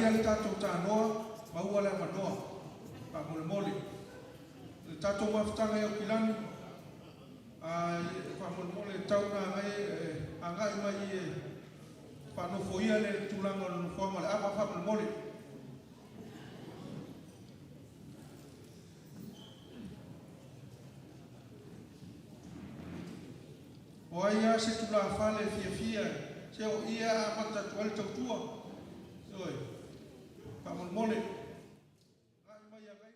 talia le tatou tanoa, maua le avanoa faamolemole. Le tatou mafutaga i Aukilani, faamolemole e tau ina agai mai e faanofoia le tulaga o le nofoaga o le ava faamolemole. O ai lava se tulafale e fiafia, se o i e amata atu ai le tautua. Ioe, faamolemole. Agai mai agai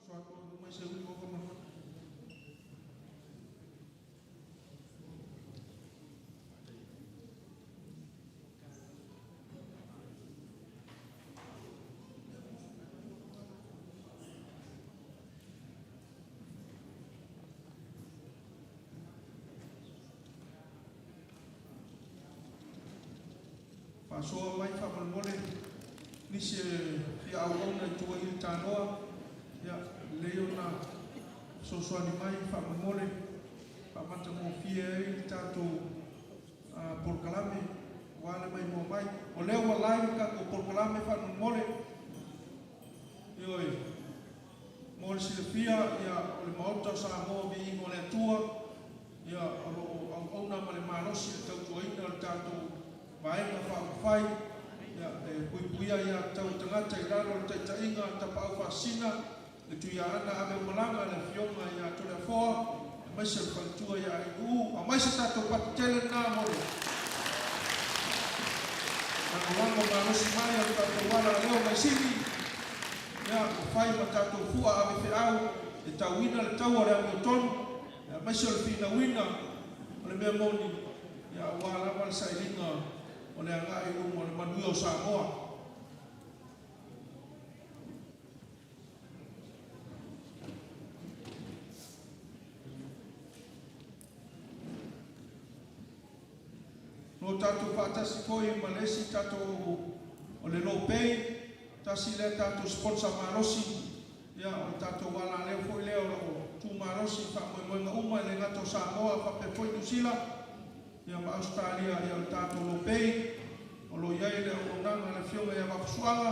soso mai se uli o faamolemole. Faasoa mai faamolemole nisi e fia auauna i tua i le tanoa, ia, lelei ona fesoasoani mai faamolemole, faamatagofie ai le tatou polokalame aua le maimoa mai. O lea ua live le tatou polokalame faamolemole. Ioe, mo le silafia, ia, o le Maota o Samoa Viiga o le Atua, ia, o lo o auauna ma le malosi i le tautuaina o le tatou Vaega Faaupufai, ia, e puipuia aiā tatau a tagata i lalo o le taitaiga a Tapaau Faasisina, le Tuiaana Aveomalaga, le Afioga ia Toleafoa, aemaise o le faletua ia Ainu'u. Aumai se tatou pati tele lena mo le lagolago malosi mai o le tatou ala leo mai Sini, ia, ua fai ma tatou fua ave feau e tauina le taua o le amiotonu, aemaise o le finauina o le mea moni, ia, aua lava le sailiga o le agai i luma o le manuia o Samoa. No tatou faatasi foi ma le isi tatou o le Lopei, tasi lea tatou sponsor malosi, ia, o le tatou alaleo foi lea o lo o tumalosi i faamoemoega uma, e le gata o Samoa faapea foi Niu Sila, ia, ma Ausetalia, ia, o le tatou Lopei o lo o i ai le auaunaga a le Afioga ia Vaafusuaga,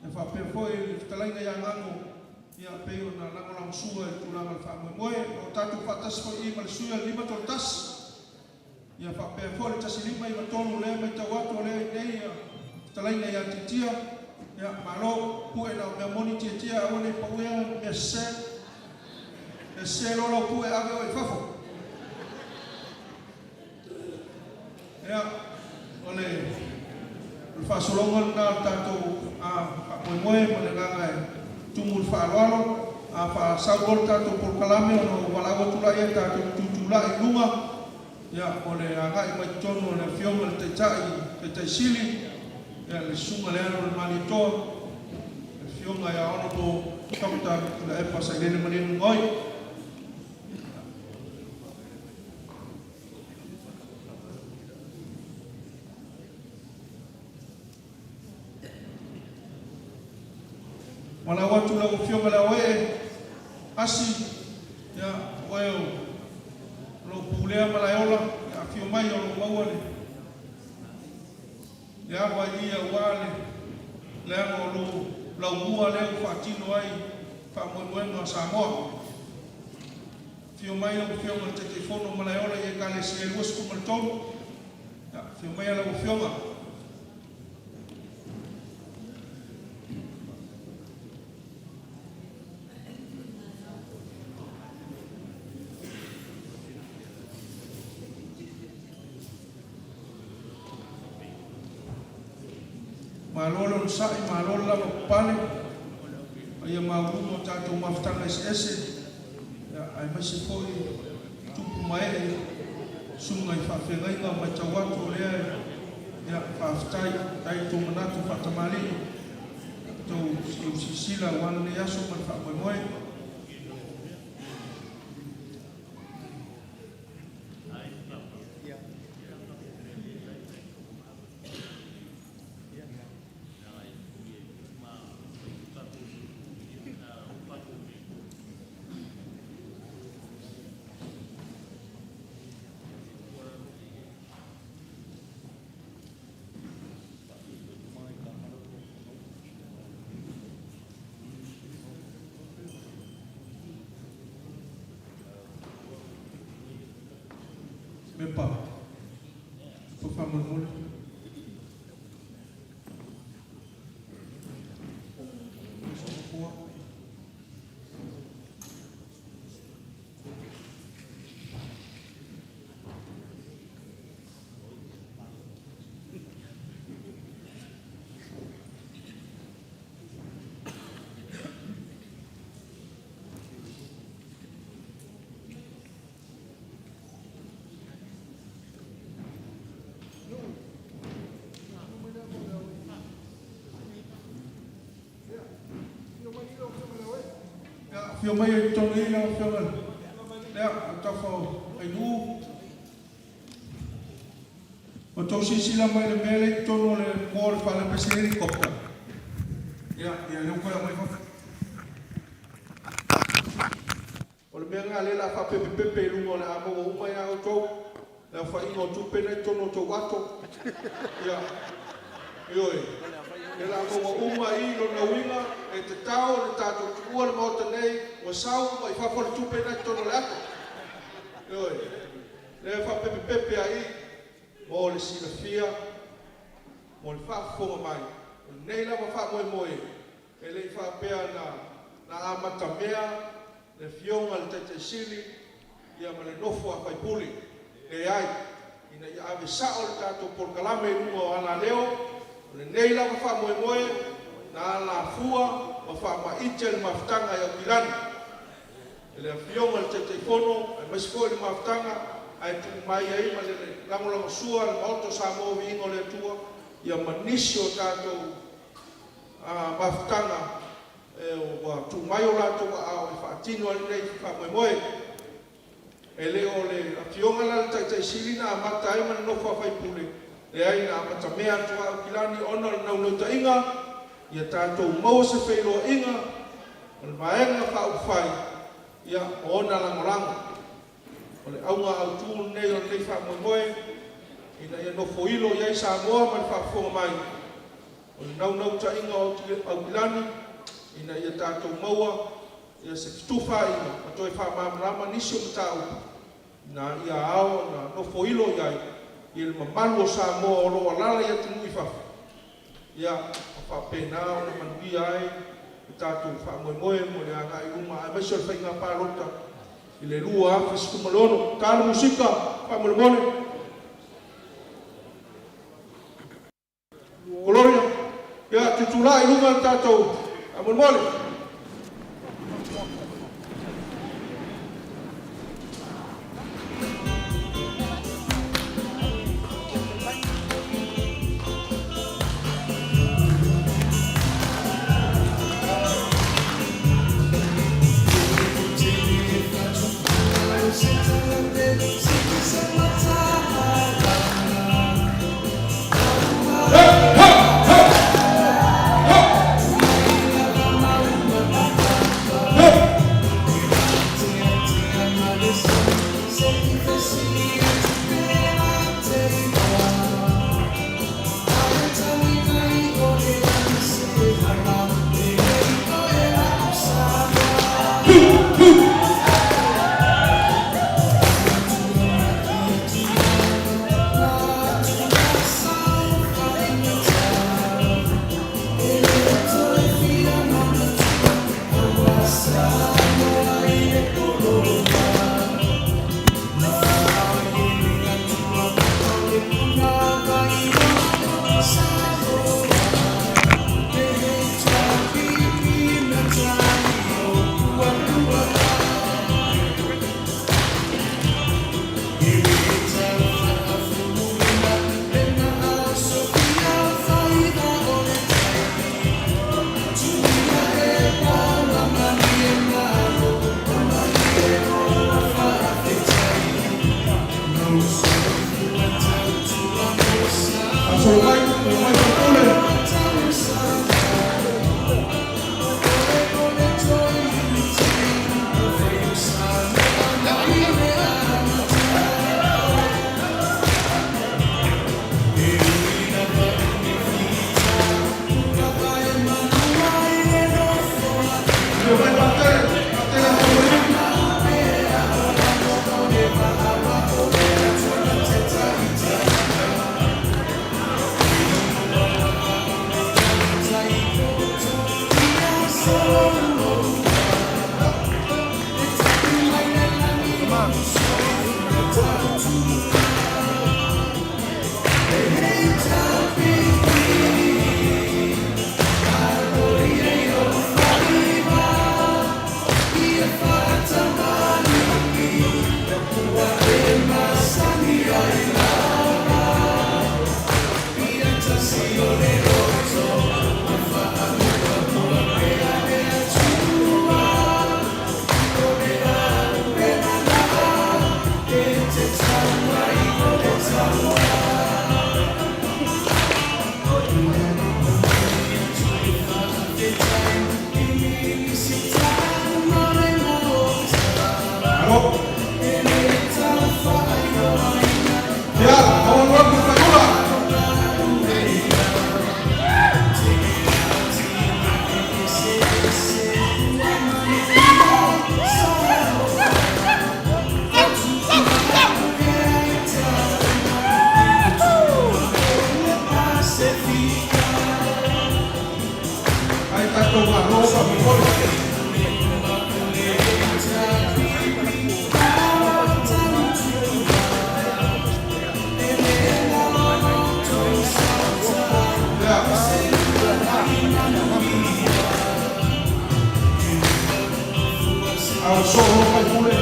ia faapea foi le fetalaiga ia Gago, ia, pei ona lagolagosua i le tulaga o le faamoemoe. O lo o tatou faatasi foi i ma le sui o le 531, ia faapea foi le 1593, lea e matau atu o lea i inei ia fetalaiga ia Tiatia. Ia, malo, pue na o mea moni Tiatia, aua ne i pauea mea sese. E sese loa lau pue, ave oe i fafo. Ia, o le faasologa lena o le tatou faamoemoe ma le agaga e tumu i le faaaloalo. A faasau loa le tatou polokalame ona ou valaau atu lea tatou tutulai i luga, ia, mo le agai mai totonu o le Afioga i le Taitai, Taitai Sili, ia, le Susuga i le Alo o le Malietoa, le Afioga ia Honourable Dr. Tuilaepa Sailele Malielegaoi. Valaau atu lau Afioga i le Aoee, Asi, ia, o oe o lo o pulea Malaeola, ia afio mai o lo o maua le le ava i ia aua le leaga o lou laumua lea ua faatino ai faamoemoega o Samoa. Afio mai lau Afioga i le Taitaifono o Malaeola i Ekalesia e 23. Ia, afio maia lau Afioga. Malo le onosai, malo le lavapapale, a ia maualuga o tatou mafutaga eseese, ia, aemaise foi tupu ma ee, susuga i faafeagaiga, matau atu o lea, ia, faafetai, faafetai i tou manatu faatamalii, tou silasila aua lenei aso ma le faamoemoe. Pepa. Pepa faamolemole. Ia, afio mai i totonu i lau Afioga lea, Lautafa o Ainuu. Ua outou silasila mai i le mea lea i totonu o le moa o le fale pei se helicopter. Ia, ia lea ua toe aumai i fafo. O le mea lena lea o le a faapepepepe i luga o le a maua uma ia outou le aofaiga o tupe na i totonu o outou ato. Ia, ioe, lea o le a maua uma i lona uiga e tatau ona tatou tuua le Maota nei ua sau uma i fafo le tupe na i totonu o le ato. Ioe, lea e faapepepepe ai i mo le silafia, mo le faafofoga mai, o lenei lava faamoemoe e le i faapea na amatamea le Afioga i le Taitai Sili ma le nofo a sui usufono. Leai, ina ia ave sao le tatou polokalame i luga o alaleo, o lenei lava faamoemoe na alafua ma faamaite le mafutaga i Aukilani e le Afioga i le Taitaifono aemaise foi le mafutaga ae tuu mai ai ma le lagolagosua a le Maota o Samoa Viiga o le Atua ma nisi o tatou mafutaga ua tuu mai o latou aao e faatino ai lenei faamoemoe. E le o le Afioga la i le Taitai Sili na amata ai ma le nofo a sui usufono, leai na amatamea atu lava Aukilani ona o le naunautaiga ia tatou maua se feiloaiga o le Vaega Faaupufai ma ona lagolago. O le auga autu lenei o lenei faamoemoe ina ia nofoilo i ai Samoa ma le faafofoga mai, o le naunautaiga o Aukilani ina ia tatou maua se fetufaaiga ma toe faamalamalama nisi o mataupu ina ia ao ona nofoilo i ai le mamalu o Samoa o lo o alaala i atunuu i fafo, ma faapena ona manuia ai le tatou faamoemoe mo le agai i luma aemaise o le faiga palota i le 2016. Ta le musika faamolemole. Gloria, ia tutulai i luma le tatou faamolemole. Faasolo mai, solo mai faipule. Afio mai Patele, Patele Apolima. Malo. Ia, aualu atu le faiula. Ai tatou malo faamolemole. Ia, a o soo loa faipule.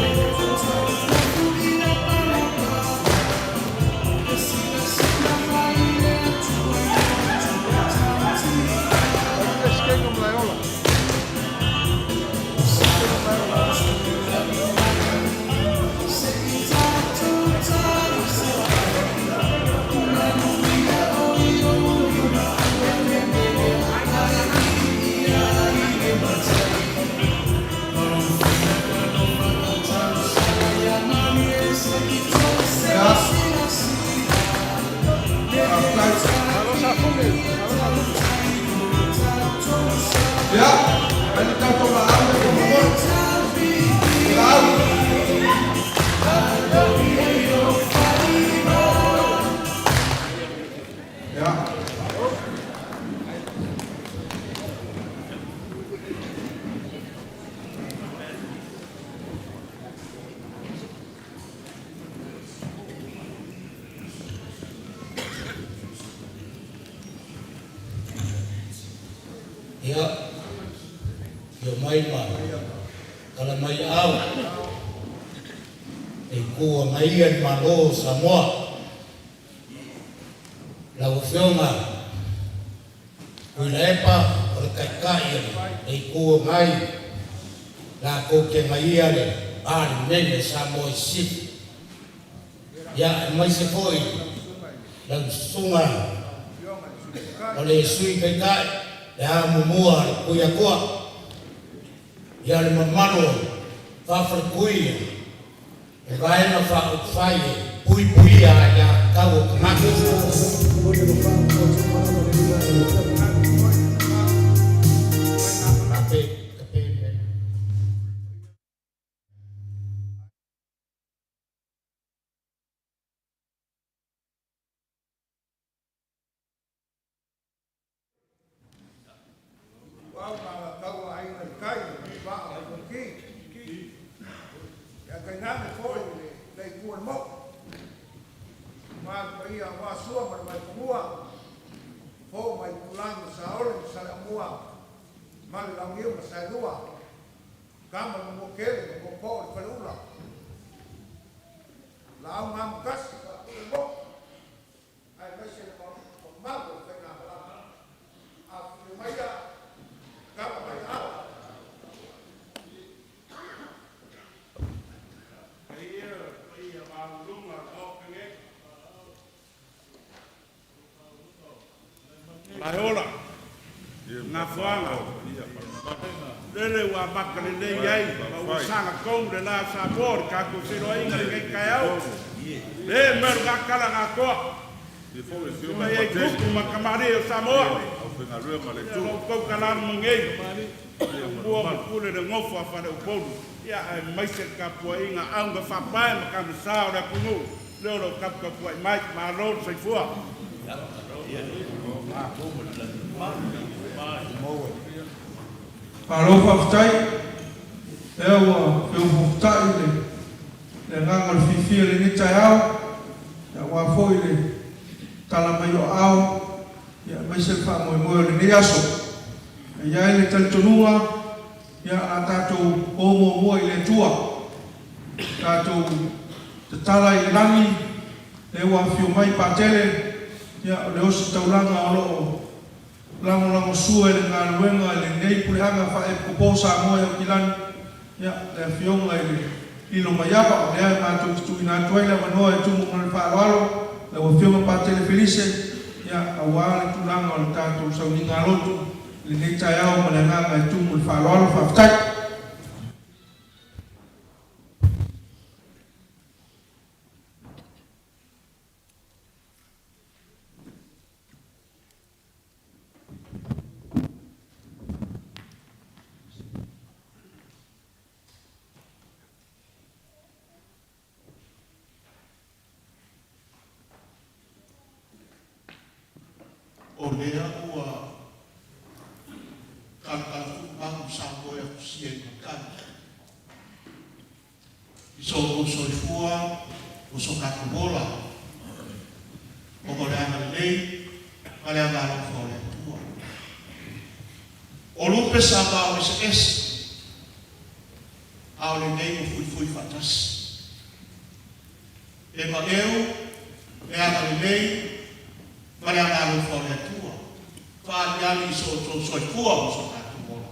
Ia, faafetai. Ia, fai le tatou laau le faamolemole. Laau. Ia. Ia, afio mai ma tala mai aao e itu agaia le Malo o Samoa. Lau Afioga Tuilaepa o le Taitai o le Itu Agai latou te agaia le Palemene o Samoa i Sisifo. Ia, aemaise foi lau Susuga o le Sui Taitai, le amomua a le Tuiatua, ia le mamalu o faafaletui o Vaega Faaupufai e Puipuia Aiatatau o Tagata. Kape, kape, Ituau ma Alataua, Aiga i le Tai ma le Vaa o Fonoti. Ia tainane foi le itu o le motu, aua le paia aua Sua ma le Vaifanua, Fofo ma Aitulagi, Saole ma Saleaaumua ma le Launiu na Saelua, Tama ma Manuatele ma Tootoo o le Faleula, Laau na Amotasi, Faatui o le Motu, aemaise le mamalu o le faigamalaga. Afifio maia tama mai aao. Paia, paia maualuga o le Maota nei. Malaeola, Gafoaga, lele ua amata lelei ai ma ua saga tonu le la Samoa o le tatou feiloaiga i lenei taeao. Le mea o le gatala na atoa. Mai ai tupu ma tamalii o Samoa. Ia lo outou talanoa nei. Tumua ma pule le nofo a Faleupolu. Ia aemaise le tapuaiga auga faapae ma tamasa o le atunuu lea o lo o taputapuai mai. Malo le soifua. Malo faafetai, lea ua feofoofotai le le agaga o le fiafia i lenei taeao, aua foi le tala mai o aao, aemaise le faamoemoe o lenei aso. E i ai le talitonuga, ia, a tatou o muamua i le Atua, tatou tatala i le lagi, lea ua afio mai Patele, ia, o le ositaulaga o lo o lagolagosua i le galuega i lenei puleaga faa-Epikopo o Samoa i Aukilani, ia, le Afioga i le Lilomaiava, o lea e matou te tuuina atu ai le avanoa e tumu ma le faaaloalo lau Afioga Patele Felise, ia, aua le tulaga o le tatou sauniga lotu Lenei taeao ma le agaga e tumu i le faaaloalo, faafetai. O lea ua talatalafumagu Samoa e afusia i matagi i so outou soifua ma so tatou ola, ona o le agalelei ma le agaalofa o le Atua. O lupe sa vaoeseese, a o lenei ua fuifui faatasi. E maeu le agalelei ma le agaalofa o le Atua, faaaliali i so outou soifua ma so tatou ola.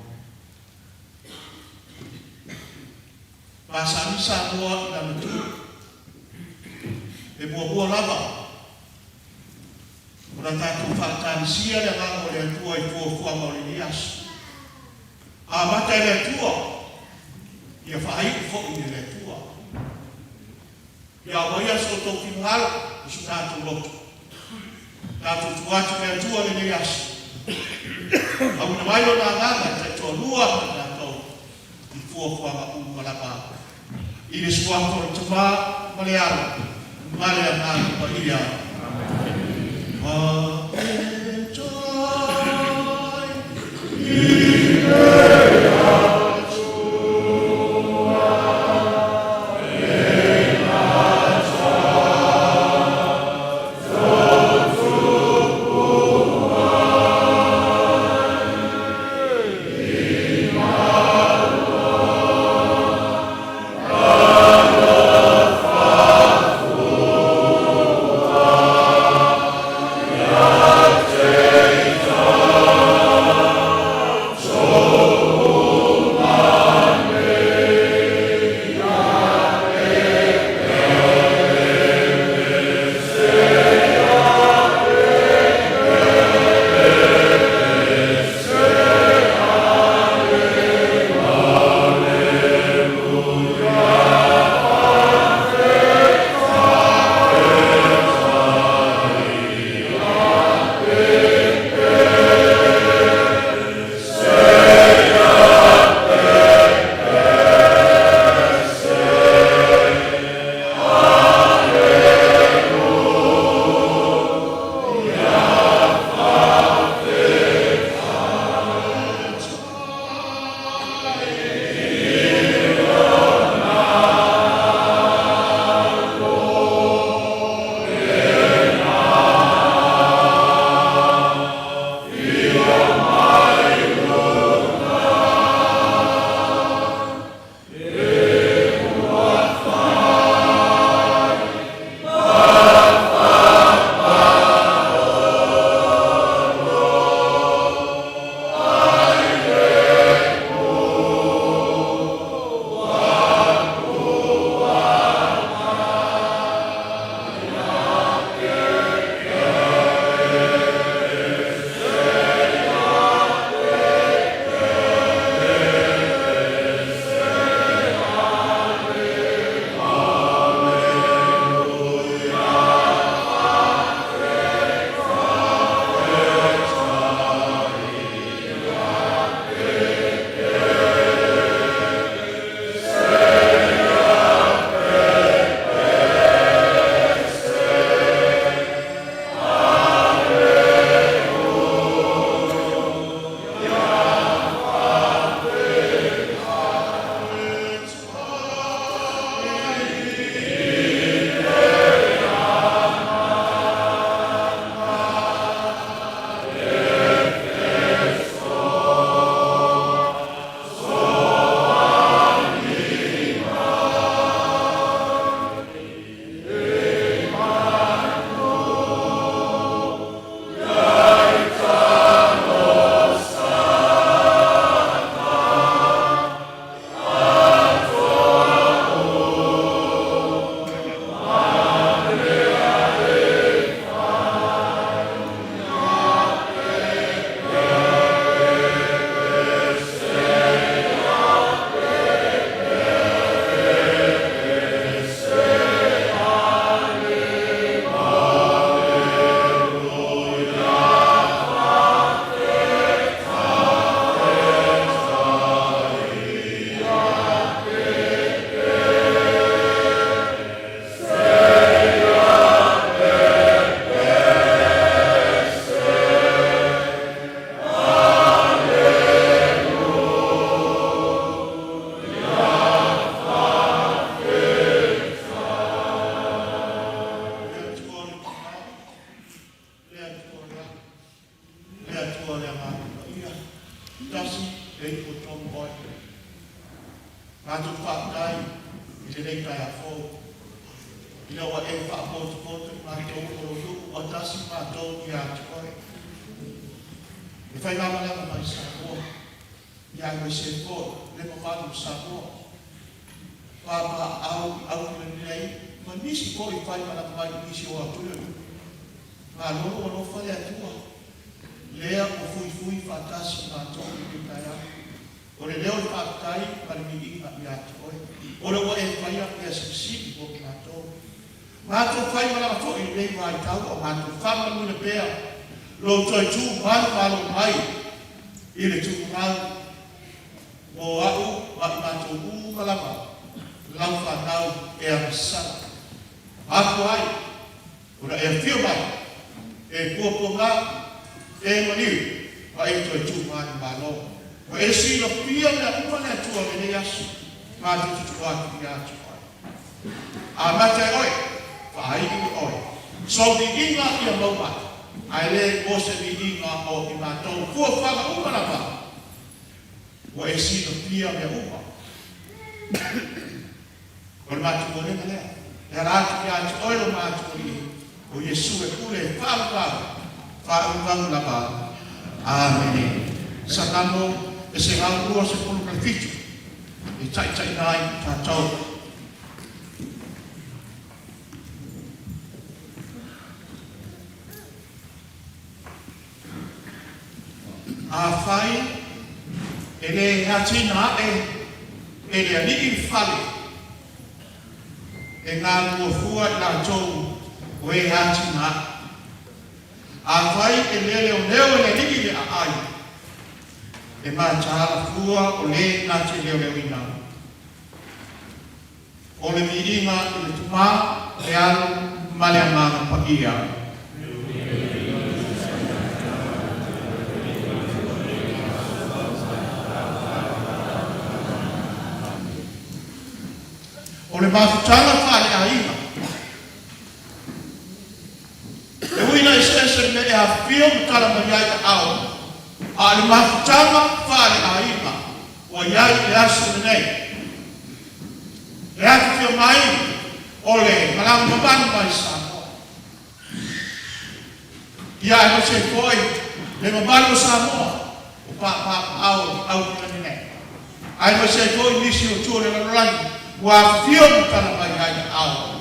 Masani Samoa i lana tu, e muamua lava ona tatou faatagisia le Agaga o le Atua i fuafuaga o lenei aso. Amata e le Atua, ia faaiu foi e le Atua. Ia aumaia so outou finagalo ma so tatou loto, tatou tuu atu i le Atua lenei aso, auina mai Lona Agaga e taitoalua ma i tatou i fuafuaga uma lava. I le Suafa o le Tama ma le Alo ma le Agaga Paia. Matou faafetai i lenei taeao fou, ina ua e faapotopoto i matou o lou nuu ua tasi matou ia te oe. E faigamalaga mai Samoa, ia aemaise ai foi le mamalu o Samoa, papaaao i Aukilani ma nisi foi faimalaga mai i nisi o atunuu. Malo lou alofa le Atua, lea ua fuifui faatasi matou i lenei taeao. O le leo o le faafetai ma le viiga ia te Oe, o le ua e faia mea silisili mo i matou. Matou faimalaga foi i lenei vaitau a o matou faamanuina pea Lou toe tu manumalo mai i le tuugau mo a'u ma i matou uma lava Lau fanau e agasala. Afua ai ona e afio mai, e puapuaga, e maliu, ma e toe tu manumalo. Ua e silafia mea uma le Atua o lenei aso, matou te tuu atu ia te Oe. Amata e Oe, faaiu e Oe. Sou viiga ia maua mai, ae le o se viiga o i matou. Fuafuaga uma lava, ua e silafia mea uma. O le matou molega lea, e ala atu ia te Oe lo matou Alii, o Iesu e pule e faavavau, faavavau lava. Amene. Salamo e 127 e taitaiina ai tatou. Afai e le atinae e le Alii le fale, e galulue fua i latou o e atinae. Afai e le leoleo e le Alii le aai, e mataala fua o le na te leoleoina. O le viiga i le Tama, le Alo ma le Agaga Paia. O le mafutaga faaleaiga, e ui ina eseese le mea e afifio ma tala mai ai aao, a o le mafutaga faaleaiga ua i ai i le aso lenei, le afifio mai o le malaga mamalu mai Samoa, ia aemaise ai foi le mamalu o Samoa o papaaao i Aukilani nei, aemaise ai foi nisi o tua o le lalolagi ua afifio ma tala mai ai aao.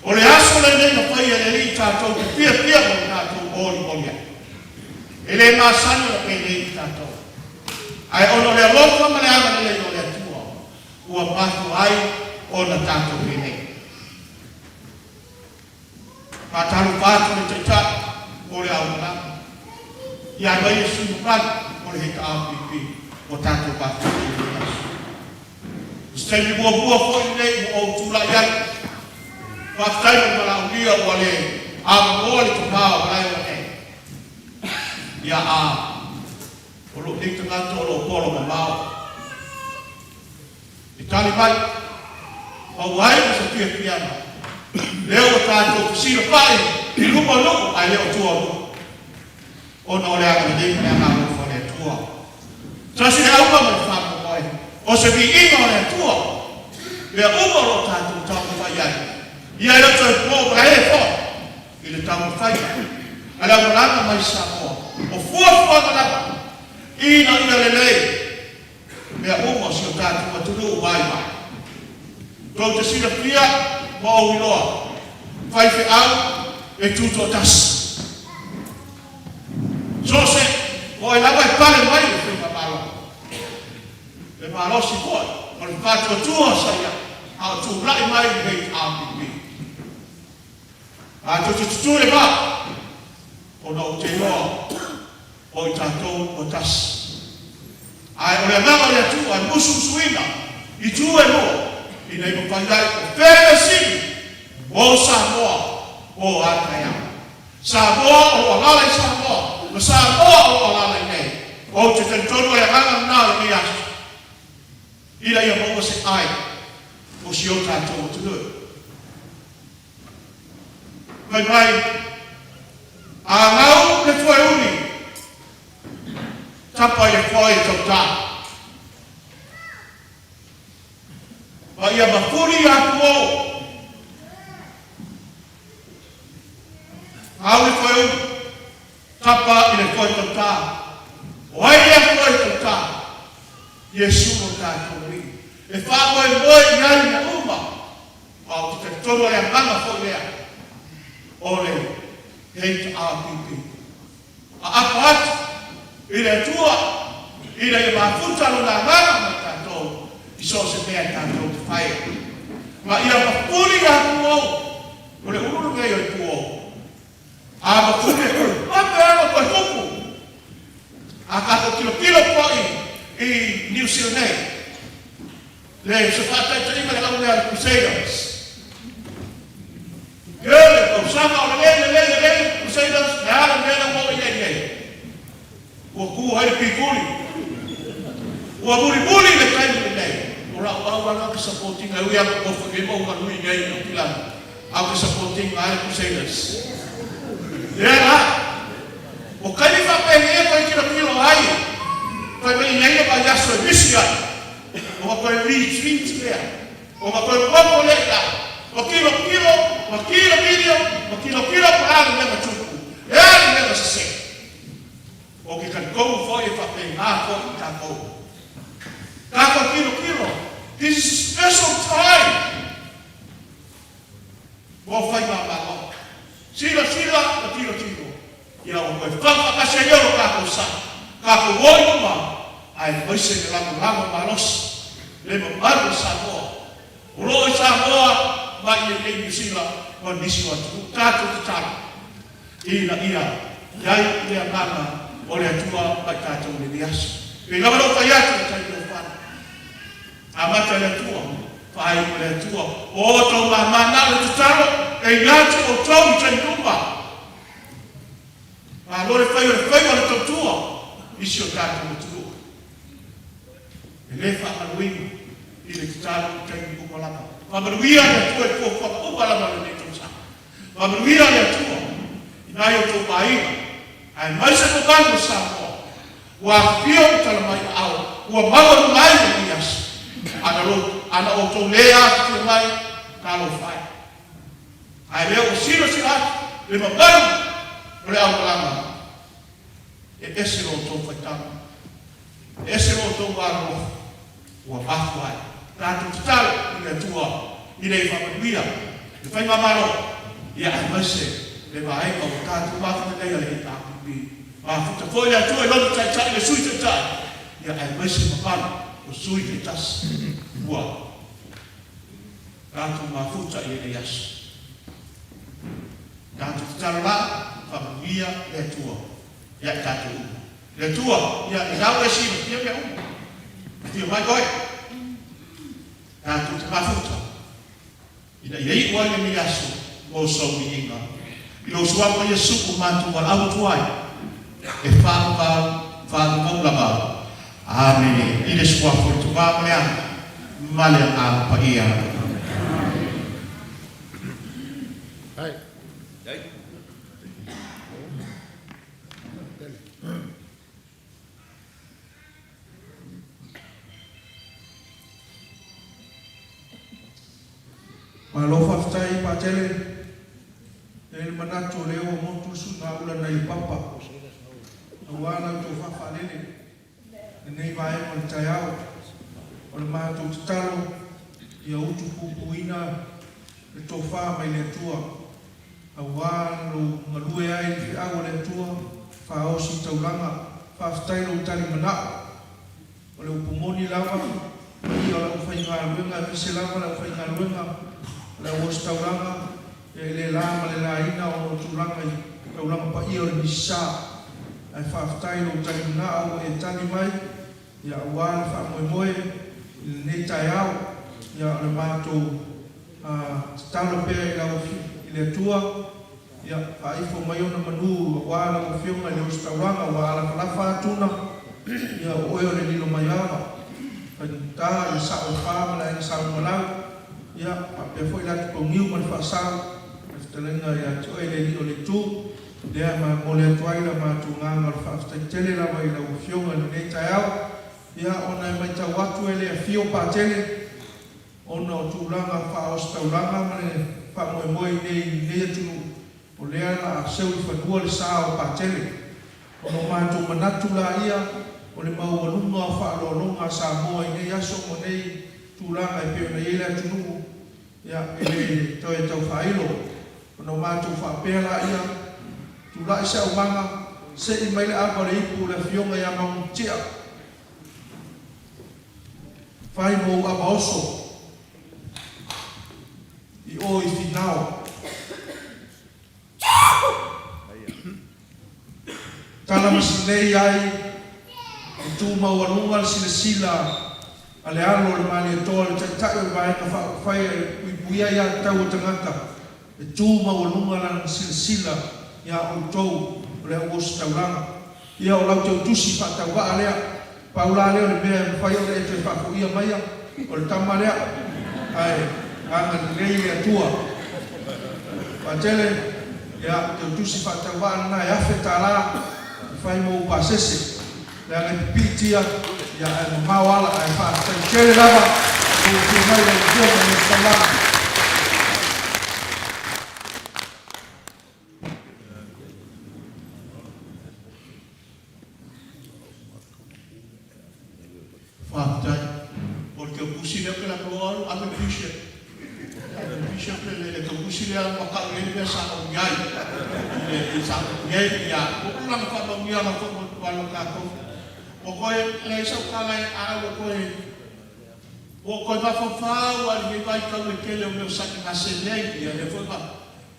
O le aso lenei na faia e le Alii tatou te fiafia ma lo tatou olioli ai. E le masani ona penei i tatou, ae ona o le alofa ma le agalelei o le Atua ua mafua ai ona tatou penei. Faatalofa atu le Taitai o le Aumalaga, ia mai e sui mamalu o le HRPP ua tatou mafutaga i lenei aso. O se taimi muamua foi lenei ua ou tulai ai. Faafetai mo le valaaulia ua le avanoa le tama o Malaeoa nei. Ia a o lou nei tagata o lo o polo mamao. E tali mai, maua ai ma se fiafiaga. Lea ua tatou fesilafai i luma o nuu ae le o tua o nuu, ona o le agalelei ma le agaalofa o le Atua. Tasi le auga ma le faamoemoe, o se viiga o le Atua. Mea uma o lo o tatou taumafai ai, ia e le o toe po malae foi i le taumafaiga a le aumalaga mai Samoa, o fuafuaga lava ina ia lelei mea uma o si o tatou atunuu vaivai. Tou te silafia ma ou iloa, faifeau e tutoatasi. So o se o ai lava e pale mai le faigamalo, le malosi foi o le faatuatua sa ia a o tulai mai le HRPP. Matou te tutū i le va, ona ou te iloa o i tatou ua tasi. Ae o le agaga o le Atua e musumusuina i itu e lua ina ia mafai ai o fea le sili mo Samoa mo a taeao. Samoa o lo o alaala i Samoa ma Samoa o lo o alaala i nei. Ou te talitonu o le agaga lena o lenei aso ina ia maua se ai o si o tatou atunuu. Fai mai, A gau le foeuli, tapa i le foe e tautā. Ma ia mafuli i atu ou. Au i koe ulu, tapa i le toe tautā. O ai lea toe tautā? Iesu lo tatou Alii. E faamoemoe i ai mea uma, a ou te talitonu o le agaga foi lea o le HRPP. Aapa atu i le Atua ina ia mafuta Lona Agaga ma i tatou i so o se mea e tatou te faia. Ma ia mapuli atu ou, o le ulu lenei o itu ou. A mapuli e koe, pape ana koe tupu. A tatou tilotilo foi i Niu Sila nei, le se faataitaiga le au lea a le Crusaders. Tele tausaga o lelei, lelei, lelei, Crusaders, le a le mea lea ua oo i ai nei? Ua tu ai le pituli. Ua mulimuli le taimi lenei. O lau au lava ke supporting e ui atu nofo i nei mau manui nei i Aukilani, a o ke supporting a le Crusaders. Lea la, o taimi faapenei e toe tilotilo ai, fai mai i ai le vaiaso e misi ai, ona toe retreat lea. Ona toe popo lea i lalo, ua tilotilo, ua tilotilo, ua tilotilo po o le a le mea na tupu, le a le mea na sese. Ou te talitonu foi e faapena foi i tatou. Tatou tilotilo, this is a special time mo Faigamalo. Silasila ma tilotilo, ina ua toe fau faatasi ai lo tatou sa, tatou o i luma, aemaise le lagolago malosi le mamalu o Samoa o lo o i Samoa mai i lenei Niu Sila ma nisi o atunuu. Tatou tatalo ina ia i ai le agaga o le Atua ma i tatou i lenei aso. Pei lava ona ou fai atu i le taimi ua fano, amata e le Atua, faaiu e le Atua, o outou mama na o le tatalo e ia te outou i taimi uma. Malo le fai o le faiva o le tautua i si o tatou atunuu. E le faamaloina i le tatalo i taimi uma lava. Faamanuia le Atua i fuafuaga uma lava o lenei tausaga. Faamanuia le Atua i nai outou aiga, aemaise mamalu o Samoa ua afifio ma tala mai aao, ua maua mai lenei aso. Ana lo, ana outou le afifio mai, talofa e. Ae lea ua silasila atu le mamalu o le aumalaga, e ese lo outou faitau, e ese lo outou alolofa ua mafua ai. Tatou tatalo i le Atua ina ia faamanuia le Faigamalo, ia aemaise le vaega ua tatou mafuta nei a le HRPP. Mafuta foi le Atua i Lona Taitai, le Sui Taitai, ia aemaise mamalu o sui taitasi ua Tatou mafuta i lenei aso. Tatou tatalo la, faamanuia le Atua ia i tatou uma. Le Atua, ia e lau e silafia mea uma. Afio mai oe. Tatou te mafuta ina ia iu ai lenei aso mo sou viiga. I lou suafa Iesu ua matou valaau atu ai, e faavavau, faavavau lava. Amene. I le suafa o le Tama ma le Ana ma le Agaga Paia. Malo faafetai Patele. E i ai le manatu o lea ua motu le suiga ula nai le papa aua la outou faafaalele lenei vaega o le taeao. O le matou tatalo ia utu puipuina le tofa mai le Atua aua lou galue ai i le feau a le Atua faaosi taulaga. Faafetai lou tali manao. O le upu moni lava, paia o le aufaigaluega, aemaise lava le aufaigaluega o le auositaulaga, e le la ma le laina ona o tulaga i taulaga paia o le Misisa. Ae faafetai lou talimanao ua e tali mai, ia aua le faamoemoe i lenei taeao. Ia o le matou tatalo pea i lau i le Atua, ia faaifo mai ona manu aua lau Afioga i le ositaulaga ua alafalafa atuna, ia o oe o le lilo mai ava, faigata ia sao e fa ma le aiga Sa Umalau, ia faapea foi le atu pauniu ma le faasau, le fetalaiga ia te oe le alii o le itu, lea ma momoli atu ai la matou agaga o le faafetai tele lava i lau Afioga i lenei taeao, ia ona e matau atu e le afio Patele. ona o tulaga faaositaulaga ma le faamoemoe i inei i lenei atunuu, o lea o le a seu i fanua le sa o Patele. Ona o matou manatu laia o le maualuga o faaaloaloga a Samoa i nei aso ma nei tulaga e pei ona i ai le atunuu, ia, e le toe tau faailo. Ona o matou faapea laia, tulai se aumaga, se'i mai le ava o le ipu i le Afioga ia Maumutia, fai ma ou ava oso i o i Finao. Talamasinem ai e tu maualuga le silasila a le alo o le Malietoa, le Taitai o le Vaega Faaupufai e Puipuia Aiatatau a Tagata, e tu maualuga lana silasila ia outou o le au ositaulaga. Ia o lau teutusi faatauvaa lea, pau la lea o le mea e mafai ona e toe faafoia maia, o le tama lea, ae agalelei le Atua. Patele, ia, teutusi faatauvaa lena e $1000 e fai mo ou pasese, leaga e pipii tia, ia ae mamao ala, ae faafetai tele lava i lou afio mai lau Afioga i le Ositaulaga. Faafetai. O le teutusi lea ou te alu atu loa alu ave le bishop. Ave le bishop le le teutusi lea ma tau i ai le mea sa ou i ai. I le sa ou i ai ia ua tulaga faamanuiaga foi mo le o tatou. Ua toe leai sau tala e a ua toe ua ou toe mafaufau lava i lenei vaitau i le tele o mea o sailiga seleni ia lea foi na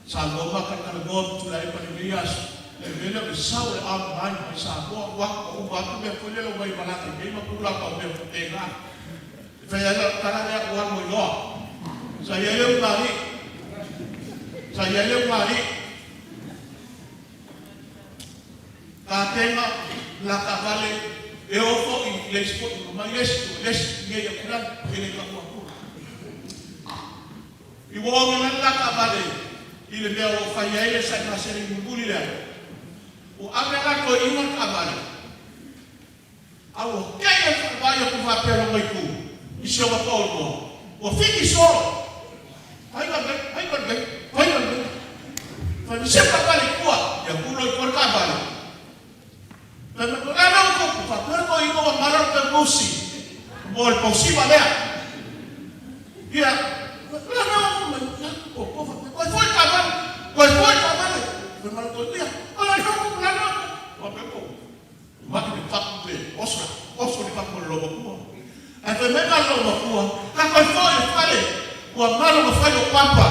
Samoa ma talatalanoa ma Tuilaepa i lenei aso, le mea lea o le sau o le online mai Samoa, ua uma atu mea foi lele omai malaga i inei ma tulaga o mea faapena. E fai ai lau tala lea ua alu ai loa. Sa i ai le ulugalii, sa i ai le ulugalii, tapena la taavale e o foi i le isi foi, omai le isi, o le isi, i inei atu i lalo, e le taua atua. I ua oge mai le la taavale i le mea o lo o fai ai le saina seleni mulimuli lea, ua ave la toeaina le taavale, a ua tele le faavai atu faapea i lona itu i si ona toalua, ua fiki solo, fai ma le mea, fai ma le mea, fai ma le mea. Fai mai, se taavale i tua, ia tu loa i tua le taavale. Fai mai, o le a le mea ua tupu? Faapea le toeaina ua galo le tamusi mo le tausiva lea. Ia, Toe foi taavale, toe foi taavale. Fai mai le toeaina, ia, Mati le fatu le oso, oso le fatu o le loomatua. Ae fai mai la le loomatua, a toe foi i le fale, ua galo na fai o papa.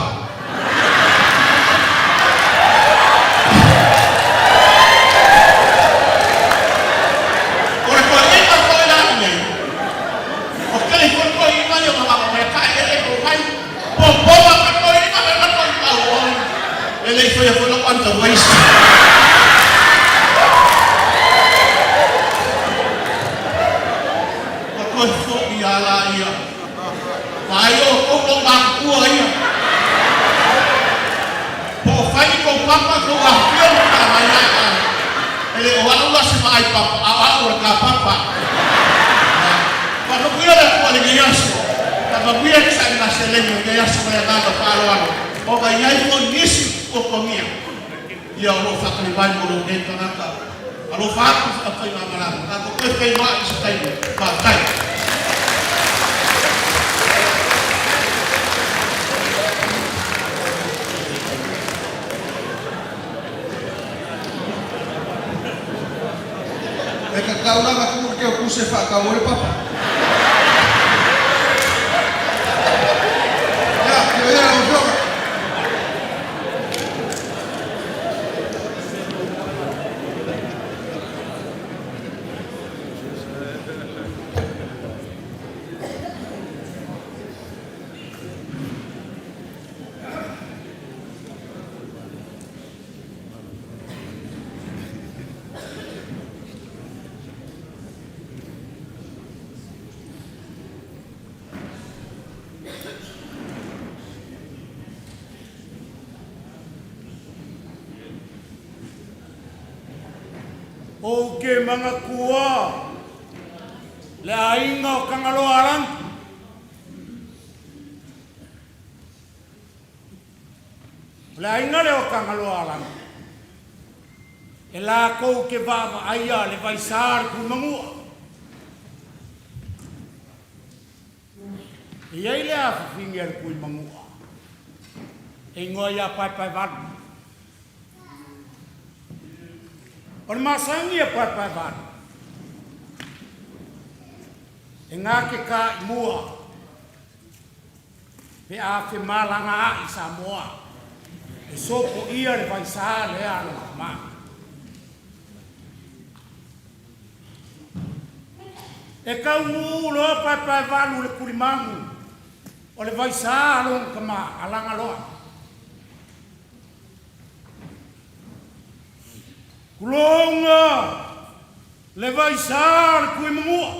O le toeaina foi la lenei, Ua tele foi toeaiina ia malaga mai a taeele ma omai popoa ka toeaiina me ma toeaiina auoi e le i faia foi lau underwaist. Ua toe foi a la ia. Vaai outou lou matutua ia. Po o fai ni tou papa tou afifio ma tala mai ai a e le o au la se vaai papa a o au o le kapapa. Faamanuia le Atua i lenei aso. Faamanuia i sailiga seleni o lenei aso ma le agaga faaaloalo ona e i ai foi nisi tuatuagia ia o lo o faatali mai mo lou nei tagata. Alofa atu i faigamalaga. Tatou toe feiloai i se taimi. Faafetai. E tatau lava tuu le teutusi e faatau ai le papa. Ia, tio ia lau Afioga. Ou te manatua le aiga o Tagaloa Alangi. Le aiga lea o Tagaloa Alani, e latou te vaavaaia le vaisā o le Tuimanua. E i ai le afafine a le Tuimanua, e igoa ia Paepaevalu. O le masani a Paepaevalu, e gateta'imua pe a femalagaa'i i Samoa, e sopoia le vaisā lea a lona tamā. E taunuu loa Paepaevalu i le tulimagu o le vaisā a lona tamā, a Lagaloa. Tulouna le vaisā o le Tuimanua.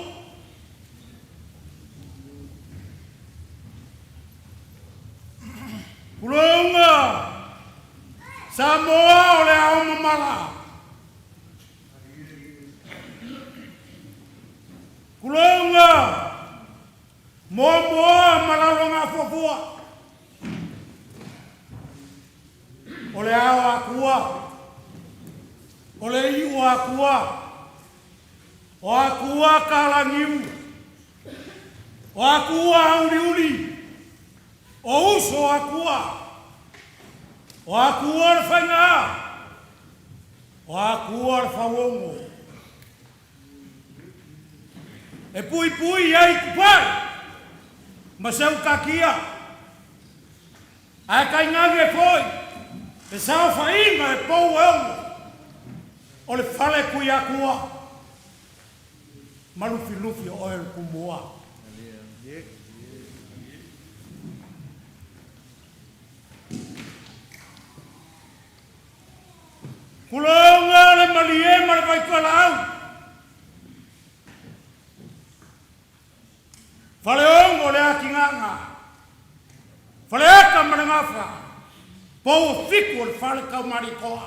Tulouna Samoa o le ao mamala. Tulouna Moamoa ma Laloagafuafua. O le ao Atua, o le iu Atua, o Atua Kalagiu, o Atua Auliuli, o uso Atua, o Atua le faiga, o Atua le fauogo. E puipui ai kupai ma seutakia. Ae tainane foi le saofaiga e pou e ono o le fale Tuiatua ma Lufilufi o oe o le Tumua. Tulouna le malie ma le vaitualaau. Faleogo le atigaga, Faleata ma le Gafa, pou o fitu o le fale taumalitoa.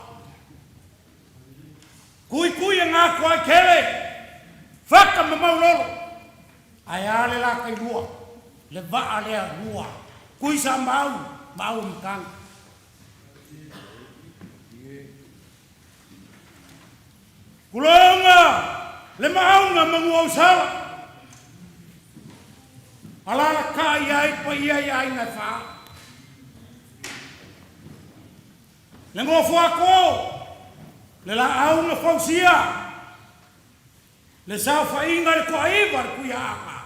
Tuitui e gatoa ai tele, fata ma maulolo, ae a le la tailua, le vaa lea lua, Tuisamau ma Auamatagi. Tulouna le maauga Manuausala, alalatai ai paia i aiga e fa. Le nofoato, le laau na fausia, le saofaiga i le toaiva le Tuiaaga.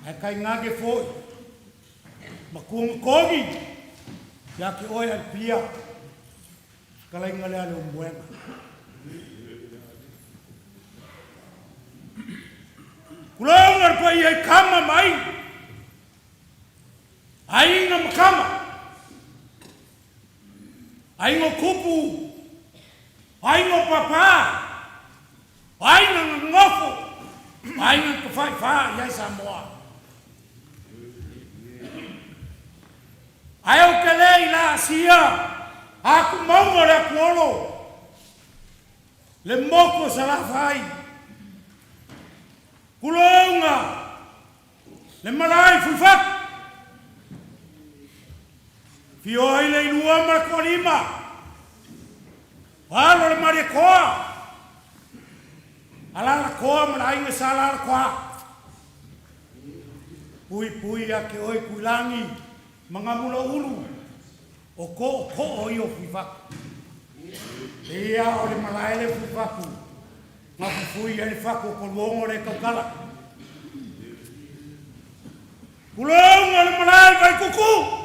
Ae tainane foi ma tuagatogi ia te oe Alipia. Fetalaiga lea a Leumuega. Tulouna le paia i Kama ma Aiga, Aiga ma Kama, Aiga o Tupu, Aiga o Papa, Aiga na nonofo, Aiga na tafaifa i ai Samoa. Ae ou te le i la asia aku mauga o le Atuolo, le motu o Salafai, Tulouna le malae i Fuifatu, Fio ai le ilua ma le toalima, o alo le Malietoa, Alalatoa ma le aiga sa Alalatoa. Puipui ia te oe Tuilagi ma Gamulaulu o tootoo ia o Fuifatu. Ia o le malae le Fuifatu na fufui ai le fatu o Toluogo le tautala. Tulouna le malae Vaitutu!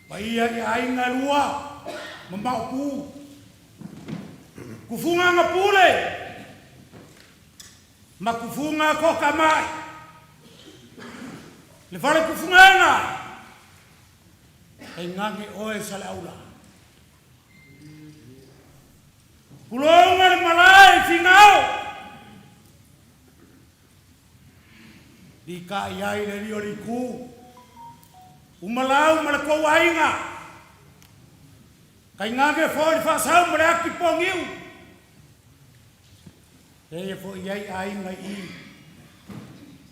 Paia i aiga e lua ma Maopu. Kufuga na pule ma kufuga toatamai. Le fale kufugaga tainane oe Saleaula. Tulouna le malae i Finao. Likai ai le alii o le itu. Umalau ma le tou aiga. Tainane foi le faasau ma le ati poniu. Eia foi i ai aiga i i.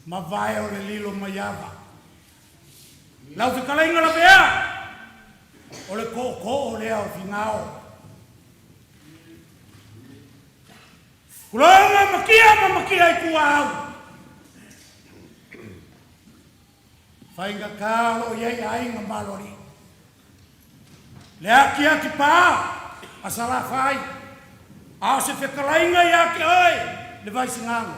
Mavae o le lilo mai ava. Lau fetalaiga Lavea, o le tootoo lea o Finao. Tulou matia ma matia i tuaau. Faigata o loo i ai aiga Maloalii. Le atiati pa a Salafai, a o se fetalaiga ia te oe le Vaisigano.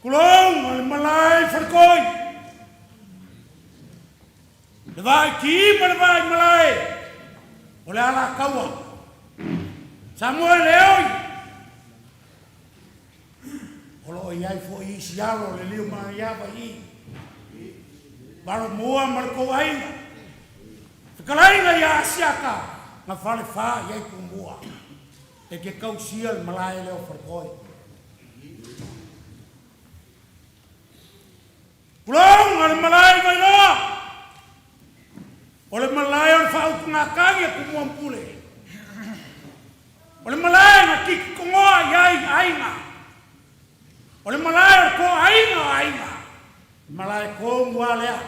Tulou le malae i Faletoi, le vaai ki ma le vaai malae o le Alataua. Samoa e le oi, o loo i ai foi isi alo le liu maiava i i. Valomua ma le tou aiga, fetalaiga ia Asiata na falefa i ai Tumua. E te tausia le malae lea o Faletoi. Tulou le malae i Vailoa, o le malae o le faautugatagi a Tumua ma Pule. O le malae na tititogoa i ai aiga. O le malae o le toaiga o aiga. Malae tonu lava lea.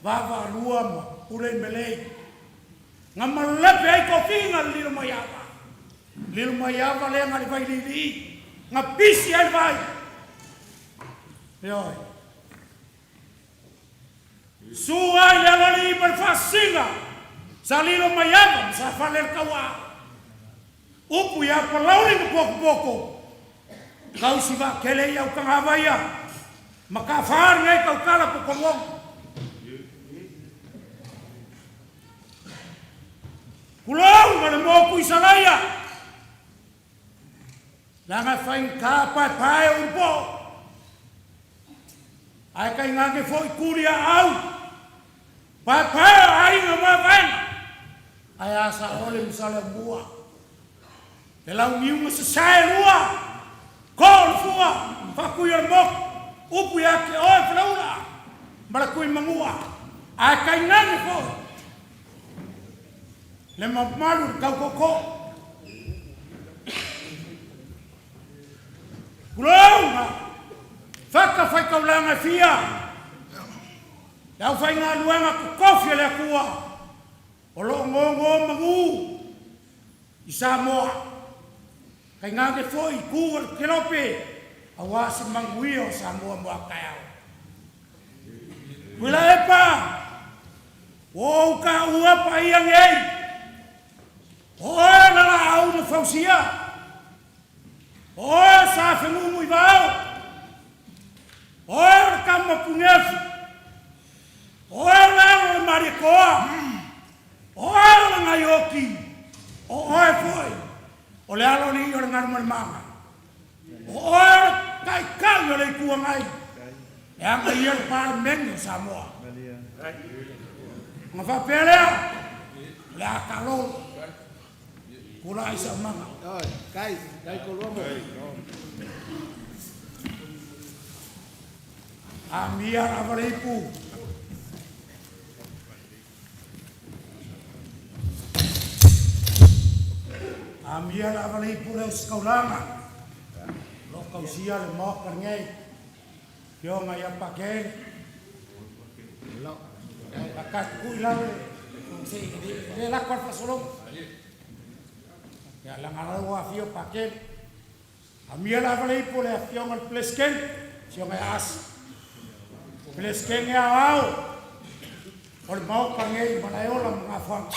Vaavaalua ma Pule i Melei. Na malepe ai tofiga le lilo mai ava. Lilo mai ava lea na le vailiilii. Na pisi ai le vai. Ioe. Su ai le aloalii ma le faasisiga. Sa lilo mai ava ma sa fale le tauaa. Upu ia Palauli ma Potopoto. Tausi vaatele i au tagavaia. Ma tafa lenei tautala Potoluogo. Tulou ma le motu i Salaia. Leaga e faigata paepae o Ulupoo. Ae tainane foi tuli aau. Paepae o aiga ma vaega. Ae a Saole ma Saleaaumua. Le launiu na sasae lua. Ko o le fua, faatui o le motu, upu ia te oe Faleula ma le Tuimanua. Ae tainane foi le mamalu i le tautootoo. Tulou na fatafaitaulaga e fia, le aufaigaluega totofi a le Atua o lo o nonomanu i Samoa, tainane foi i tu o le Kelope aua se manuia o Samoa mo a taeao. Tuilaepa, ua ou taua paia nei, o oe le laau na fausia, o oe sa fenumu i vao, o oe o le tama punefu, o oe o le alo o le Malietoa, o oe o le Gaioki, o oe foi o le aloalii o le Galumalemana. O oe o le Taitai o le Itu Agai e agaia le Palemene o Samoa. Ona faapea lea, o le a talo tulai saumaga. Amia lava le ipu. Amia lava le ipu le osikaulaga. O lo o tausia le Maota lenei. Afioga ia Pakele. Faatatu i lalo se i le lako le faasologa. Ia leaga la ua afio Pakele. Amia lava le ipu o le afioga i le Peresetene, afioga ia Asi. Peresetene aoao o le Maota nei i Malaeola ma Gafoaga.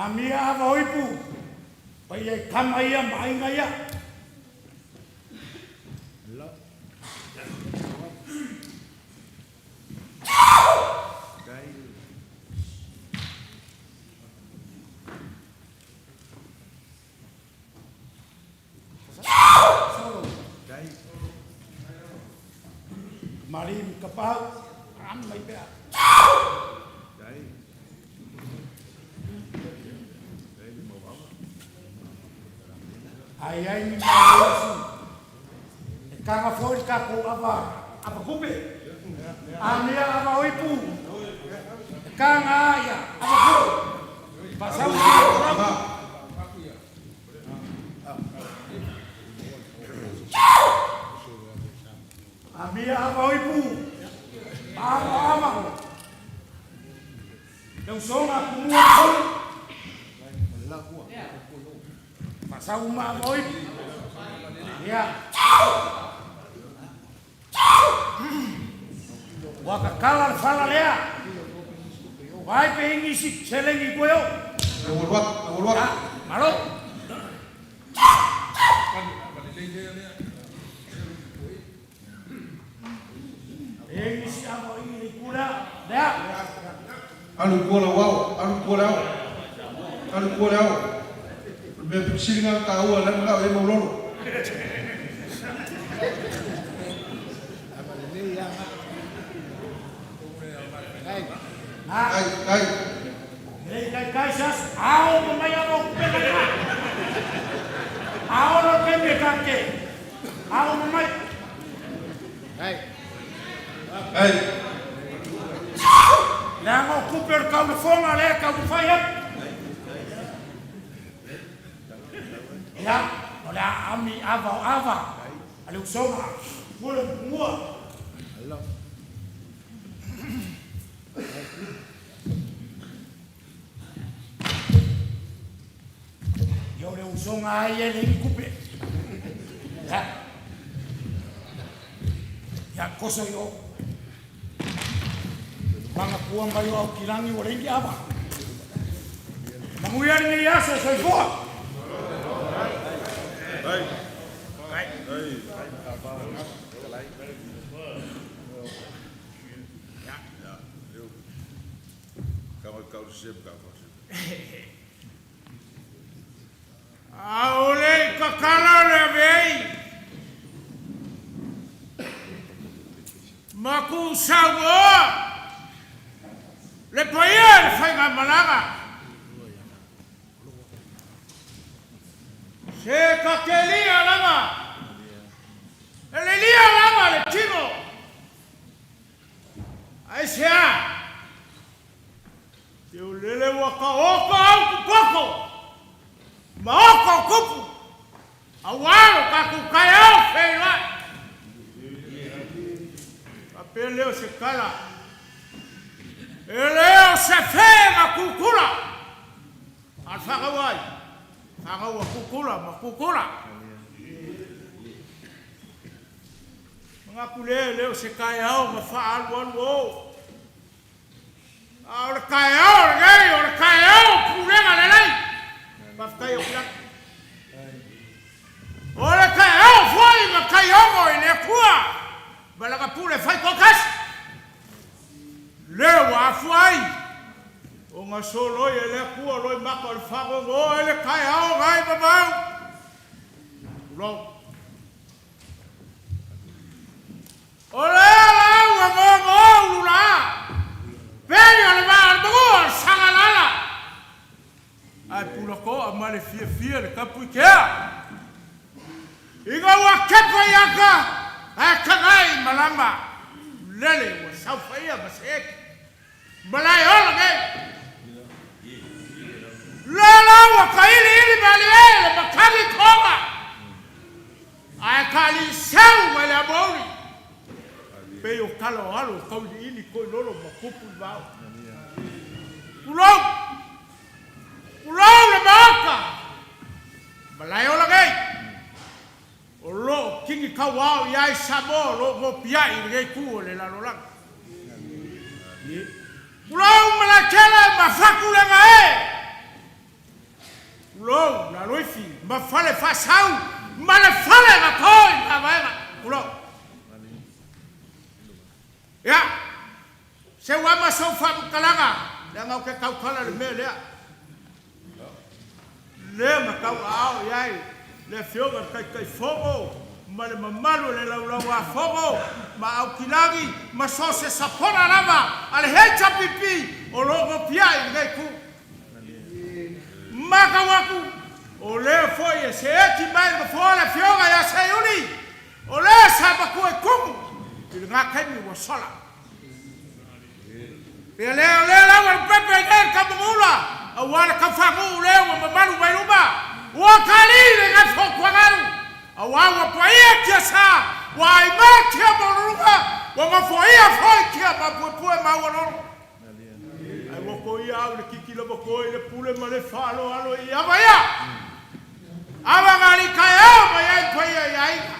Amia ava o ipu, paia i tama ia ma aiga ia. Kamali'i ma Tapaau, aami mai pea. A i ai ni malosi, e taga foi le tatou ava, ava tupe. Amia ava o ipu, e taga ia ava tupe. Faasau. Le usoga a Tumua ma Fono. Faasau uma ava o ipu. Ia. Ua kakala le fala lea. Vaai pe i nisi seleni i koe o. Ia, malo. E nisi ava o i le itu lea. Lea. Alu i tua lau ao, alu i tua le ao. Alu i tua le ao. O le mea pito sili lena ona taua, o lea e manao i ai Maulolo. Na. Ai, ai. E le i taitai se aso, ao ma mai ava o kupega lena. A ola le taimi e ta te ao ma mai. Ai. Leaga o tupe o le taulafoga lea e taumafai ai. Ia, o le a ami ava o ava a le usoga, pule ma pumua. Ia o le usoga ai e leai ni tupe. Ia. Ia toso i o. Manatua mai o Aukilagi ua leai ni ava. Manuia lenei aso, soifua. Aole i kakala le avei. Ma ku sauoa le paia i le faigamalaga. Se kakelia lava, e lilia lava le tino. Aisea? Te o lele ua ka oko au kupoko, ma oko kupu, auā lo tatou taeao feiloai. Faapea lea o se tala, e le o se fe na kukula, a o le fanau ai, fanau a kukula ma kukula. Manatu lea e le o se taeao na faaalualu o. A o le taeao lenei, o le taeao pulega lelei. Faafetai Aukilani. O le taeao foi na taiogo i le Atua ma lana pule faitoatasi. Lea ua afua ai ona soloi e le Atua loimata o le fagogo e le taeao nai mamao. Tulou. O lea la ua gogo ulu la, pei o le vaa o le manu o le sagalala, ae pulakoa ma le fiafia le tapuikea. Ina ua kepa i ata, ae tagai malama, lele ua saofaia ma seeti, malae ola nei. Lea la ua tailiili malie le matagi toga. Ae taaliseu mai le amouli, pei o tala o alo o tauiliili toilolo ma tupu i vao. Tulou! Tulou le Maota! Malae ola nei! O lo o kini tauao i ai Samoa o lo o nopiai i lenei itu o le lalolagi. Tulou Malaetele ma Fatulega e! Tulou Laloifi ma Fale Faasau ma le fale na to i Mavaega. Tulou. Ia, se ua ma sou faamatalaga, leaga ou te tautala i le mea lea. Lea na tauaao i ai le Afioga i le Taitaifono ma le mamalu o le Laulau-a-Fono ma Aukilagi ma so o se sapona lava a le HRPP o lo o nopiai i lenei itu. Matau atu, o lea foi e seeti mai le nofoa le Afioga ia Seiuli, o lea sa matua i tumu i lena taimi ua sola. Pea lea, o lea lava le pepe i nei le Tamunuula, aua le taufaanuu lea ua mamalu mai luma, ua tali le gafo o Tuagalu, aua ua paia tiasa, ua aima tia maualuluga, ua nofoia foi tia mapuepue ma aualolo. Ai ua ko ia. ia au le kiki lava koe i le pule ma le faaaloalo i ava ia. Ava ga alii taeao mai ai paia i aiga.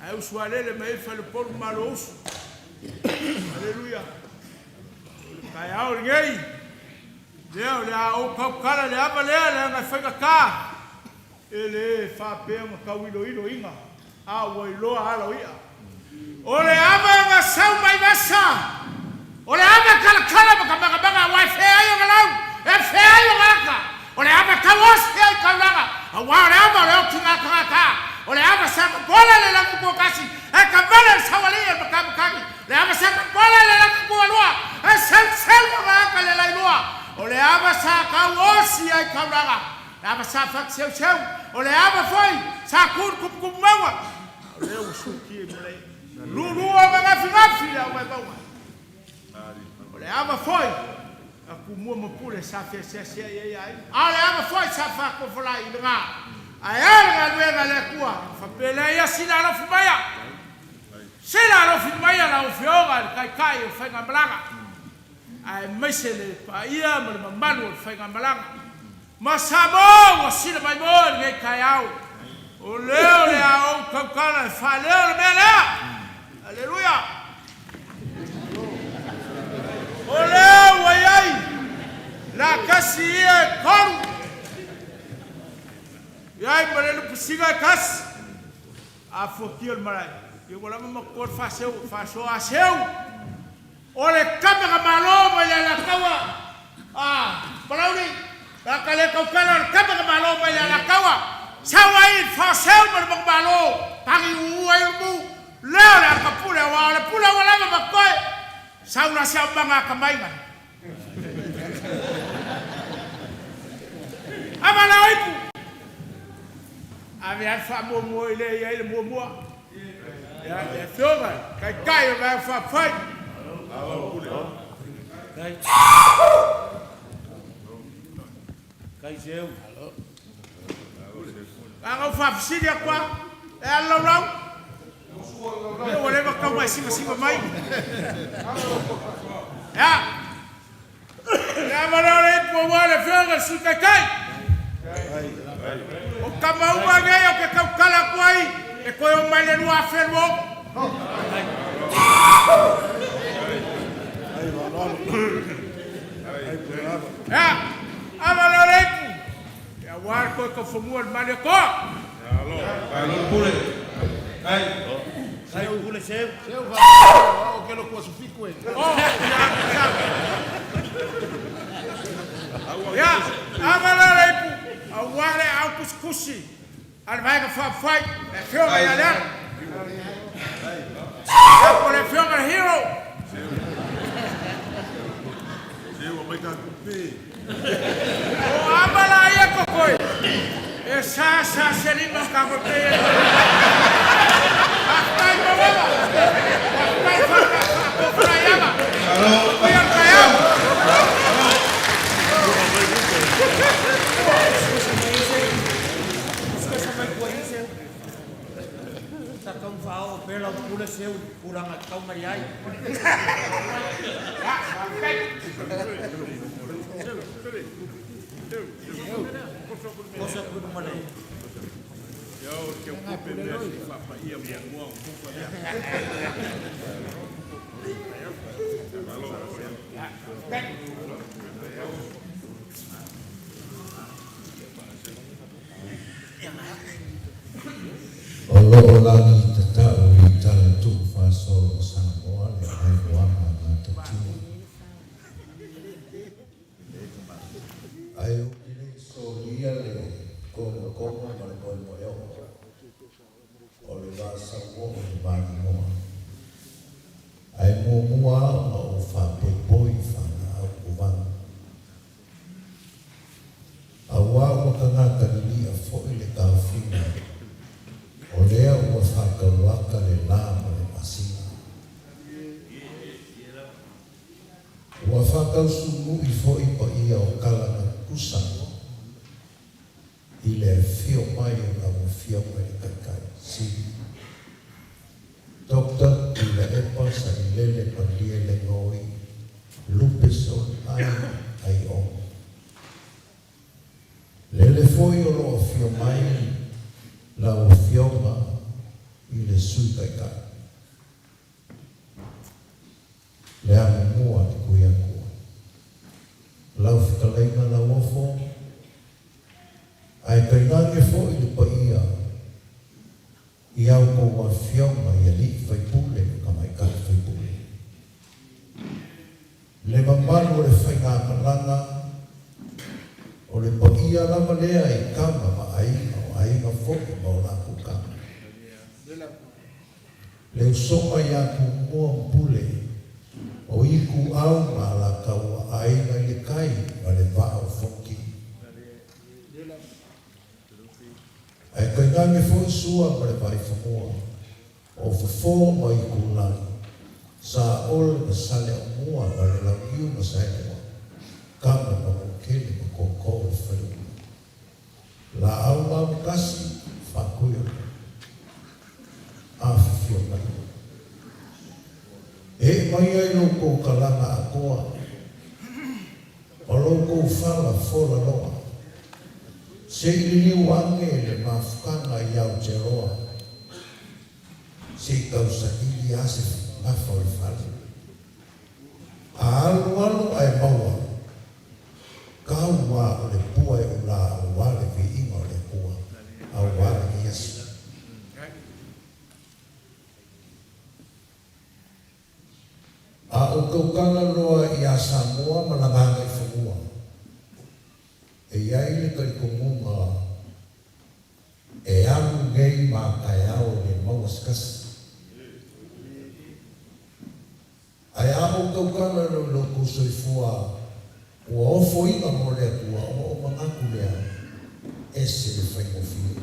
Ae usu alele mai ai Faleupolu ma Maluausu. Aleluia. O le taeao lenei, lea o le a ou tautala le ava lea leaga e faigata. E le faapea ona tau iloiloina, a ua iloa ala o i'a. O le ava e gasau mai vasa, o le ava e talatala ma ka magamanga aua e fea ai ona lau, e fea ai ona ata, o le ava e tauosi ai taulaga, aua o le ava o le oti gatagata, o le ava sa tapola le lagi tuatasi, e tavale le saualii o le matamatagi, o le ava sa tapola le lagi tualua, e seluselu ona ata le lailua, o le ava sa tauosi ai taulaga, Le ava sa fatiseuseu, o le ava foi sa tu i le tumutumu mauga, a o lea ua suikia i malae. Lulu ma gafigafi le au mauga. O le ava foi a Tumua ma Pule sa feaseaseai ai aiga, a o le ava foi sa faatofolai i le ga. Ae a le galuega a le Atua, faapea lea ia sila alofi maia. Sila alofi maia lau Afioga i le Taitai o Faigamalaga, aemaise le paia ma le mamalu o le Faigamalaga. Ma Samoa ua sila mai mo i lenei taeao. O lea o le a ou tautala e faaleo le mea lea. Aleluia! O lea ua i ai latasi ia e tolu, i ai ma le lupisiga e tasi. A fuatia le malae, ia ua lava ma totoe le faaseu, faasoa a seu. O le tama na malo mai le Alataua a Palauli, la ka le tautala o le tama na malo mai le Alataua, sau ai i le faaseu ma le manumalo, tagi uu ai le mu, lea o le alakapule, aua o le pule ua lava ma totoe, sau la se aumaga atamai na. Ava la o ipu! Ave lava le faamuamua i lea e i ai le muamua. Ia, le Afioga i le Taitai o le Vaega Faaupufai. Na ona ou faafesili atu lava, e a le laulau? Ia ua leva tau mai sivasiva mai. Ia, le ava lea o le ipu aua le Afioga i le Sui Taitai. O tama uma nei ou te tautala atu ai e toe o mai le 2026. Ia, ava lea o le ipu. Ia aua le toe taufanua i le Malietoa. Malo le pule. Kai. Seu pule seu. Seu fa o ke lo kua sufiku e. Oh, ia, ia. Ia, ava lea o le ipu, aua le aau tusitusi a le Vaega Faaupufai, le Afioga ia Leala. Ia, po o le Afioga i le Hero. O ama la ia kokoe, e sa sa se lima ka ko te e. Faafetai Mauava, faafetai Faatofalai Ama, manuia le taeao. Sa tau faaoo pea lau pule seu i tulaga e tatau mai ai. Oso atu i luma le. O lo o lagi tatau i tala tuufaasolo o Samoa le aeloaga matatua. Ae ou te le i solia le komokomo ma le moemoeoo o le va sauoo i le va inoa. Ae muamua lava ona ou faapoipoi i faalaau kovana. Auā ua tagata lili'a foi le taofiga, o lea ua faatauaka le lā ma le masina. Ua faatausulu'i foi paia o tala na tutusa i le afio mai o lau Afioga i le Taitai Sili, Doctor Tuilaepa Sailele Malie Lenoi Lupe Son Ai Aiono. Fetalaiga Lauofo, ae tainane foi le paia i a outou afioga i alii faipule ma tamaitai faipule. Le mamalu o le faigamalaga, o le paia lava lea i Tama ma Aiga, o Aiga foi ma o latou Tama. Le usoga ia Tumua ma Pule, o Ituau ma Alataua, Aiga i le Tai ma le Vaa o Fonoti. Ae tainane foi Sua ma le Vaifanua, o Fofo ma Itulagi, Saole ma Saleaaumua ma le Launiu na Saelua, Tama ma Manuatele ma Tootoo o le Faleula. Laau na Amotasi, Faatui o le Afifio mai. Ee mai ai lo outou talaga atoa, ma lo outou fala fola loa, se i liliu ane le mafutaga i Aotearoa, se i tausaili lava se gafa o le fale. A alualu ae maua, tau lava o le pua e ula aua le viiga o le Atua, aua lenei aso. A ou tautala loa ia Samoa ma lana agaifanua, e i ai le talitonuga e alu nei ma taeao e le maua se tasi. Ae a ou tautala loa i lo outou soifua ua ofoina mo le Atua, ona ou manatu lea, ese le faigofie.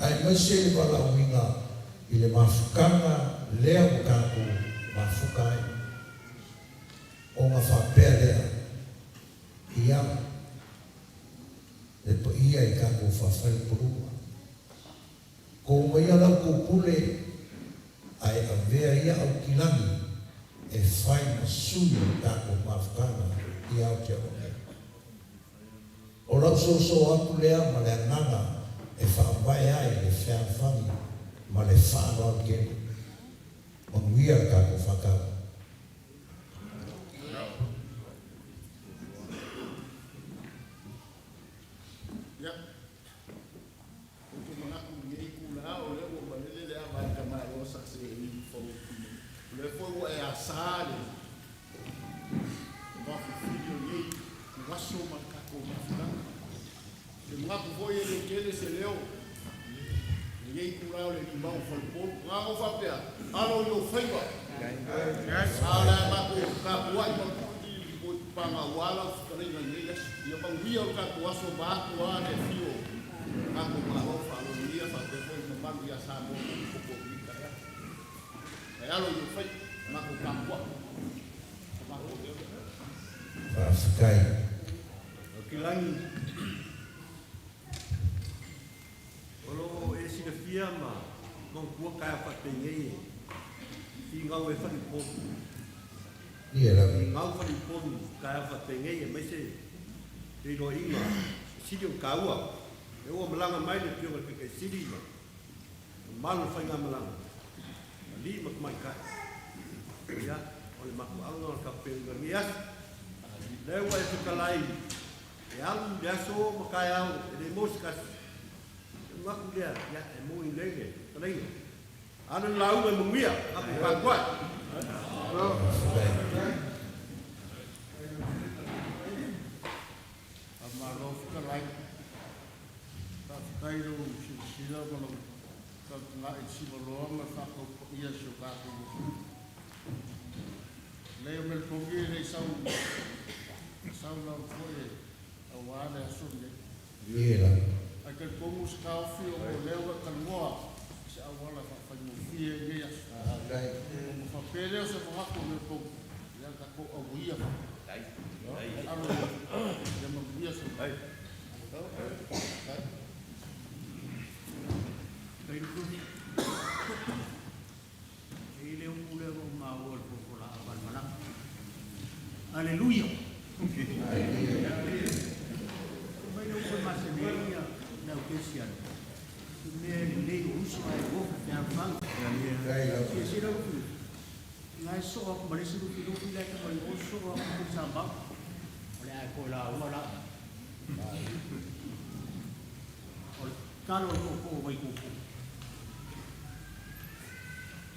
Aemaise le valaauina i le mafutaga lea ua tatou mafuta ai, ona faapea lea, Ia, le paia i tatou faafaleupoluga, Tou maia la outou pule ae avea ia Aukilagi e fai ma sui o le tatou mafutaga i Aotearoa nei. O lau soosoo atu lea ma le agaga e faavae ai le fealofani ma le faaaloalo tele. Manuia le tatou faatau. Ou te manatu i lenei itula o lea ua malele le ava a le tamaloa sa seei i Fauotu nei. O lea foi ua e asa le vafilifili o lenei ituaso ma le tatou mafutaga. Ou te manatu foi e le tele se leo i lenei itula o le limau o Falepolu. Na ona ou faapea, alo i ou faiva. A o le a matou tapuai ma tuu i paga aua lau fetalaiga i lenei aso. Ia manuia lo tatou aso vaeatu lava le afio o tatou Malo faalonia faapea foi le mamalu ia Samoa ma le popo o lenei taeao. Ae alo i ou faiva, matou tapuai. O matou leo lea. Faafetai. Aukilagi, o lo o e silafia ma manatua taeao faapenei e finau ai faleupolu. Ia lava. Finau faleupolu taeao faapenei aemaise feiloaiga e sili ona taua. Lea ua malaga mai le Afioga i le Taitai Sili ma mamalu o le faigamalaga, alii ma tamaitai. Ia, o le mafuaaga o le tapenaina o lenei aso. Lea ua e fetalai e alu i le aso ma taeao e le maua se tasi. E manatu lea, ia, e moni lelei le fetalaiga. Alu le lauga e manuia, tatou tapuai. Faamalo fetalai. Faafetai i lou silasila ma lou tautagai i le sivaloa ma le faataupaia o si o tatou atunuu. Leai o Meletogi e le i sau, sau lava foi aua le aso lenei. Ie lava. Ae talitonu se taofi ona o lea ua e talanoa i se auala e faafaigofie ai lenei aso. Ona faapea lea o se manatu o Meletogi, ia tatou auia. Alo ia manuia se E i ai le upu lea ua ou maua i le fofola ava o le malaga. Aleluia! Fai mai le upu e masani ai le au kerisiano, o mea e lelei o uso ae ofu fealofani. Silasila Lufilufi, o la e soo atu ma le isi Lufilufi la e tau mai o soo atu ma Tuisamau. Ae toe lauga la. O le tatalo a le tootoo o Vaitupu,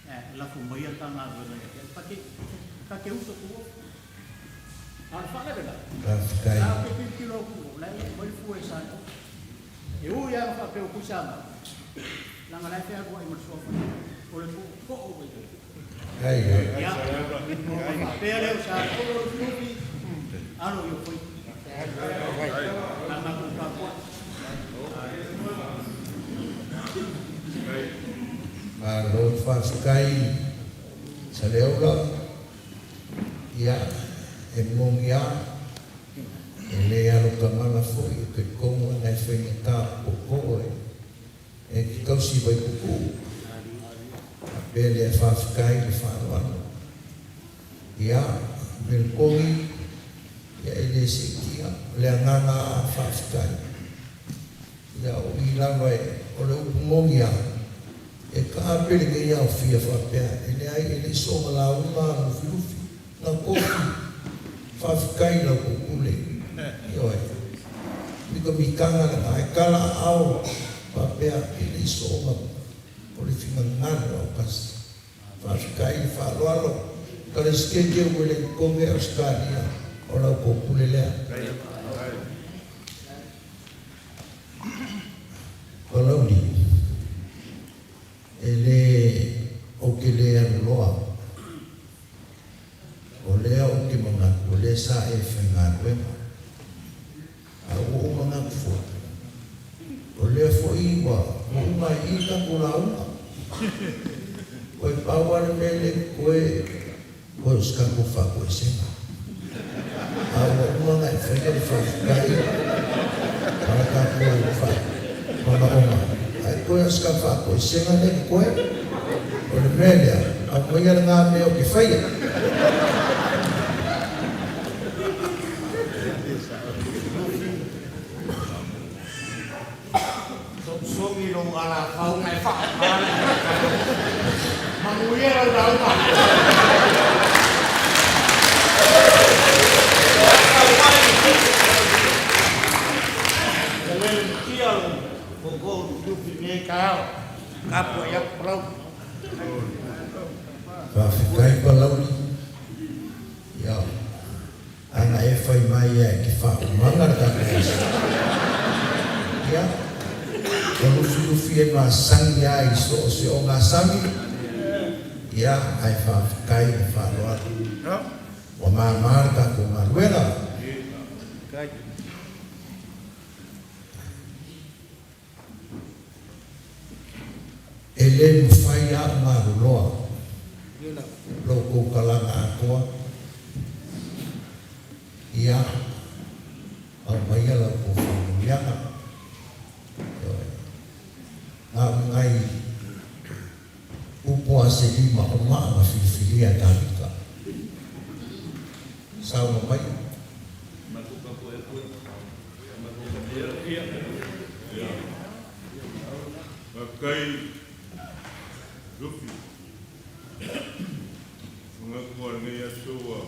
e lafo maia le ta galuega ia te au. Ta te, ta te uso atu oe. A o le faalavelave, Faafetai. la ou te tilotilo atu o la e aumai le fua e Salega. E ui lava ina faapea ua tuisamau, leaga la e fealuai ma le suafa o le tootoo o Vaitupu. Ia, ona faapea lea o Salega, Lufilufi, alo i ou faiva. Na matou tapuai. Malo faafetai Saleaula, ia e moni a e le alo tamala foi e talitonu ona e faigata o tootoo e te tausi Vaituutuu faapea lea faafetai le faaaloalo. Ia Melekoni ia e le siitia le agaga faafetai. Ia o i lava e, o le upu moni lava, e taape lenei aofia faapea, e leai, e le i soona lauga a Lufilufi, na tofi, faafetai i la outou pule, ioe, mitamitaga lena, e tala aao faapea, e le i soona, o le finagalo autasi. Faafetai le faaaloalo, Peresetene o Ueligitone Ausetalia, o la outou pule lea. Palauli, e le, ou te le alu loa, o lea ou te manatu, o lea sa e faigaluega, a ua ou manatu foi, o lea foi ua uma ai i i le tatou lauga. Toe pau lava le mea lea e totoe, toe o se tatou faatoesega. A ua uma ona e faia le faafetai ma le tatou manaoga, ae toe o se tatou faatoesega lea e totoe. O le mea lea, aumaia lena mea ou te faia. Sogisogi lou alafau ma e faaoga le Manuia lau lauga. Ua le matia lou tootoo Lufilufi i lenei taeao. Tapuai atu Palauli. Faafetai Palauli. Ia, ana e fai mai ia e te faaumaga le tatou aso. Ia, o Lufilufi e masani lava i so o se ogasami, ia, ae faafetai le faaaloalo. Ua mama le tatou galuega. E le mafai lava ona aluloa lo outou talaga atoa, ia aumaia la outou faamanuiaga. Ioe. Na o ni nai upu a se lima o maa na filifilia e Tavita. Saunoa mai. Faafetai Lufi. Manatu o lenei aso ua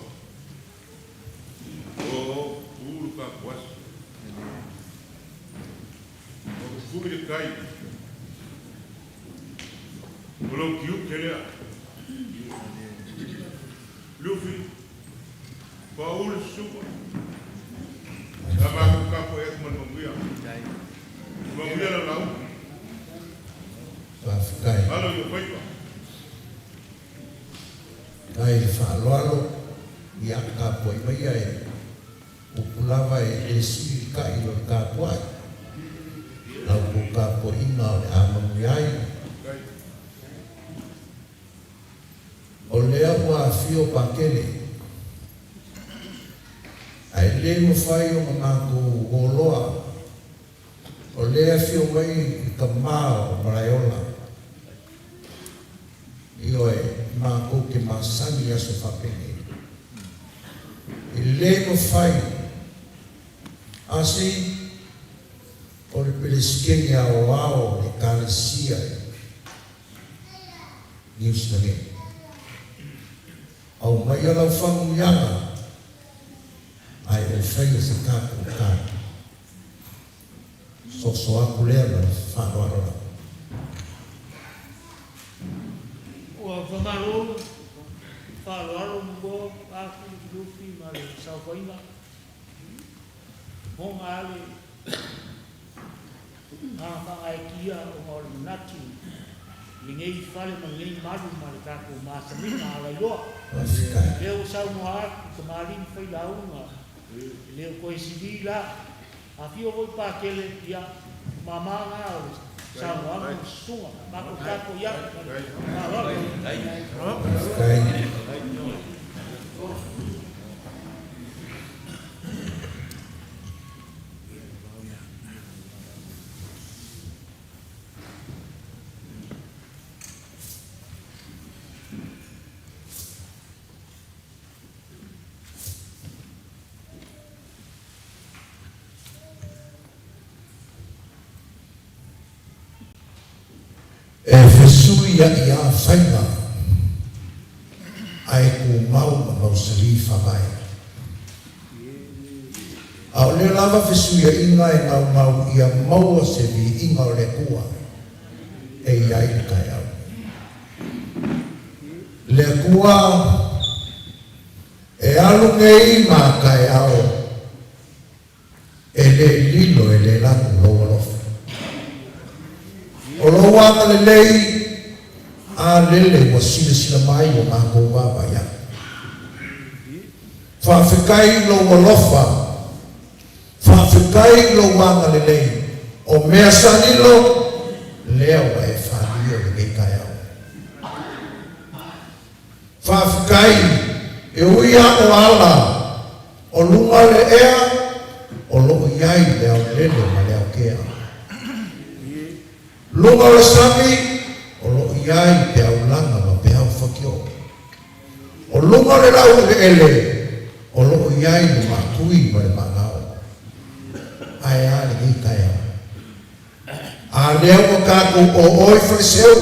oo tu le tatou aso. Ua fufui le tai o lou tiute lea. Lufi, pau le susuga. Sa matou tapuai atu ma le manuia. Manuia lau lauga. Faafetai. Alo i ou faiva. Faafetai le faaaloalo, ia tapuai maia e upu lava e le sili le tai i lo le tapuai. La outou tapuaiga o le a manuia ai. O lea ua afio Pakele, ae le mafai ona matou oloa, o lea e afio mai le tama o Malaeola. Ioe, matou te masani i aso faapenei. E le mafai, asi, o le Peresetene Aoao o le Ekalesia i Niu Sila. Aumaia lau faamanuiaga, ae ou faia se tatou tali. Soso atu lea ma le faaaloalo lava. Ua faamalo faaaloalo mo aku Lufilufi ma le saofaiga. Fofoga lava le agaga faagaeetia ona o le manatu i lenei fale ma lenei malu ma le tatou masaniga alailoa. Lea ua saunoa atu tamalii ma failauga, e le o toe sili la. Afio foi Pakele, ia, o mama na o le saunoaga ma susuga. Matou tapuai atu ma le faaaloalo. E fesuiaʻi lava faiga ae tumau ma mausali faavae. A o lea lava fesuiaʻiga e naunau ia maua se viiga o le Atua e i ai le taeao. Le Atua e alu nei ma taeao e le lilo e le lanu lou alofa. O lou agalelei a lele ua silasila mai ua matou vaavaai atu. Faafetai i lou alofa, faafetai i lou agalelei, o mea sa lilo, lea ua e falia i lenei taeao. Faafetai, e ui lava o ala o luga o le ea, o lo o i ai le aolele ma le aokea. Luga o le sami, o lo o i ai peaulaga ma peau fakioo. O luga o le laueleele, o lo o i ai le maatui ma le maagao. Ae a lenei taeao? A lea ua tatou oo i Faleseu,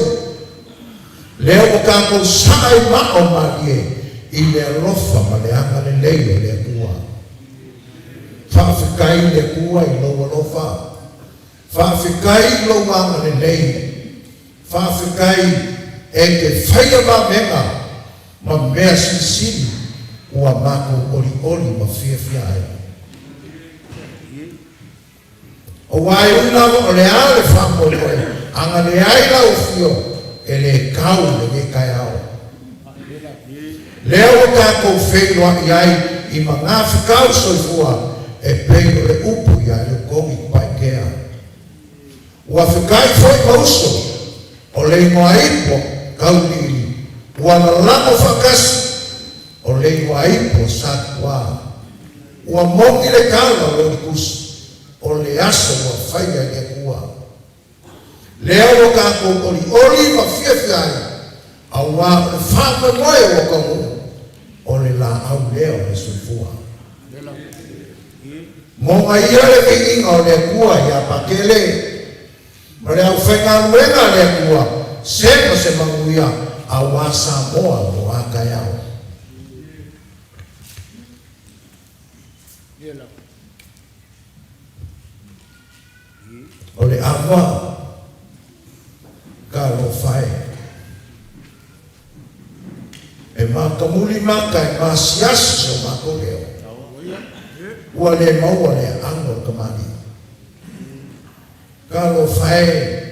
lea ua tatou saa i maa o malie i le alofa ma le agalelei o le Atua. Faafetai i le Atua i lou alofa, faafetai i lou agalelei, faafetai e te faia vavega ma mea silisili ua matou olioli ma fiafia ai. Aua e ui lava o le a le faamoemoe, ana leai lau afio, e le tau lenei taeao. Lea ua tatou feiloai ai i magafetau soifua e pei o le upu ia Leutoni Paikea. Ua fekai foi ma uso o le igoa ipo Kauliili, ua lalago faatasi o le igoa ipo Satuā. Ua moni le tala o le Tusi, o le aso ua faia e le Atua. Lea ua tatou olioli ma fiafia ai, auā o le faamoemoe ua taunuu, o le laau lea o le soifua. Moga ia le viiga o le Atua ia Pakele ma le aufaigaluega a le Atua, se ma se manuia auā Samoa mo a taeao. O le ava talofa e. E matamuli mata e masiasi so matou leo. Ua le maua le aano o le tamalii. Talofa e.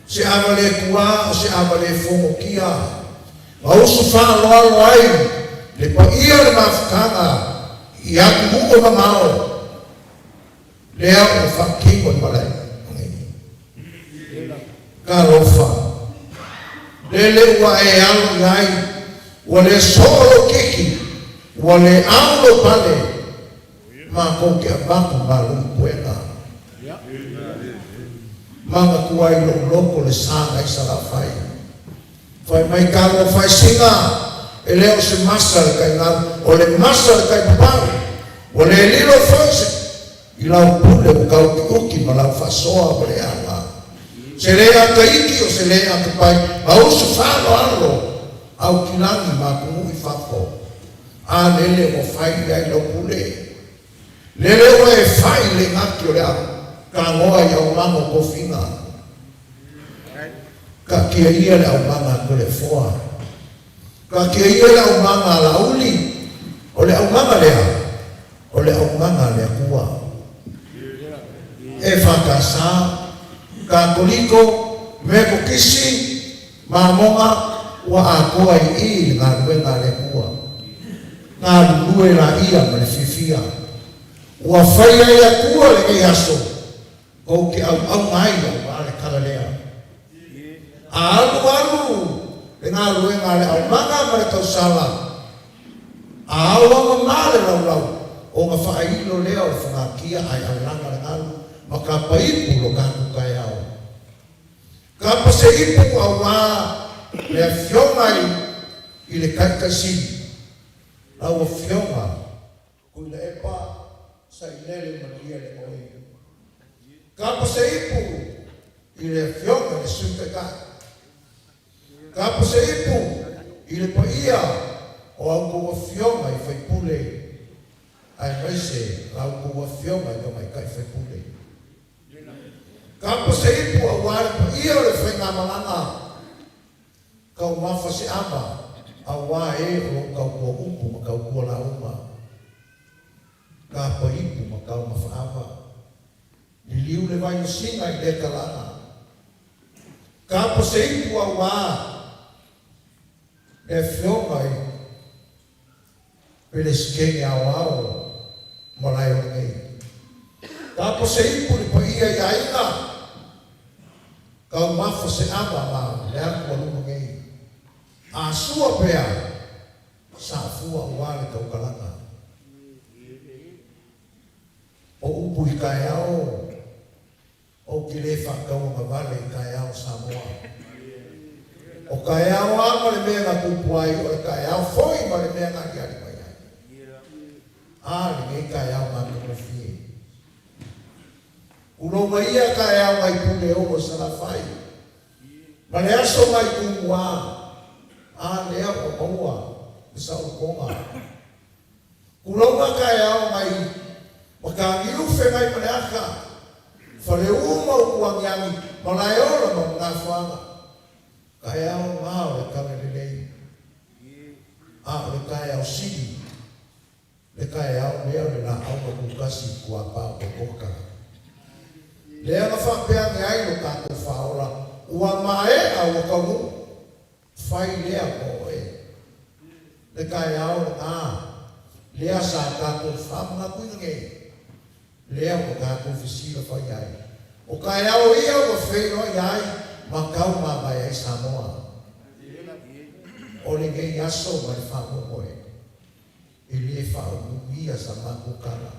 Se ava le tuā o se ava le fogotia. Ma usu faaaloalo ai le paia o le mafutaga i atunuu e mamao. Lea ua faatino i malae nei. Talofa, lele ua e alo i ai, ua le soo lou kiki, ua le ao lou pale, matou te avatu malu i puega. Manatua ai lou loto le sa nai Salafai. Fai mai talofa e Sina, e le o se masa le tai galu, o le masa le tai papau. Ua le lilo foi se i lau pule ua tauutiuti ma lau faasoa ma le aga. Se le ataiki o se le atapai, ma usu faaaloalo au kilagi ma atunuu i fafo. A lele ua fai i ai lau pule. le gati o le a tagoa i aumaga o tofiga. Taatia ia le aumaga a Toleafoa. Taatia ia le aumaga a Laauli. O le aumaga lea, o le aumaga a le Atua. EFKS, Katoliko, Metotisi, Mamoga ua atoa i i le galuega a le Atua. Galulue laia ma le fiafia. Ua faia e le Atua lenei aso tou te auauna ai aua le tala lea. A alu alu le galuega a le aumaga ma le tausala, a aoaomama le laulau, ona faailo lea o le fogatia ae alaga le galu ma tapa ipu lo tatou taeao. Tapa se ipu auā le Afioga i le Taitaisili, lau Afioga Tuilaepa Sailele Malielegaoi. Tapa se ipu i le Afioga i le Sui Taitai. Tapa se ipu i le paia o a outou afioga i sui usufono aemaise la outou afioga i tamaitai sui usufono. Tapa se ipu aua le paia o le faigamalaga taumafa se ava aua e o lo o tautua upu ma tautua lauga. Tapa ipu ma taumafa ava. Liliu le vai o Sina i lea talaga. Tapa se ipu aua le afioga i Peresetene Aoao Malaeola nei. Tapa se ipu i le paia i aiga, taumafa se ava ma le atu a luma nei. A sua pea, sa fua aua le tautalaga. O upu i taeao, ou te le faatauagavale i taeao Samoa. O taeao a ma le mea na tupu ai, o le taeao foi ma le mea na aliali mai ai. A lenei taeao matagofie. Tulou ia taeao nai Puleono i Salafai, ma le aso nai Tumua, a lea ua maua le saolotoga. Tulou taeao nai Mataniu Fegai ma le Aka, Faleu ma Utuagiagi, Malaeola ma Manafoaga. Taeao na o le Talalelei, a o le taeao sili, le taeao lea o le laau na tutasi i kuapā o Kokota. Lea na faapea ane ai lo tatou faaola, ua maea ua taunuu, fai lea mo oe. Le taeao lena, lea sa tatou faamanatuina nei, lea ua tatou fesilafai ai. O taeao ia ua feiloai ai ma taumamae ai Samoa. O lenei aso ma le faamoemoe, e le faaumuumia sa matou tala.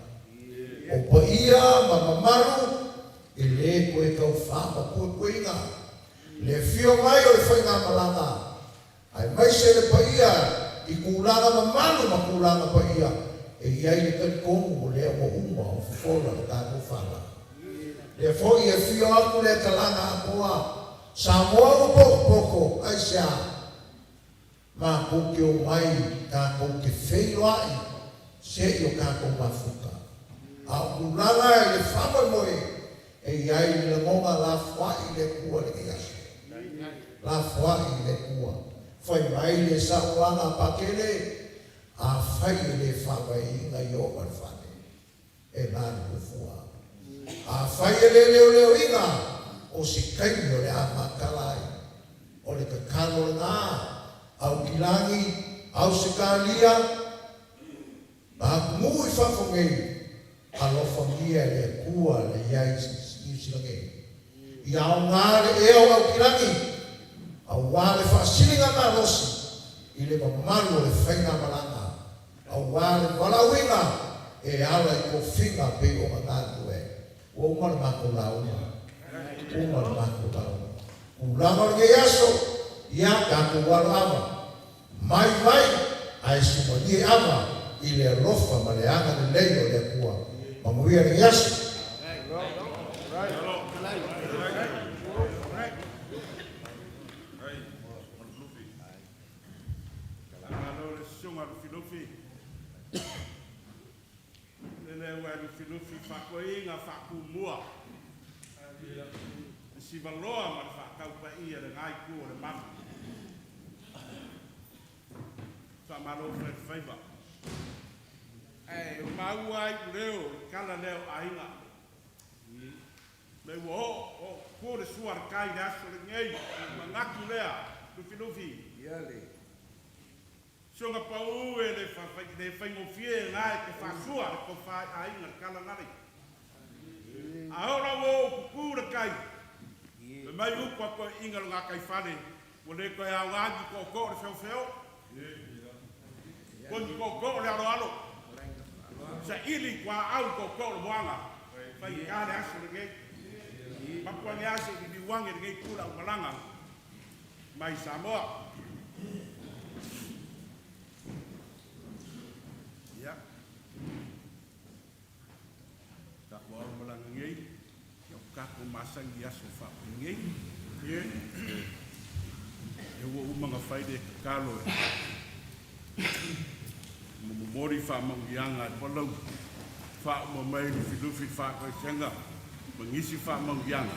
O paia ma mamalu e le toe tau faamapuepueina le afio mai o le faigamalaga, aemaise le paia i tulaga mamalu ma tulaga paia e i ai le talitonu o lea ua uma o fofola le tatou fala. Lea foi e afio atu le talaga atoa Samoa ua potopoto, aisea? Matou te omai tatou te feiloai se i o tatou mafuta. A o tulaga i le faamoemoe e i ai le lagona lafoai i le Atua i lenei aso. Lafoai i le Atua. Fai mai le saunoaga a Pakele, Afai e le faavaeina i o ma le fale, e galulue fua. Afai e le leoleoina, o se taimi o le a matala ai. O le tatalo lena, Aukilagi, Ausetalia, ma atunuu i fafo nei, alofagia e le Atua le i ai i Niu Sila nei. Ia aoga le ea o Aukilagi, aua le faasiliga malosi i le mamalu o le faigamalaga Aua le valaauina e ala i tofiga pei ona galulue. Ua uma le matou lauga. Uma le matou lauga. Tulaga o lenei aso, ia tatou alo ava. Mai mai, ae sumalie ava i le alofa ma le agalelei o le Atua. Manuia lenei aso. Malo le susuga Lufilufi. Lea ua e lufilufi i faakoiga faakumua le sivaloa ma le faataupaia i lena itu o le malu. Faamalo fai le faiva. Ae ua maua ai iuleo i le tala lea o aiga. Me ua oo, oo tutu le sua a le tai i le aso lenei, o le manatu lea, Lufilufi. Suaga pau e le le faigofie na e te faasua le tofa i aiga le tala nale. A oo la ua oo tutu le tai, fai mai upu a toeaiina o le gataifale, ua le toe aoga ni tootoo o le feofeo, po ni tootoo o le aloalo, saili i tuaau tootoo o le moana, faigata le aso lenei. Mapu ane lava se i liliu ane i lenei itu o le aumalaga mai Samoa. Ia, tatou aumalaga nei, ia ua tatou masani i aso faapenei. Ia ua uma ona fai le tatalo e momoli faamanuiaga e palau faauma mai Lufilufi le faatoesega ma nisi faamanuiaga.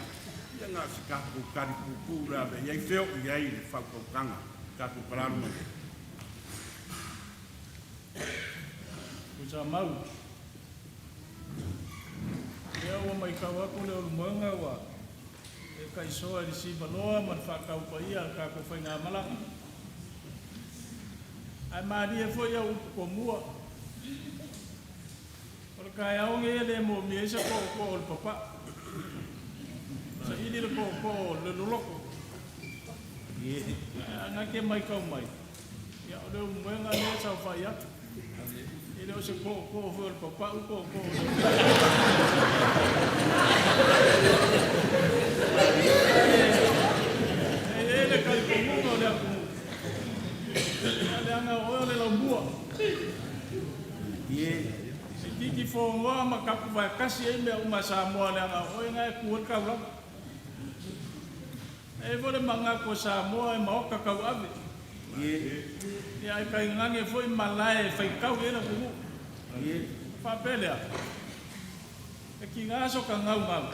Ia na o se tatou tali puupuu le ave i ai feo i ai le faautautaga tatou kalaluma nei. Tuisamau. Lea ua maitau atu le ulumoega ua e taisoa i le sivaloa ma le faataupaia a le tatou faigamalaga. Ae malie foi au upu tomua. O le taeao nei e le moomia ai se tootoo o le papau. Saili le tootoo o le loloto. Ae ana te maitau mai, ia o le ulumoega lea e saofai atu. E le o se tootoo foi o le papau tootoo o le E i ai le talitonuga o le atunuu, ia leaga o oe o le laumua. E titi fonoa ma tapuvaetasi ai mea uma a Samoa leaga o oe na e tu ai le taulaga. E i ai foi le manatu o Samoa e maota tauave. Ia ae tainane foi malae e faitau i ai le atunuu. Ona faapea lea, e tiga so ta gaugau,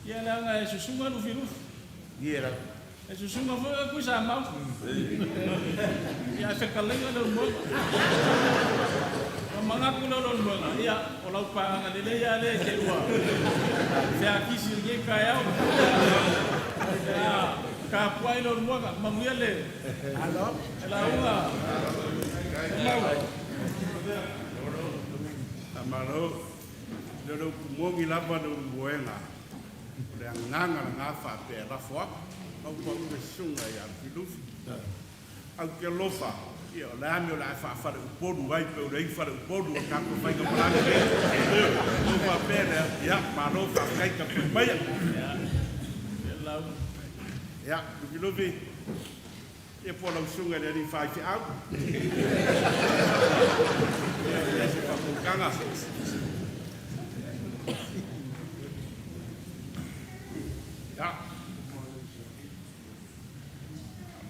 ia leaga e susuga Lufilufi. E susuga foi oe Tuisamau. Ia ae fetalaiga le Ulumoega. Ona manatu lea o le Ulumoega, ia o lau pagaga lelei lava lea i te i ua feakisi i lenei taeao. Ia tapuai le Ulumoega, manuia le lauga. Maumau. Faamalo. Le o le upu moni lava le Ulumoega. O le agaga lena faapea e lafo atu, au pau le susuga ia Lufilufi. Au te alofa, ia o le a mea o le a e faafaleupolu ai pe o le ai faleupolu o le tatou faigamalaga nei. Ona ou faapea lea, ia, malo faafetai tapuai maia. Ia, Lufilufi, ia po o lau susuga i le alii faifeau. Ia, e leai se faamoetaga. Ia,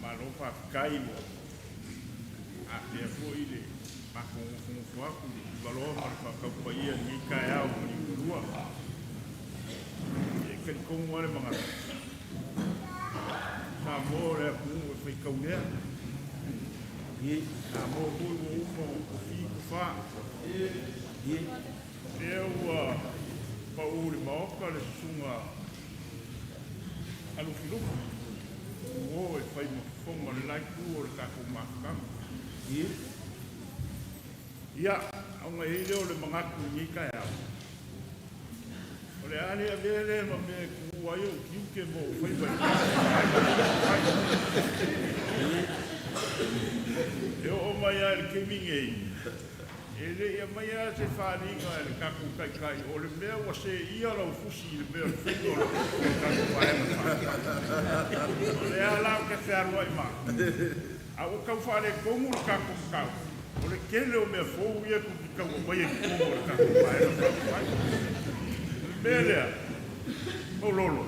faamalo faafetai ua afea foi le matou nofonofo atu i le ivaloa ma le faataupaia i lenei taeao ma liugalua. E talitonu lava le manatu, Samoa o le atunuu e faitau lea. Samoa foi ua uma ona tofi tofa. Lea ua pau i le Maota le susuga a Lufilufi, uo e fai ma fofoga o le la itu o le tatou mafutaga. Ia, ona i ai lea o le manatu i lenei taeao, o le a le avea lea ma mea e tuua ai ou tiute ma ou faiva i E oo mai lava i le taimi nei, E le i aumaia lava se faaaliga e le tatou Taitai o le mea ua seia lau fusi i le mea o le faiga o le tatou Vaega Faaupufai. O lea la ou te fealuai ma au, a ua tau faaletonu le tatou mataupu, o le tele o mea fou ia tou te tau aumaia i totonu o le tatou Vaega Faaupufai. O le mea lea, Maulolo,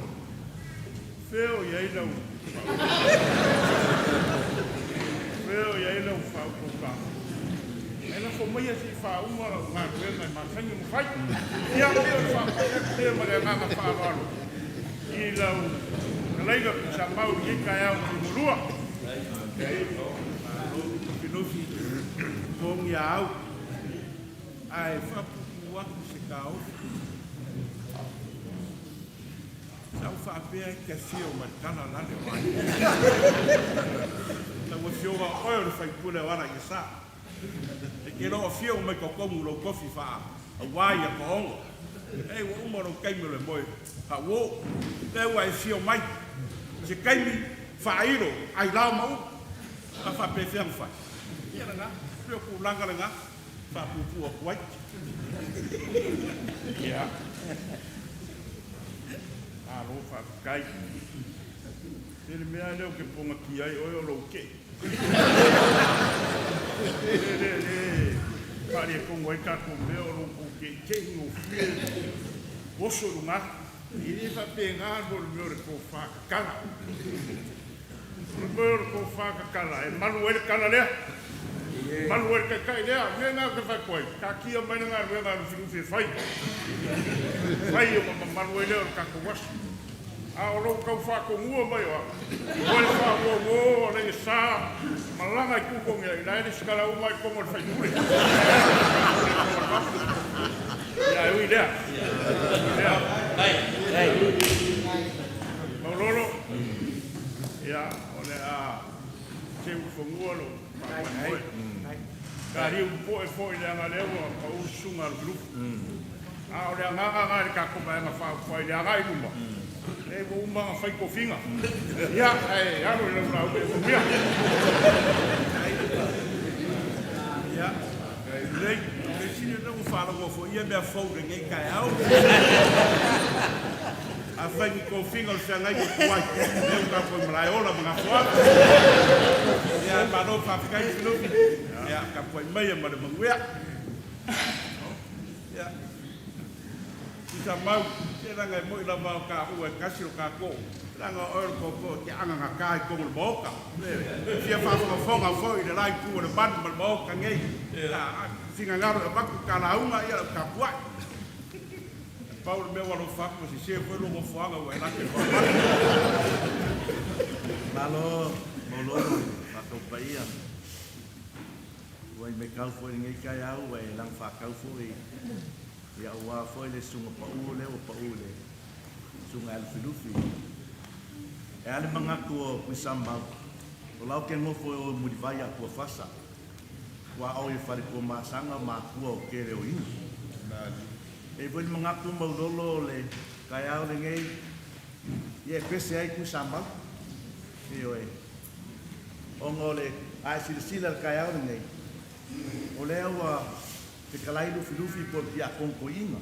fea o i ai lau fea o i ai lau faautautaga? Ae lafo maia se i faauma lau galuega e masani ona fai. Ia, pei o le faapai atu lea ma le agaga faaaloalo i lau fetalaiga Tuisamau i lenei taeao liugalua. Malo Lufilufi, togia au ae faapuupuu atu se taofi. Sa ou faapea e te afio mai le tala la le o Aiga. Lau Afioga o oe o le faipule o ala i sa. E te le o afio mai totonu i lou tofi faa aua i atoaono. Ei ua uma lou taimi o le moe faauo. Lea ua e afio mai. Se taimi faailo ailao ma ulu. A faapefea ona fai? Ia lena, pei o tulaga lena faapuupuu atu ai. Ia. Malo faafetai. Se le mea lea ou te pogatia ai oe o lou tei. Le, le, le faaletonu ai tatou mea o lou tou teitei gofie oso i luga atu. E le faapena mo le mea o le tofa tatala. O le mea o le tofa tatala e malu ai le tala lea. E malu ai le taitai lea. O le mea lena ou te fai atu ai, taatia mai le galuega a Lufilufi e fai. Fai ona mamalu ai lea o le tatou aso. A o lou tau faatonua mai o au, ua le faauouo a Leigesa malaga i Tutogi ai, la e lesitala uma ai totonu o le faipule. Ia, e ui i lea. Ia. Maulolo, ia, o le a seu i fanua lou faamoemoe. Taliu popoe foi leaga lea ua pau le susuga a Lufilufi. A o le agaga lena i le tatou Vaega Faaupufai i le agai i luma, leai ua uma ona fai tofiga. Ia, ae alo i lau lauga ia manuia. Ia, lelei, mea sili o lea ua faalogo foi ia mea fou i lenei taeao. Afai ni tofiga o le feagaiga tuai, lea ua tatou i Malaeola ma Gafoaga. Ia, malo faafetai Lufilufi. Ia, tapuai maia ma le manuia. Ia, Tuisamau, se leaga e moni lava o taua e tasi lo tatou, leaga o oe o le tootoo e te agagata i totonu o le Maota. E fia faafogafoga foi i le la itu o le malu ma le Maota nei. A finagalo e avatu ta lauga, ia o le tapuai. Pau le mea ua alofa atu, ua sese foi lou nofoaga ua e lata i le faamai. Malo Maulolo i matou paia. Ua i maitau foi i lenei taeao ua e laga faatau foi ia aua foi le susuga pau lea ua pau i le susuga ia Lufilufi. E a le manatu o Tuisamau, o la ou te nofo e o i Mulivai a Tuafasa, ua ao i Faletuamasaga ma atua o tele o ina. E i foi le manatu Maulolo o le taeao lenei, ia e pese ai Tuisamau. Ioe. Ona o le a e silasila i le taeao lenei, o lea ua fetalai Lufilufi po o le Tiakono Toeaina,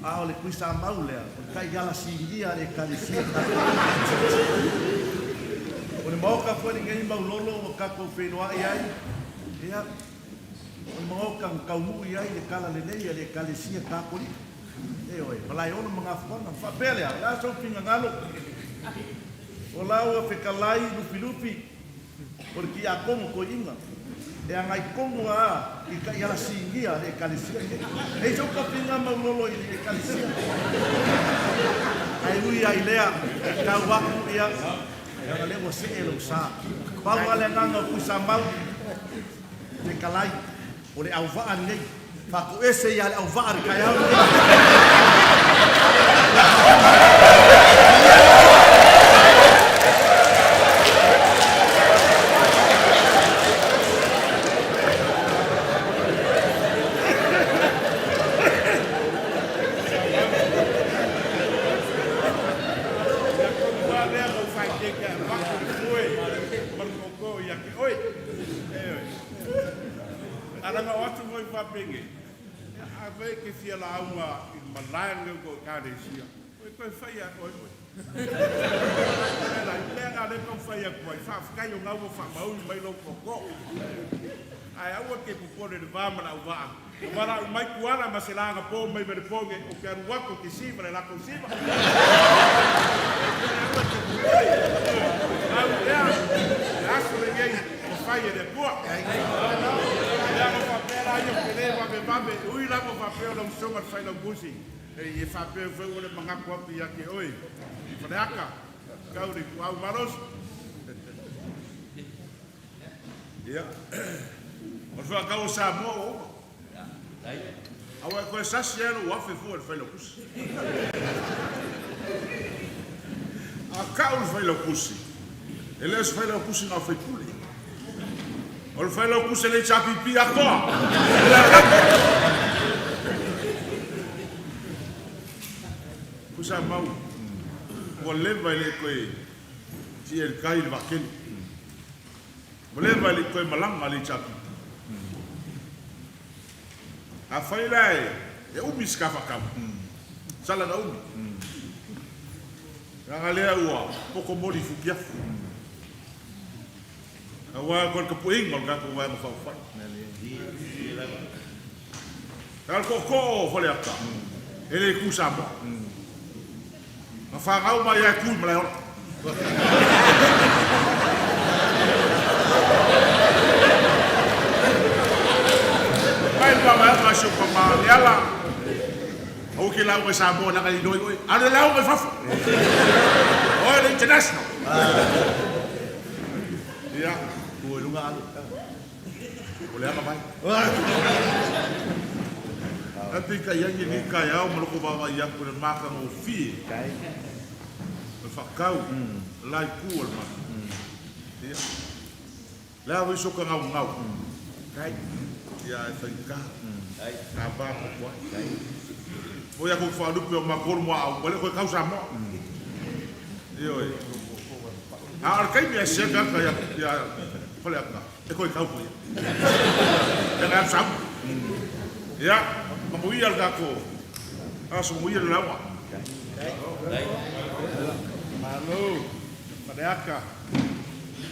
a o le Tuisamau lea, o le taiala sinia a le Ekalesia Katoliko. O le Maota foi lenei Maulolo ua tatou feiloai ai, ia, o le Maota na taunuu i ai le talalelei a le Ekalesia Katoliko. Ioe, Malaeola ma Gafuaga. Ona faapea lea, o le a sou finagalo? O la ua fetalai Lufilufi o le Tiakono Toeaina e agai tonu a i taiala sinia a le Ekalesia nei. E i sou tofiga maulolo i le Ekalesia. Ae ui ai lea, tau aku ia, leaga lea ua see lou sa. Pau lava le agaga o Tuisamau, fetalai, o le auvaa lenei. Faatoese ia le auvaa i le taeao lenei. Ia tonu lava lea na ou faaeteete e avatu le foe ma le tootoo ia te oe. Ioe. A laga o atu foi faapenei, ia afai e te fia lauga i le malae lenei o tou Ekalesia, ua e toe fai lava e oe oe. Ioe la, i le mea lena lea e taumafai atu ai, faafetai o lena ua faamaui mai lou tootoo. Ae aua e te popole i le va ma le auvaa, na valaau mai Tuala ma se lagapo mai ma le po nei, ou te alu atu ou te siva le latou siva. Ioe, aua e te popole. Ioe, au lea, le aso lenei ua fai e le Atua. Ia. la ia ou te le vavevave, e ui lava faapea o lau usoga le Failautusi, e faapea foi ua le manatu atu ia te oe i Faleata, tau le ituau malosi. Ia, o le faatau o Samoa ua uma. Aua e toe sasi lava lou afe fua i le Failautusi. A tau le Failautusi, e le o se Failautusi na o faipule. O le Failautusi a le HRPP atoa. O le alama. Tuisamau, ua leva e le toe tia i le tai le vaatele. Ua leva e le i toe malaga le HRPP. Afai la e umi se ta faatau, sala na umi. Leaga lea ua poto moli i futiafu. Aua ko le tapuaiga o le tatou Vaega Faaupufai. A o le tootoo o Faleata, e le tu Samoa. Na fanau mai lava e tu i Malaeola. Mai le vaavaaiga a si ou tama Leala, aua e te lauga i Samoa leaga e iloa ai oe. Alu e lauga i fafo. Oe le international. Ia. Tu i luga alu. O le agavai. Ae peitai ane lenei taeao ma loko vaavaai atu i le matagofie o le faatau o la itu o le malu. Ia. Le a foi soka gaugau. Ia ae faigata. Ka va poto ai. Mo ia kou faalupe o matou le muaau, ua le toe tau Samoa. Ioe. A o le taimi e siaki atu ia ia Faleata, e toe tau foi. Ia ngai sau. Ia, manuia le tatou aso, manuia le lauga. Malo, Faleata.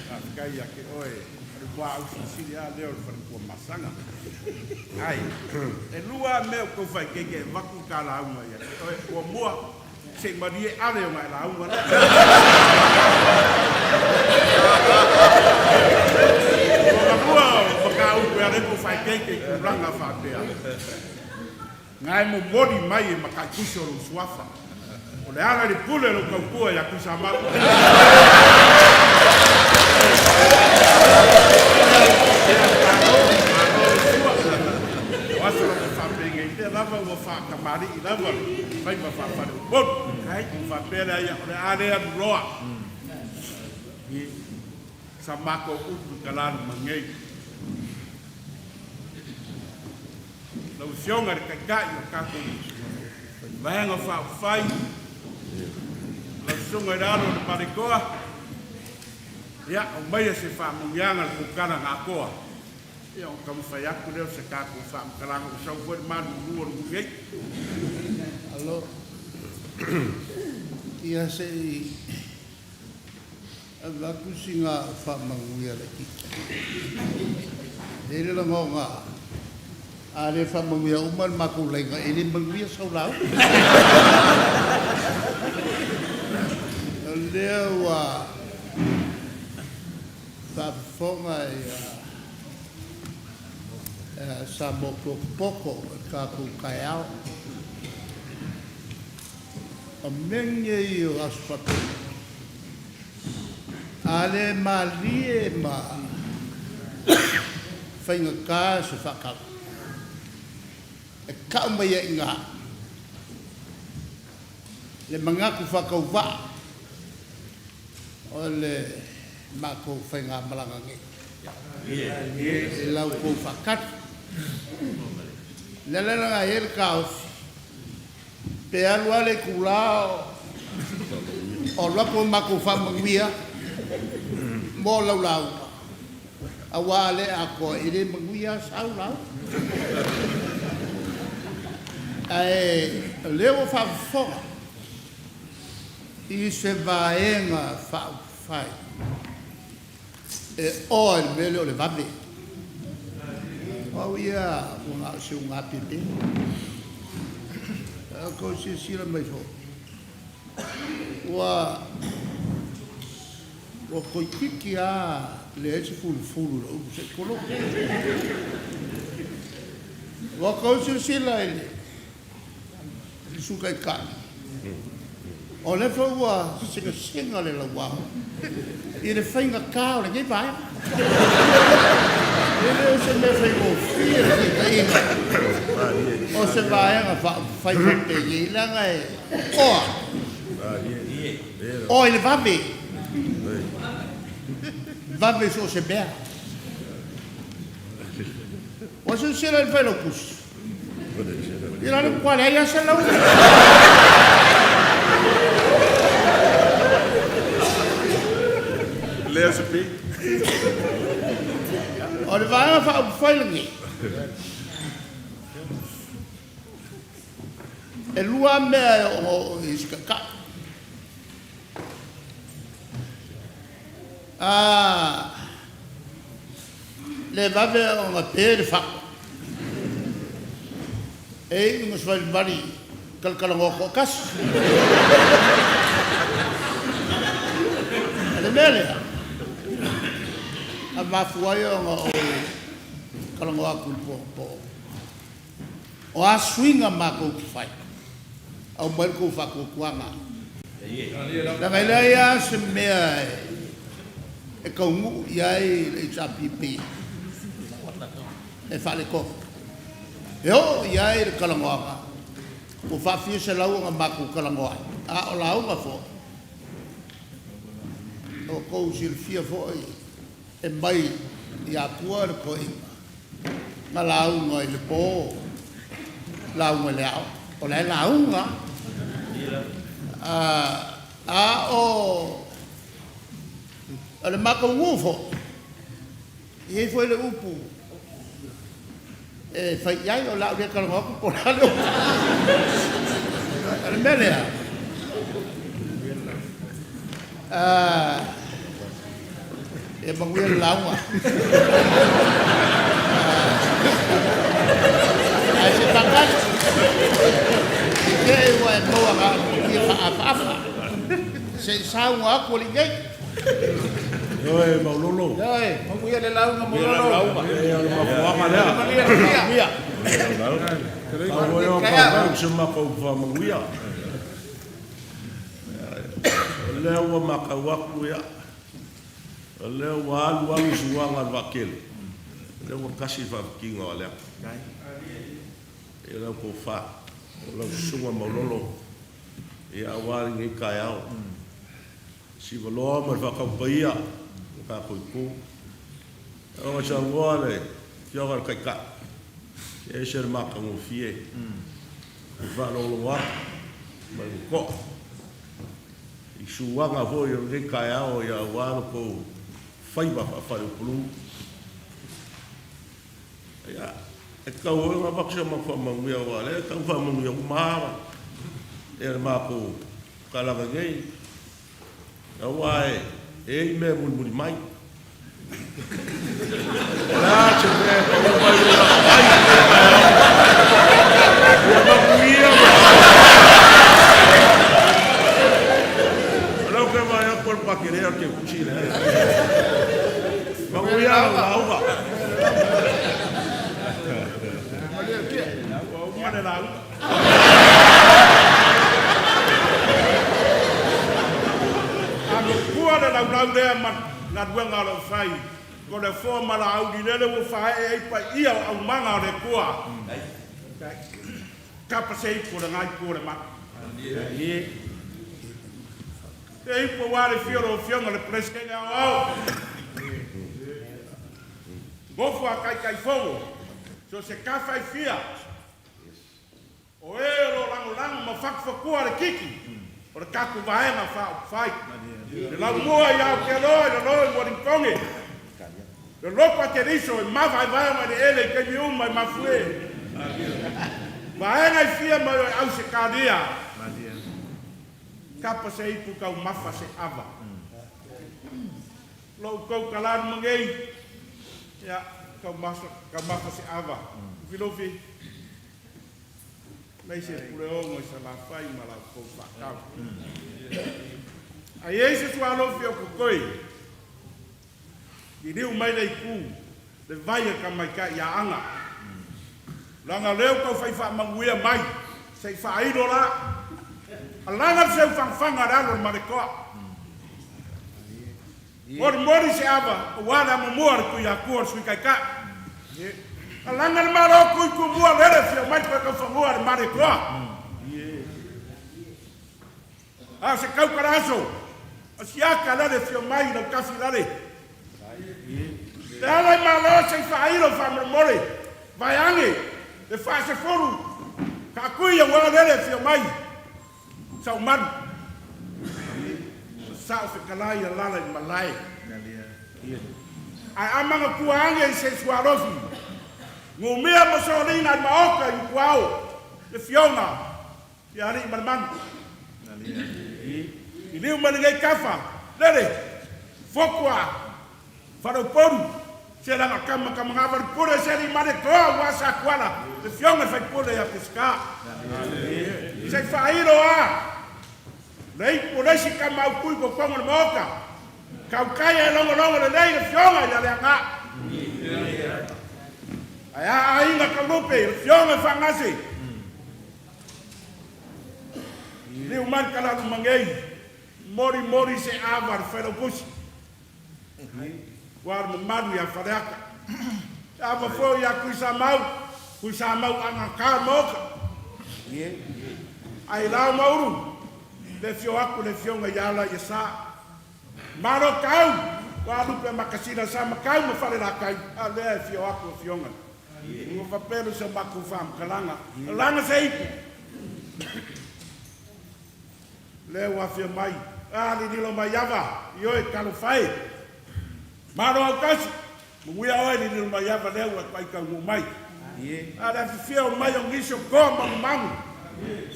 Faafetai ia te oe. O le muaau silisili lava lea o le faletua masaga. Ai, e lua lava mea ou te tau faaeteete e avatu ta lauga ia te oe. Muamua, Se i malie ale ona e lauga lea. Lona lua o mataupu e ala ai kou faaeteete i tulaga faapea. Na e momoli mai e mataitusi o lou suafa. O le ala i le pule o lou tautua ia Tuisamau. Malo, malo le sua. O aso lava faapenei lea lava ua faatamalii lava le faiva faafaleupolu. Ona faapea lea, ia, o le a le alu loa i sa matou upu i Talaluma nei. Lau Afioga i le Taitai o le tatou Vaega Faaupufai, lau Susuga i le Alo o le Malietoa, ia, aumaia se faamanuiaga i le tautala na atoa. Ia, ona taumafai atu lea o se tatou faamatalaga ua sau foi le malulu o le nuu nei. Alo. Ia se i avatu sina faamanuia laitiiti. E i ai le lagona, a le faamanuia uma le matou laina, e le manuia sau lauga. O lea ua faafofoga ia Samoa potopoto i le tatou taeao. O mea nei o aso faapea, a le malie ma faigata se faatau, e tau mai ai i ina le manatu faatauvaa o le matou faigamalaga nei i la outou faatali. O le ala lena e i ai le taofi, pe alu lava le itula o alu atu a matou faamanuia mo lau lauga, aua a le atoa e le manuia lava sau lauga. Ae o lea ua faafofoga i se Vaega Faaupufai e oa i le mea lea o le vave. O au ia ua na o se ugapepe. A outou silasila mai foi, ua toeitiiti lava leai se fulufulu i lou upu se i tulou. Ua kou silasila i le Sui Taitai, o lea foi ua segasega le lauao i le faigata o lenei vaega. E le o se mea faigofie le taitaiga o se Vaega Faaupufai faapenei, leaga e oa, oa i le vave, vave i so o se mea. Ua silasila i le Failautusi, ia la le matua leai lava se lauga. Lea se pi. O le Vaega Faaupufai lenei, e lua lava mea e oooo i se taitai. A le vave ona pe le fatu, e iu ina savalivali talatalanoa toatasi. O le mea lea, na mafua ai ona ou talanoa atu i le po anapo, o a suiga matou te fai, aumai lo outou faatuatuaga. Leaga e leai lava se mea e taunuu i ai le HRPP e faaletonu. E oo i ai le talanoaga, ua faafia selau ona matou talanoa ai, a o lauga foi, ua outou silafia foi e mai i Atua le toeaina na lauga i le po, lauga i le ao, o la e lauga lava. A o le matou nuu foi, e i ai foi le upu e fai i ai, o le a ou le talanoa atu po o le a le upu. O le mea lea, ia manuia le lauga. Ae se i faatali, i te i ua e maua na o le futia faaafaafa, se i saunoa atu alii nei. Ioe Maulolo. Ioe. Manuia le lauga Maulolo. E o le mafuaaga lea. Tau ai o pau se matou faamanuia. O lea ua matau atu ia, o lea ua alu alu suaga o le vaatele, o lea ua tasi le faafitiga o Aleata. I lau tofa, o lau susuga Maulolo, ia aua lenei taeao. Sivaloa ma le faataupaia o tatou itu. Ua saunoa le Afioga i le Taitai, e ese le matagofie i le faalogologo atu ma le totoa i suaga foi o lenei taeao aua lo outou faiva faa-faleupolu. Ia, e tatau foi ona avatu si a matou faamanuia aua o lea e tau faamanuia uma lava le matou kalaga nei. Aua e i ai mea e mulimuli mai. O le a se mea e pau mai lou lagaai i lenei taeao? Ia manuia ma O lea ou te vaai atu o le matua tele o le teutusi lea. Manuia lau lauga. Ua uma le lauga. Alofua le laulau lea ma galuega o lo o fai, ko le foa ma laauli lele ua faaee ai paia o aumaga o le Atua. Kapa se ipu o le gaipu o le malu. Se ipu aua le fia o lau Afioga i le Peresetene Aoao. Nofo a Taitaifono, so se tafa e fia, O e o lo o lagolago ma fatufatua le tiki o le tatou Vaega Faaupufai, le laumua i Aotearoa i lalo i Ualigitone, le loto a Keriso e mavaevae ona eleele i taimi uma e mafue. Vaega e fia mai o e Ausetalia, kapa se ipu taumafa se ava. Lo outou talanu nei, ia, taumafa se ava. Lufilufi. Aemaise Puleono i Salafai ma la outou faatau. A i ai se sualofi o totoe, liliu mai le itu, le vai a tamaitai ia Aga. Laga lea ua tau fai faamanuia mai, se i faailo la. Alaga le seufagofaga a le alo o le Malietoa. Molimoli se ava aua le amomua a le Tuiatua o le Sui Taitai. Alaga le Malo Tui Tumua lele fia mai toe taufanua a le Malietoa. A o se tautala aso, o siaka lele fia mai i Lautafi lale. Le ala i Malo se i faailo faamolemole, vaeane le faasefulu taatui aua lele fia mai Saumalu. Sao fetalai alala i malae. Ae a manatua ane i se sualofi, numia ma soliga i maota i Utuao, le fioga ia alii ma le manu. Liliu mai lenei tafa, lele, fotu a Faleupolu, se laga tama tama gava le pule se alii male toa ua sa tuala, le fioga i faipule ia Peseta. Se i faailo a le ipu le isi tama autui totogi o le maota, tautai e logologo lelei le fioga ia Leaga. Ae a aiga taulupe le fioga i Faagase. Liu mai le talalu magei, molimoli se ava le Failautusi. Ua le mamalu ia Faleata. Se ava foi ia Tuisamau, Tuisamau agata maota. Ai lao maulu, le fio aku le fioga ia ala ia sa. Malo tau, ua lupe makasina sa makau ma fale lakai, a lea e fio aku a fioga. Ua fapelo sa maku whaamkalaga. Langa se ipu. Lea ua afio mai, a lililo mai ava, ioe talofa e. Malo autasi, manuia oe lililo mai ava lea ua e taunuu mai. A le afifio mai o nisi o toa magumagu,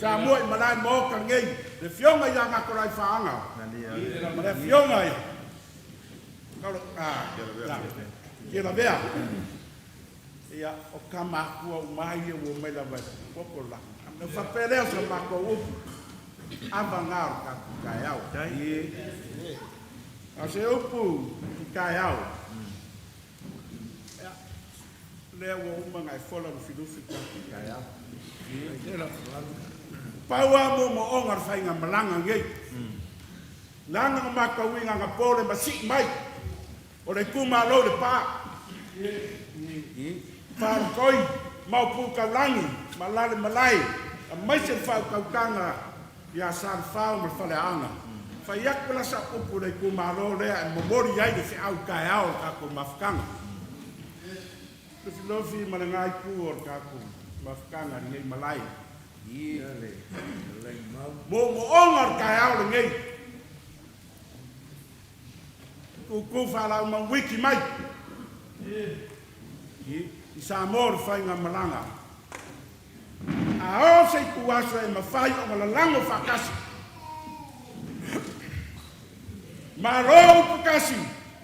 Samoa i malae maota nei, le afioga ia Gatolaifaga, ma le afioga ia Tialavea. Ia, o tama akua uma ia ua omai lava e popo la. Na faapea lea o sa matou upu, ava ngā o le tatou taeao. A o se upu i taeao, ia, lea ua uma ona e fola lufilufi le tatou taeao. Pau lava moomooga o le faigamalaga nei, leaga na matauina anapo le masii mai o le itumalo i Lepa, Faalotoi, Maopu Taulagi, Malale Malae, aemaise le faautautaga ia Salefao ma le Faleaana. Fai atu la sau upu i le itumalo lea e momoli ai le feau taeao o le tatou mafutaga. Lufilufi ma le ga itu o le tatou mafutaga i lenei malae. Moomooga o le taeao lenei. Tutu faalaumau wiki mai i Samoa o le faigamalaga. A o se ituaso e mafai ona lalago faatasi. Malo uputasi,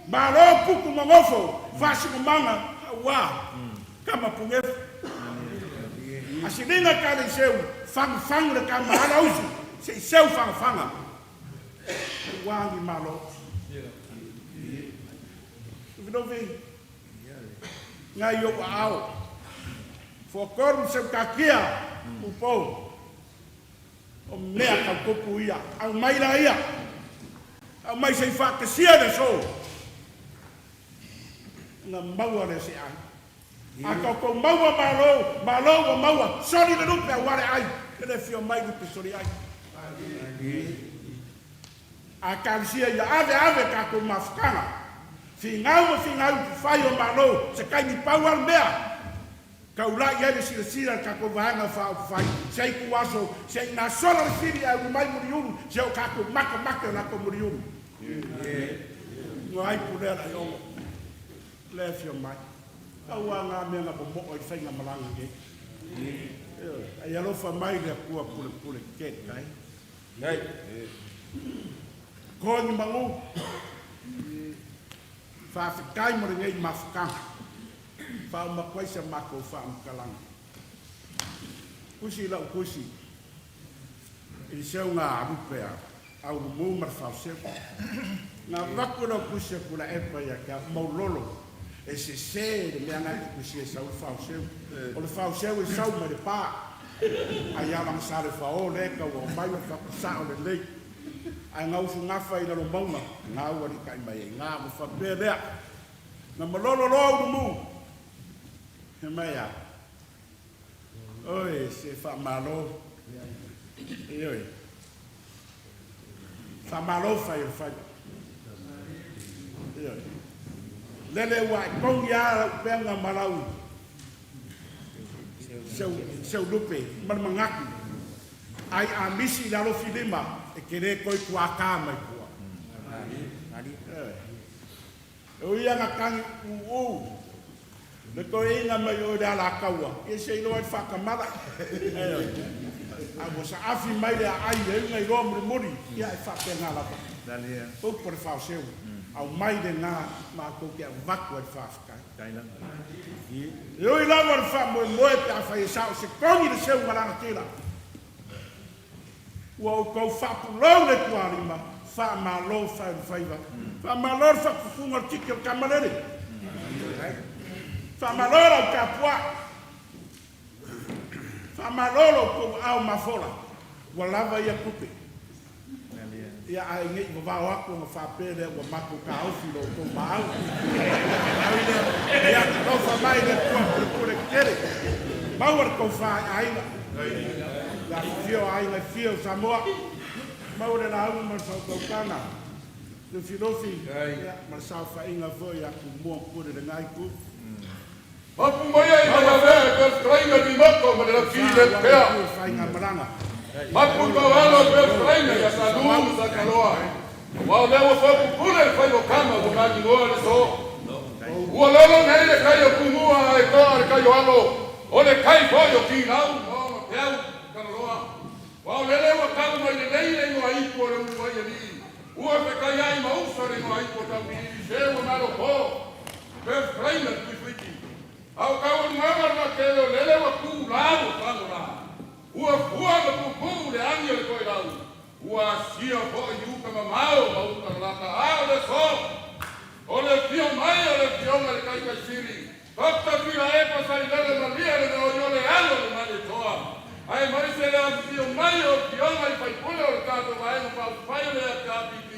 malo putu ma nofo, faasinomaga aua tama punefu. Asiliga tale i seu, fagufagu le tama alausu, se i seu fagafaga. Ua ni malo. Lufilufi, ngai ou aao. Fuatolu seutakia, upou. O mea tautupu ia. Aumai la ia. Aumai se i faatasia le aso. Na maua le se ai. A tatou maua malo, malo ua maua, soli le lupe aua le ai, e le fia mai lupe soli ai. A talosia ia ave ave tatou mafutaga, figau ma figau upufai o malo, se taimi pau lava le mea, taulai ai le silasila a le tatou vaega faaupufai, se itu aso, se i gasola le fili ae ulu mai muliulu, se o tatou matamate o latou muliulu. Ua ai pulea le aiogo. Le afio mai. Pau a ngā mea na momoo i le faigamalaga nei. Ioe. Ai alofa mai le Atua pulepule tele. Nei. Koa ni manu. Faafetai mo lenei mafutaga. Faauma atu ai sa matou faamatalaga. Tusi i lau tusi i le seuga a lupe a Aulumu ma le Faoseu. Na avatu lau tusi a Tuilaepa ia te au, Maulolo. E sesē le mea na e te tusia e sau le faoseu. O le faoseu e sau mai le pa. Ai a o lana sa le fao lea e tau aumai ma fatu sao lelei. Ae na usugafa i lalo mauga, na ua litai mai ai na ma faapea lea. Na malolo loa Ulumu. Fai mai a, Oi, se faamalo. Ioe. Faamalo fai o le faiva. Ioe. Lele ua e togi lava lau upega ma lau seu lupe ma le manatu. Ai a misi i le alofi lima, e te le toe tuata mai tua. Ioe. E ui lava na tagi uu le toeaina mai o i le Alataua, ia se iloa ai le faatamala. Ioe. A ua saafi mai le aai e uga iloa mulimuli, ia e faapena lava. Upu a le Faoseu, aumai lena matou te avatu ai le faafetai. E ui lava o le faamoemoe pe afai e sao se togi le seu ma lagatila, Ua outou faapulou le tualima, faamalo faelufaiva, faamalo le faapupuga o le titi o le tamalele, faamalo lau tapuai, faamalo lo outou aao mafola, ua lava ia tupe. Ia ae ne i vavao atu ona faapea lea ua matou taofi i lo outou maau. Ia alofa mai le Atua pulepule tetele, maua le tofa i aiga. Le afifio o aiga e fia o Samoa, maua le lauga ma le faautautaga, Lufilufi ia ma le saofaiga foi a Tumua ma Pule i lena itu. Mapu mai ai Vaialea e pea fetalaiga i Mimoto ma le Lauti le Pea. Mapu i Paualo e pea fetalaiga ia Sa Lu ma Sa Kaloa. Aua o lea ua faupupule le faiva o tama ua magunoa le so. Ua lolo nei le kai o Tumua ae toa le kai o Alo, o le kai foi o Tilau ma ona peau i Kanaloa. Aua o lele ua tau mai lelei le igoa ipu o le uluai alii, ua fekaiai ma usa le igoa ipu o Tauiliili se ua malo po. Pea fetalaiga le Tuifuiti. A o taualumaga o le vaatele o lele ua tu lau o fago la. Ua fua ma puupuu le agi o le toelau. Ua asia foi i uta mamao ma uta lalata. A o le aso, o le afio mai o le Afioga i le Taitaisili, Doctor Tuilaepa Sailele Malie le gaoi o le alo o le Malietoa, aemaise le afifio mai o Afioga i faipule o le tatou Vaega Faaupufai o le FKPP,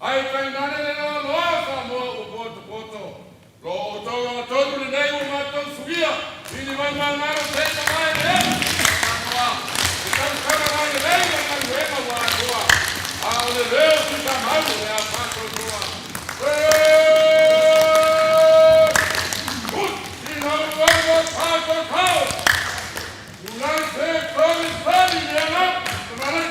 Ae tainane le loaloa o Samoa ua potopoto. Lo outou agatonu lenei ua matou suia i ni vaimagalo seia mae le elu o Samoa. E tausaga lailelei o galuega ua atoa, a o le leo tuisamau o le a faatoutoa. Uti lauaga tatatau! Tulai se tali tali le alapu tamalai!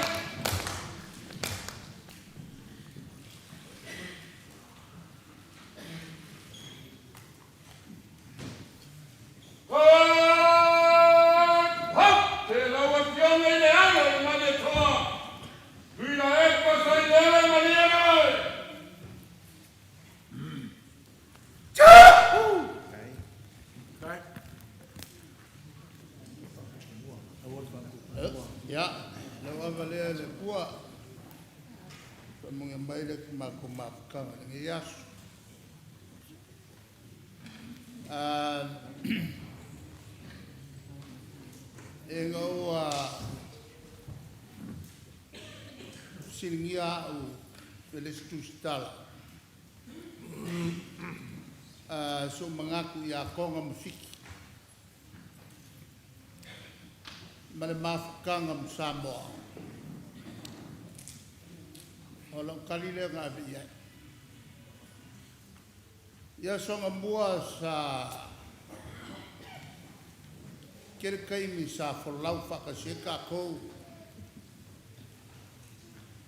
Te lau Afioga i le Alo o le Malietoa, Tuilaepa Sailele Malielegaoi. Ia, lau ava lea i le Atua, faamanuia mai le matou mafutaga i lenei aso. Ina ua fesiligia au e le isi tusitala, sou manatu ia Toga ma Fiti ma le mafutaga ma Samoa. O lau tali lea na ave i ai. Ia soga mua sa tele taimi sa folau faatasi ai tatou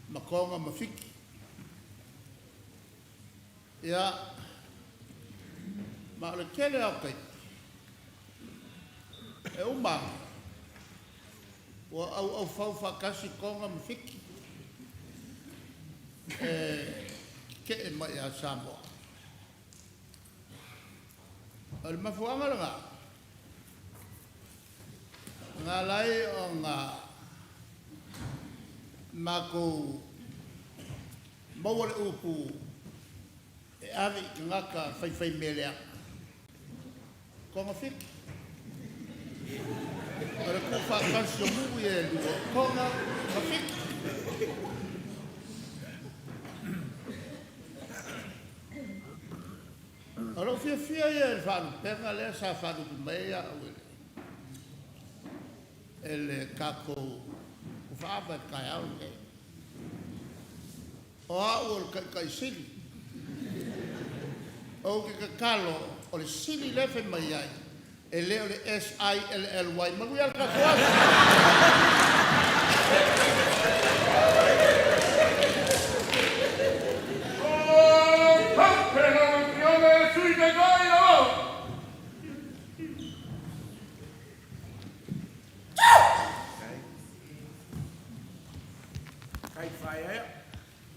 ma Toga ma Fiti. Ia, ma o le tele lava o taimi, e uma ane, ua auaufau faatasi Toga ma Fiti e tetee mai ia Samoa. O le mafuaaga lena, na ala ai ona matou maua le upu e ave i tagata faifaimea leaga. Kogafiti. O le tuufaatasi o nuu ia e lua, o Toga ma Fiti. O lou fiafia ia i le faalupega lea sa faalupe mai ai au e le tatou faava i le taeao lenei. O au o le Taitaisili. Ou te tatalo o le sili lea e fai mai ai, e le o le SILLY. Manuia le tatou aso.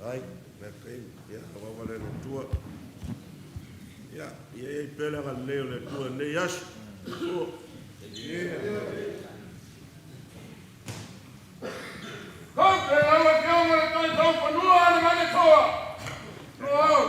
Ai, le taimi, ia, ua le Atua. Ia, ia i ai pea le agalelei o le Atua i lenei aso. Atua. Koke lau Afioga le Taitaufanua a le Malietoa. Loau.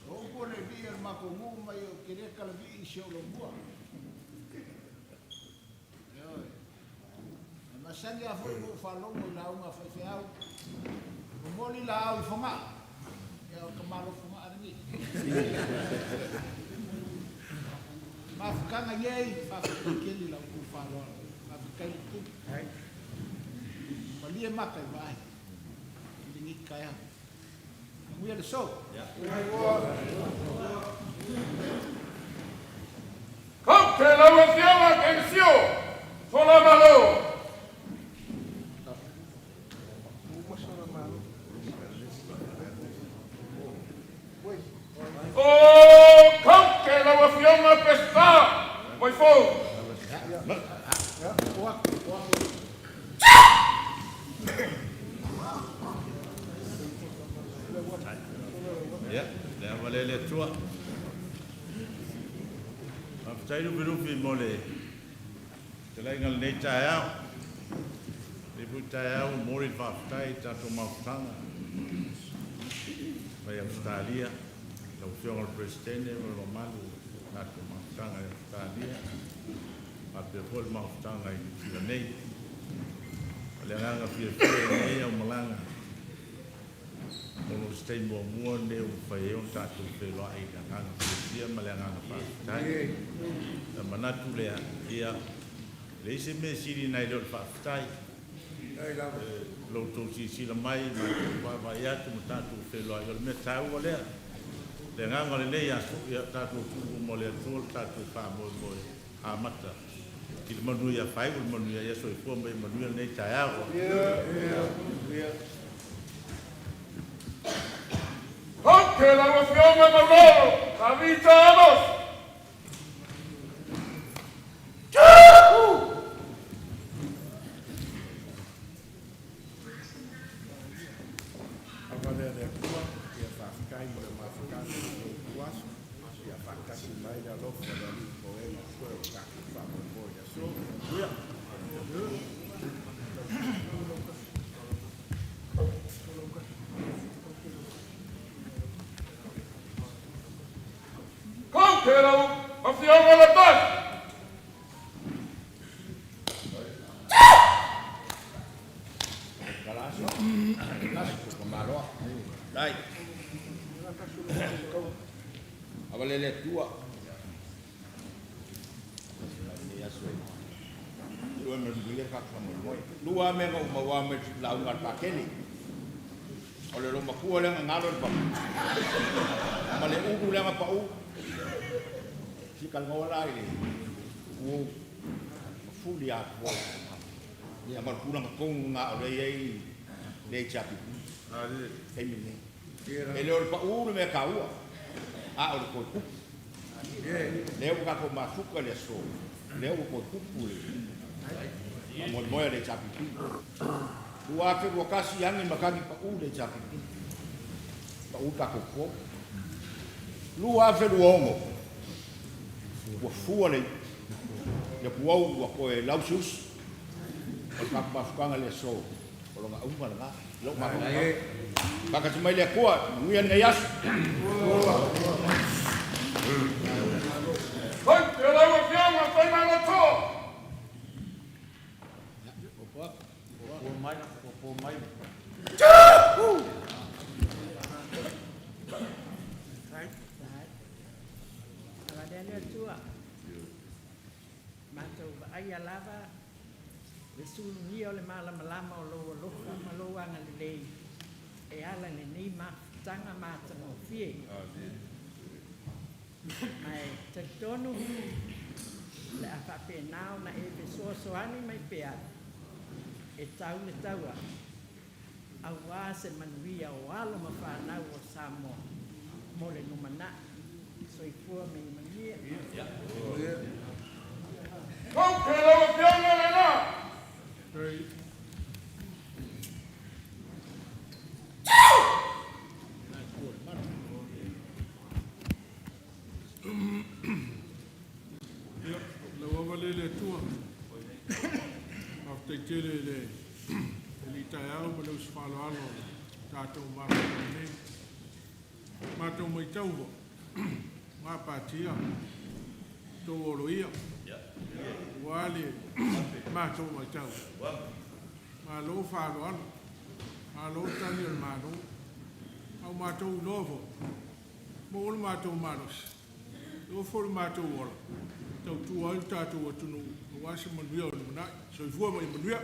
O upu o le vii a le matou nuu mai ou te le talavii i si ou laumua. Ioe. E masani lava foi ona ou faalogo i lauga a faifeau, momoli laau i Fogaa. Ia o tamaloa Fogaa lenei. Mafutaga iai, faafetai tele i la outou faaaloalo. Faafetai le tuli. Malie mata i vaai i lenei taeao. Manuia le aso. Koke lau Afioga Kenesio Folamalo. O Koke lau Afioga Peseta Moifou. Ia, le ava lea i le Atua. Faafetai Lufilufi mo le fetalaiga i lenei taeao. Lenei foi taeao e momoli le faafetai i le tatou mafutaga mai Ausetalia, lau Afioga i le Peresetene ma le mamalu o le tatou mafutaga i Ausetalia, faapea foi le mafutaga i Niu Sila nei. O le agaga fiafia i lenei aumalaga, ona o se taimi muamua lenei ua mafai ai ona tatou feiloai i le agaga fiafia ma le agaga faafetai. Ona manatu lea, ia, e leai se mea e sili nai lo le faafetai. Lo outou silasila mai ma outou vaavaai atu ma tatou feiloai, o le mea taua lea. Le agaga o lenei aso, ia tatou tuu uma i le Atua le tatou faamoemoe amata i le manuia faaiu le manuia, ia soifua ma ia manuia lenei taeao. Koke lau Afioga Maulolo Tavita Amos. Ava lea le Atua, ia faafetai mo le mafutaga i lenei ituaso, ia faatasi mai le alofa o le Alii po o e ma toe o tatou faamoemoe i le aso. Manuia. Koke lau Afioga Latasi. Ava le le Atua. Lenei aso e lua me manuia le tatou faamoemoe. Lua lava mea na ou maua mai le lauga a le Patele. O le loomatua lea na galo i le papa ma le ulu lea na pau. Se i talanoa la i le ua mafuli atoa ia ma le tulaga tonu lena o lea e i ai le HRPP i le taimi lenei. E le o le pau le mea taua, a o le toe tupu. Lea ua tatou mafuta i le aso, lea ua toe tupu le faamoemoe a le HRPP. 2021 agi matagi pau le HRPP, pau le tatou quota. 2026 ua fua le i'a. Le puau ua toe lausiusi. O le tatou mafutaga i le aso, o lona auga lena i lou mafaufau. Faatasi mai le Atua, manuia lenei aso. Hei, te lau Afioga Faimalotoa. Matou vaaia lava le sulugia o le malamalama o lou alofa ma lou agalelei e ala i lenei mafutaga matagofie. Ma e talitonu o le a faapena ona e fesoasoani mai pea e tau le taua aua se manuia o alo ma fanau o Samoa mo le lumanai. Soifua ma ia manuia. Kau ke lau Afioga lena. Ia, lau ava lea le Atua. Faafetai tele i le alii taeao ma le uso faaaloalo o le tatou mafuta nei. Matou matau foi, gapatia tou oloia, ua le matou matau. Malo faaaloalo, malo tali a le Malo. A ua matou iloa foi, maua lo matou malosi, maua foi lo matou ola, e tautua ai lo tatou atunuu aua se manuia o le lumanai. Soifua ma ia manuia.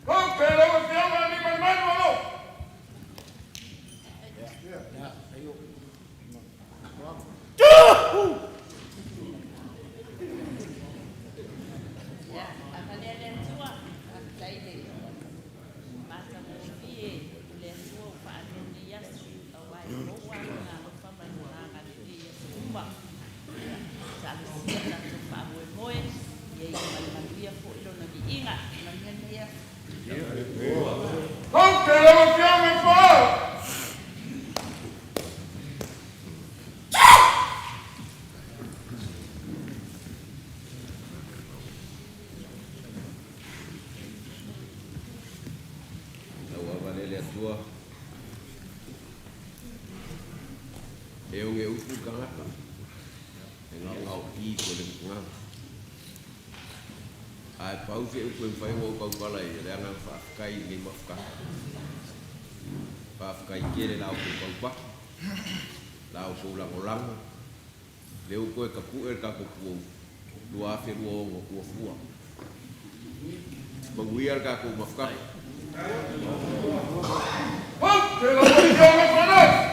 Kau ke lau Afioga Aliimalemanu Alo. Ia, agalelei le Atua, faafetai i le matagofie o le Atua ua faaalia i lenei aso, aua e maua Lona alofa ma Lona agalelei i aso uma. Ia, talosia tatou faamoemoe, ia iu mai manuia foi Lona viiga. Manuia lenei aso. Kau ke lau Afioga Foao. Lau ava lea le Atua, e oge upu le tagata, e gaogaoki po o le gagana. Ae pau se upu e mafai ona ou tautala i ai, o le agaga faafetai i lenei mafutaga. Faafetai tele i la outou taupaki, la outou lagolago, lea ua toe tapue le tatou puou 2026 fuafua. Manuia le tatou mafutaga. Kau ke lau Afioga Fanasi.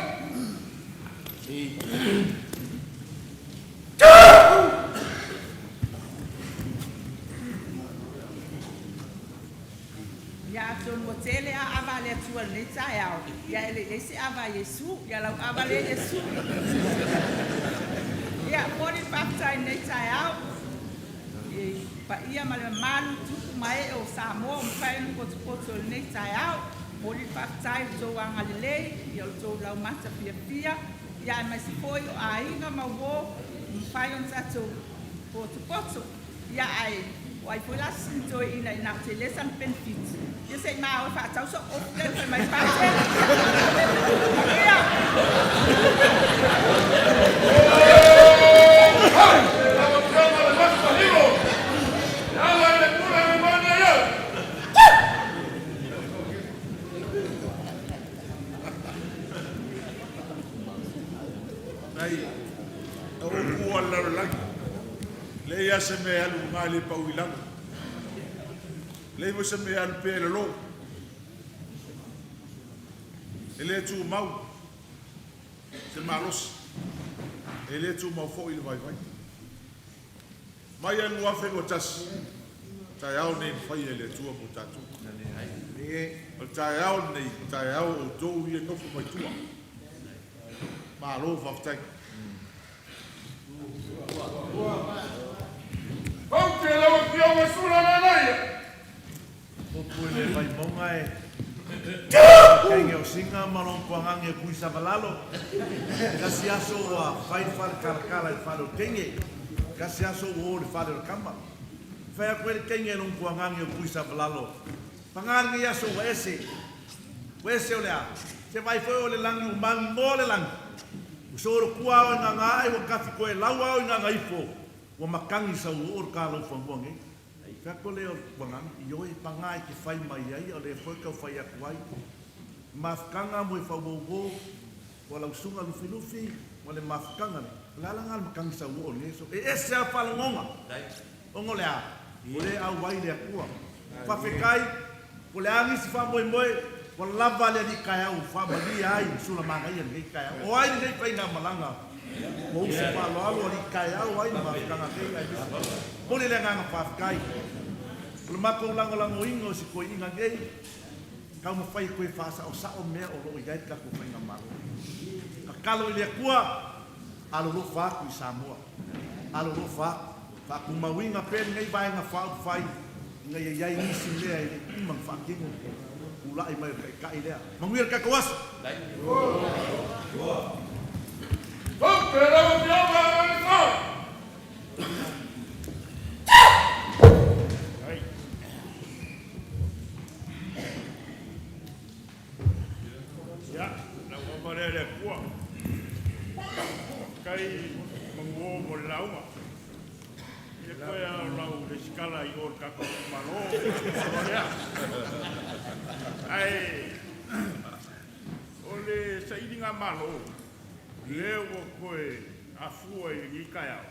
Ia atonu ua tele a ava a le Atua i lenei taeao, ia e le i leai se ava a Iesu, ia lau ava lea Iesu. Ia momoli le faafetai i lenei taeao i paia ma le mamalu, tupu ma ee o Samoa ua mafai ona potopoto i lenei taeao. Momoli le faafetai i lo outou agalelei, ia o lo outou laumata fiafia, ia aemaise foi o aiga ma uo ua mafai ona tatou potopoto. Ia ae o ai foi la se sini toeaina ina o tele sana penefiti, ia se i ma o e faatau so'u ofu lea na fai mai ai Patele. Manuia! Hei, lau Afioga le Master Hero, e ala i le pule le mani ai au. Nai, o upu a le lalolagi, leai lava se mea e alu i luga e le pau i lalo. Leai foi se mea e alu pea i lalo. E le tumau se malosi, e le tumau foi le vaivai. Mai lava i le 2021, taeao lenei na faia e le Atua mo tatou. O le taeao lenei, o le taeao o outou ia e nofo mai tua. Malo faafetai. Ou te lau Afioga Sulamanaia. Upu i le Vaimauga e Kenge o singa ma lon kuangangi e kui savalalo. Kasi aso ua fai le fale kalakala i le fale o kenge. Kasi aso ua o le fale o le kama. Fai aku e le kenge e lon kuangangi o kui savalalo. Pagā lenei aso ua ese. Ua ese o le a? Se vaai foi o le lagi ua magi mo le lagi. Ua solokua ao i ngāngā ai ua kafi koe lau ao i ngāngā ifo. Ua makangi sau oo le kā lau fanua nei. Fai aku lea o le kuangangi, ioe, pagā i te fai mai ai a o lea foi kau fai aku ai. Mafukanga mo e fauouo, ua lau suga lufilufi, ua le mafukanga le. O le a la ngā le makangi sau oo lenei aso. E ese a faalogoga. Ona o le a? Ua le auai le Atua. Faafetai, o le a nisi faamoemoe, ua lava le alii taeao ua faamalie ai le sula manaia lenei taeao. O ai lenei faigamalaga? Ua usu faaaloalo alii taeao ai le mafutaga nei aemaise. Momoli le agaga faafetai. O le matou lagolagoina o si toeaina nei, taumafai e toe faasaosao mea o lo o i ai le tatou faigamalo. Tatalo i le Atua, alolofa atu i Samoa. Alolofa atu. Faatumauina pea lenei Vaega Faaupufai ina ia i ai nisi mea e le i uma ona faatino i le tulai mai o le Taitai lea. Manuia le tatou aso! Ia, lau ava lea le Atua. Faafetai Manuo mo le lauga. I le koe a o lau lesikala i o le tatou itumalo. O lea. Ae o le sailiga malo lea ua toe afua i lenei taeao.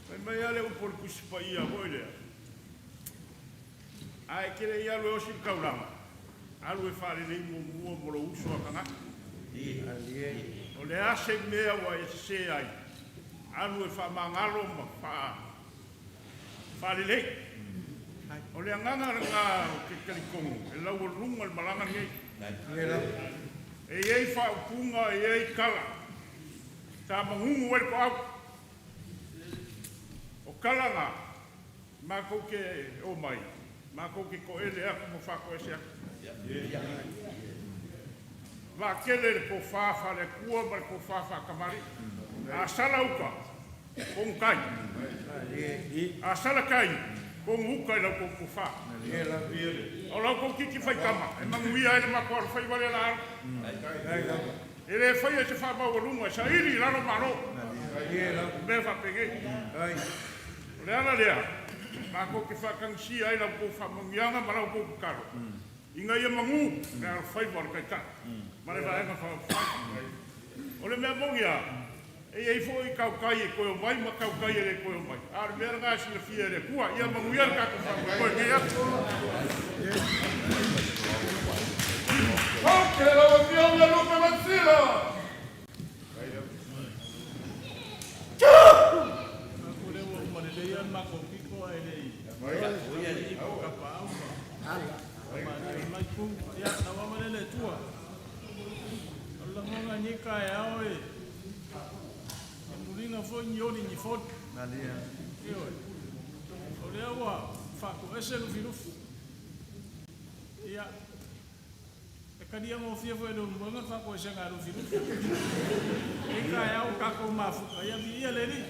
Fai mai lava le upu o le Tusi Paia foi lea, A e te le i alu e osi le taulaga, alu e faalelei muamua mo lou uso a tagata. O le a se mea ua e sese ai, alu e faamagalo ma faalelei. O le agaga lena ou te talitonu e laualuga le malaga lenei. E i ai faaupuga, e i ai tala, sa magugu ai le toau. O tala na, matou te omai, matou te toele atu ma faatoese atu. Vaatele le tofa faale-Atua ma le tofa faatamalii. A sala uta, tonu tai. A sala tai, tonu uta i la outou tofa. O la outou titi faitama, e manuia ai le matou alofaiva lea la alu. E le faia se faamaualuga e saili i lalo Malo i mea faapenei. O le ala lea matou te faatagisia ai la outou faamanuiaga ma la outou tatalo ina ia magu le alofaiva o le Taitai ma le Vaega Faaupufai. O le mea moni lava, e i ai foi tautai e toe omai ma tautai e le toe omai, a o le mea lena e silafia e le Atua. Ia manuia le tatou faamoemoe i lenei aso. Oke lau Afioga Lupe Mansilla. Aku lea ua uma lelei lava le matou pito ae le i ipu tapaau ma malie o lai pu. Ia, lau ava lea le Atua. O le lagona i nei taeao e E muliga foi ni oli ni foli. Ioe. O lea ua faatoese Lufilufi. Ia, e talia gofie foi e Leulumoega le faatoesega a Lufilufi. Nei taeao o tatou mafuta, ia viia le Alii.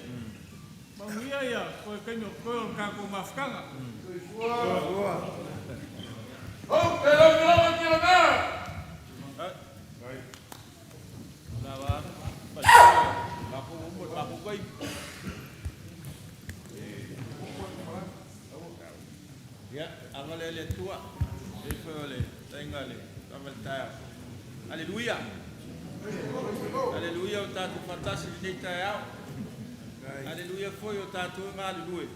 Manuia ia toe taimi o totoe o le tatou mafutaga. Ou te lauiloa ki le mea. Ia, agalelei le Atua, e foi o le taiga le lava le taeao. Aleluia! Aleluia o tatou faatasi i lenei taeao. Aleluia foi o tatou e galulue,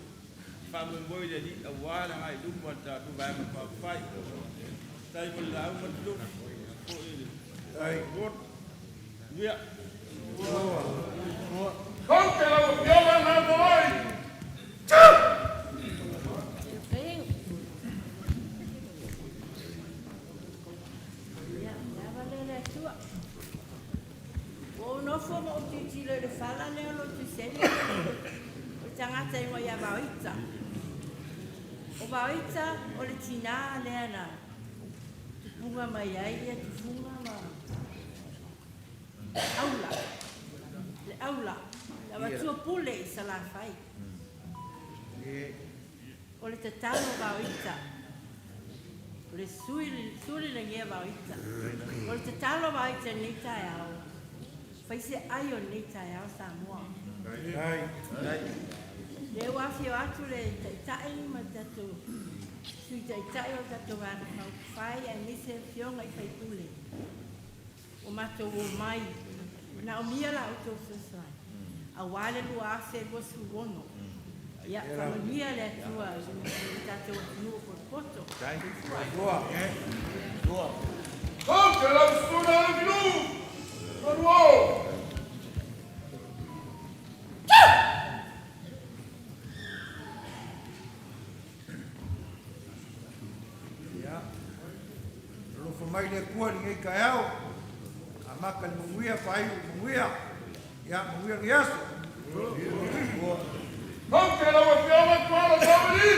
faamoemoe i le Alii aua le agai i luma o le tatou Vaega Faaupufai. Faafetai mo le lauga Lufilufi, foi i le Manuia. Ou te lau Afioga Namoi. Ia, le ava lea le Atua. Ua ou nofo ma ou tilotilo i le fala lea o lo Tuiseli, o le tagata e igoa ia Vaoita. O Vaoita o le tinā lea na tupuga mai ai ia tufuga ma aula le aula le avatua pule i Salafai. O le tatalo vaoita, o le suli lagia vaoita. O le tatalo vaoita i lenei taeao, fai se ai o lenei taeao Samoa. Lea ua afio atu le Taitai ma le tatou Sui Taitai o le tatou Vaega Faaupufai aemaise afioga i sui usufono ua matou omai, manaomia la outou fesoasoani aua le 2026. Ia faamanuia le Atua i le tatou atunuu potopoto. Soifua. Ou te lau suna le filu. Manuo. Ia, alofa mai le Atua i lenei taeao, amata i le manuia, faaiu i le manuia. Ia, manuia lenei aso. Ou te lau afioga Tuala Sauli.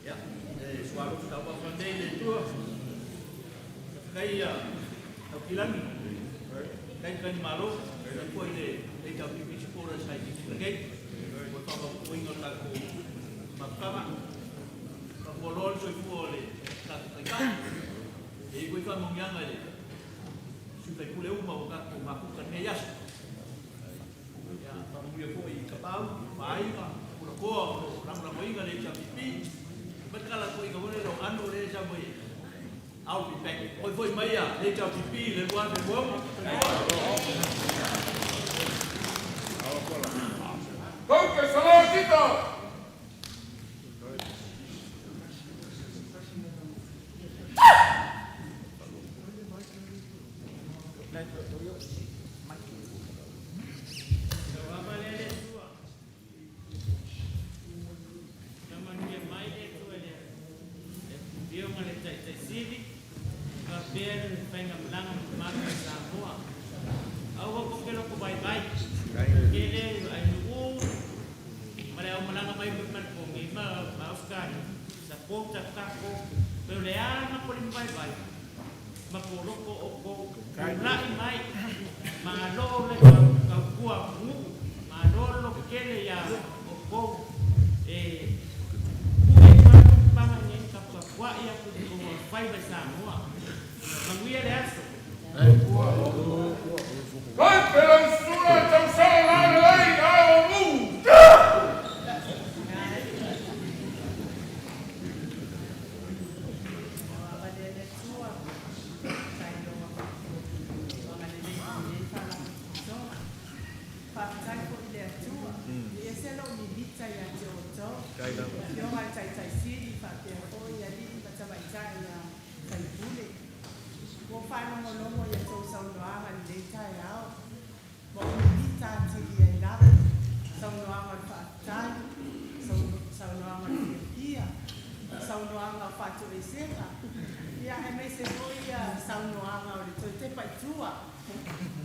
Ia, e sualoto tau nei le Atua. Kai ia Taukilagi, kai kai malo, kai foi le HLPP supporters kai nei. Ua whakapuinga o takou mafutaga. Whakapualoa le soifua o le tatou taitai. E i koe whaamanuiaga i le sui faipule uma o tatou mafuta lenei aso. Ia, faamanuia foi i Tapaau, Maaiga, Pulakoa o lo o lagolagoina le HRPP. Mai kala foi ka le lo ano le sa mai. I'll be back. Oi foi mai ia le HRPP le 2026. Ou te salatita. Kai te lau suna tausala la lelei a o mu. Faafetai foi i le Atua. E ese lou mimita ia te outou. Afioga i le Taitai Sili faapea foi alii ma tamaitai a faipule. Ua faalogologo i a outou saunoaga i lenei taeao. Ma ou mimita atili ai lava. Saunoaga o le faafetai, saunoaga o le fiafia, saunoaga o faatoesega, ia aemaise foi saunoaga o le toe tepa i tua.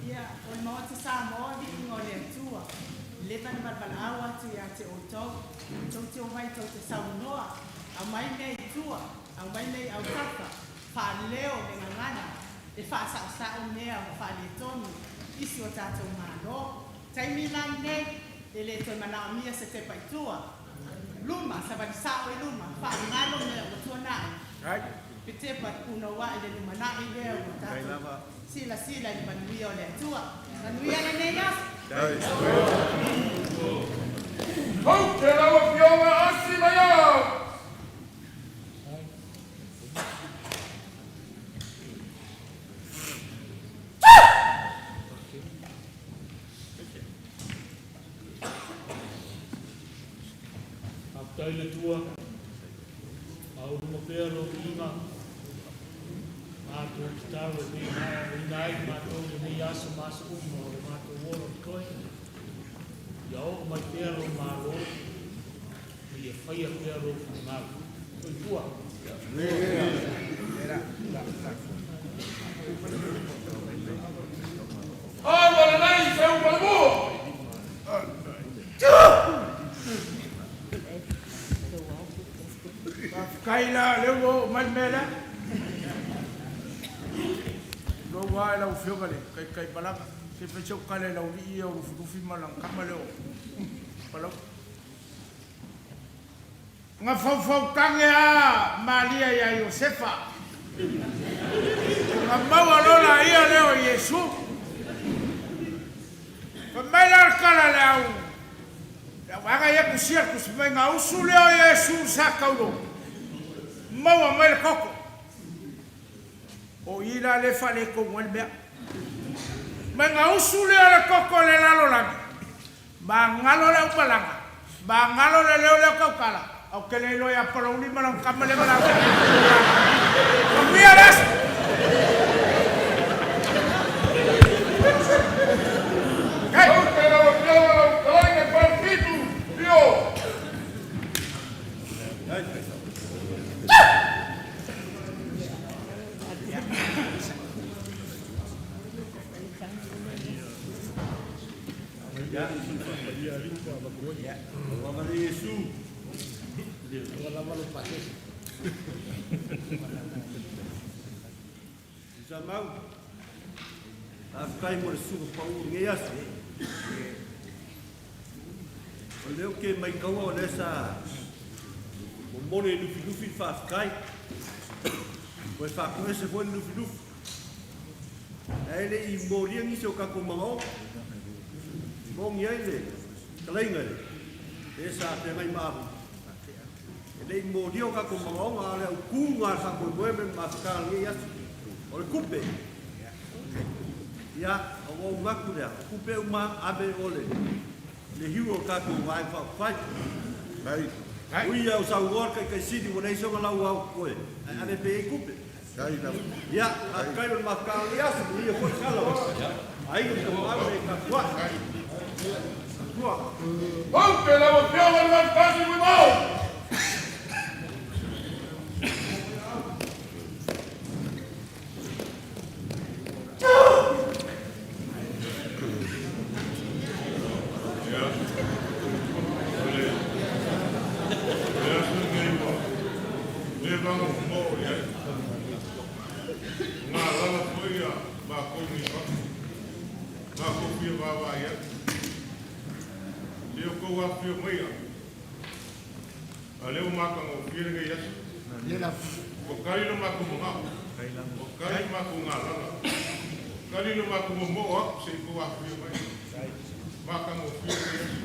Ia, o le Maota Samoa, viiga o le Atua. Leva na valaau atu ia te outou, tou te omai tou te saunoa, aumai mea i tua, aumai mea i autafa, faaleo le gagana, e faasaosao mea ua faaletonu i si o tatou Malo. Taimi la lenei, e le toe manaomia se tepa i tua. Luma, savali sao i luma, faagalo mea ua tuanai. Pe tepa punouai le lumanai lea ua tatou silasila i le manuia o le Atua. Manuia lenei aso. Ou te lau afioga Asi Maiao. Faafetai le Atua, maualuga pea lou viiga, matou tatalo e pei ona aoaoina ai matou i lenei aso ma aso uma o le matou ola o totoe. Ia oo mai pea lou Malo, ma ia faia pea lou finagalo. Soifua. Ava lelei seu malemua. lea ua oo mai le mea lea. Tulou lava i lau Afioga i le Taitaimalaga, se i fai sau tala i le aualii ia o Lufilufi ma lana tama lea o Palauli. Na faufautage lava Maria ia Iosefa, ona maua loa laia lea o Iesu. Fai mai la le tala a le au, le au vaega ia e tusia le tusi mai, na usu lea o Iesu i sa taulo, maua mai le toto. O i la lea e faaletonu ai le mea. Mai na usu lea o le toto i le lalolagi, Magalo le aumalaga, magalo le leo lea o tautala, ae ou te le iloa ia Palauli ma lana tama lea ma latou Manuia le aso! Aute lau Afioga lau Fetalaiga i Falefitu, Io. Tuisamau, faafetai mo le susuga pau o lenei aso. O lea ou te maitaua o lea sa momoli e Lufilufi le faafetai. Ua e faatoese foi le Lufilufi. Ae le i molia nisi o tatou manaoga. Moni ai le fetalaiga i le sa feagai ma Ahu. E le i molia o tatou manaoga, a o le autu lena o le faamoemoe ma le mafutaga i lenei aso. O le tupe. Ia, ona ou manatu lea, o tupe uma ave o le le hiu o le tatou Vaega Faaupufai. Ui ia o saunoa le Taitaisili ua leai sona lauao totoe, ae ave pea i ai tupe. Ia, faafetai mo le mafutaga o lenei aso, manuia foi sala o Aiga ma Tapaau ma e tapuai. Soifua. Aute lau Afioga i le Gafatasi Muimao. A lea ua matagofie lenei aso. Ua tali lo matou manao, ua tali lo matou galala, ua tali lo matou momoo atu se i tou afifio mai. Matagofie lenei aso.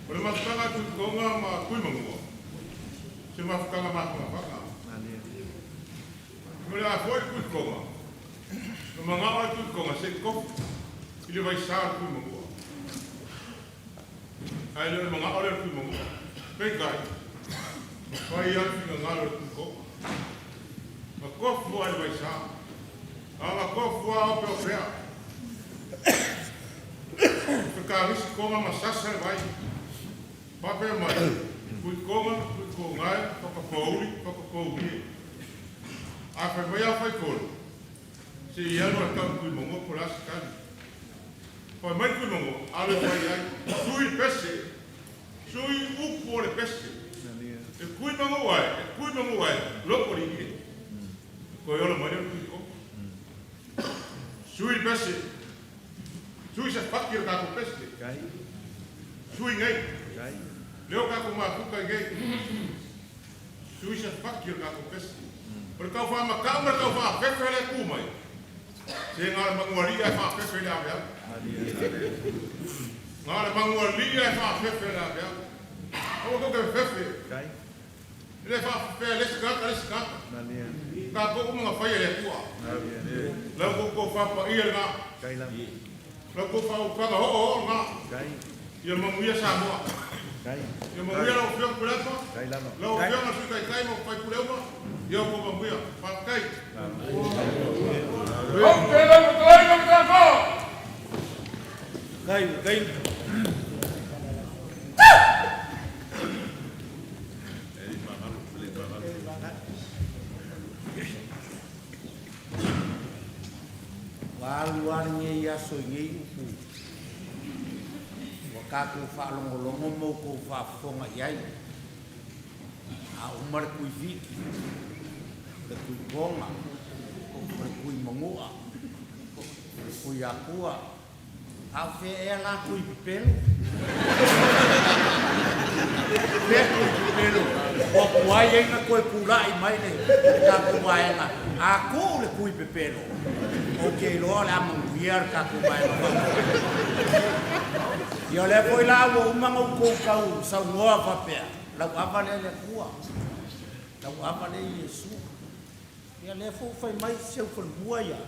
O le mafutaga a Tuitoga ma Tuimanua, se mafutaga mafanafana. O le a foi le Tuitoga, na manao lava le Tuitoga se i tofu i le vaisa o le Tuimanua. Ae le o le manao lea o le Tuimanua. Peitai, na fai lava le finagalo e le Tuitoga. Na tofu lava i le vaisa. A na tofu lava opeopea. Fekagisi Toga ma sasa le vai. Faapea mai, Tuitoga, Tuitogae, Whakapouri, Whakapourie. A fai mai a Faitolo, se i alu a tau i Tuimanua po o le a se tali. Fai mai Tuimanua, alu e fai ai, sui le pese, sui upu o le pese. E Tuimanua e, e Tuimanua e, loko lilie. Toe ola mai lea o le Tuitoga. Sui le pese, sui se faki o le tatou pese. Sui nei. Lea o tatou mafuta i nei. Sui se faki o le tatou pese. O le tau faamatau ma le tau faafefe lea e tu mai, se na o le manualii lava e faafefe i le aveave. Na o le manualii lava e faafefe i le aveave. Aua tou te fefefe. E le faafefea e le isi tagata le isi tagata. Tatou uma na faia e le Atua. La outou tofa paia lena. La outou faautaga oooo lena. Ia manuia Samoa. Ia manuia lau Afioga Tuilaepa, lau Afioga le Sui Taitai ma sui usufono uma. Ia outou manuia. Faafetai. Aute lau fetalaiga Mataafa. Ua alu lava lenei aso i nei upu ua tatou faalogologo ma outou faafofoga i ai. A uma le kui viki, o le kui poga, o le kui manu'a, o le kui akua, a o fea ea la kui pepelo? Fea kui pepelo? Ua tuai ai ona toe tula'i mai le tatou vaega, a tuu le kui pepelo, ou te iloa o le a manuia le tatou vaega faaupufai. Ia o lea foi la ua uma ona outou tau saunoa faapea, lau ava lea i le Atua, lau ava lea i Iesu. Ia lea foi ua fai mai si au falemua ia,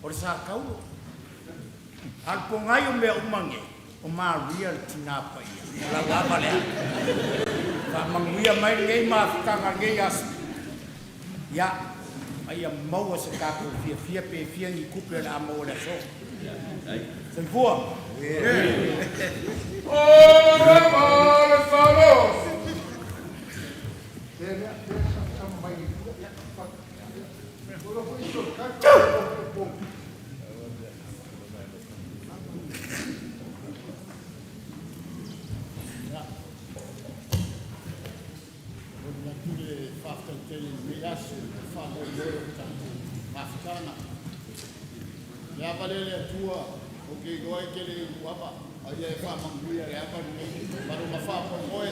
o le sa taulo. A o le pogai o mea uma nei, o Maria le Tina Paia, o lau ava lea. Faamanuia mai lenei mafutaga i lenei aso, ia, ma ia maua se tatou fiafia pe fia ni tupe o le a maua i le aso. Soifua. Momoli atu le faafetai tele i lenei aso i le faamoemoe o le tatou mafutaga. Le ava lea le Atua, ou te iloa e te le uluava, a ia e faamanuia le ava lenei ma lona faamoemoe,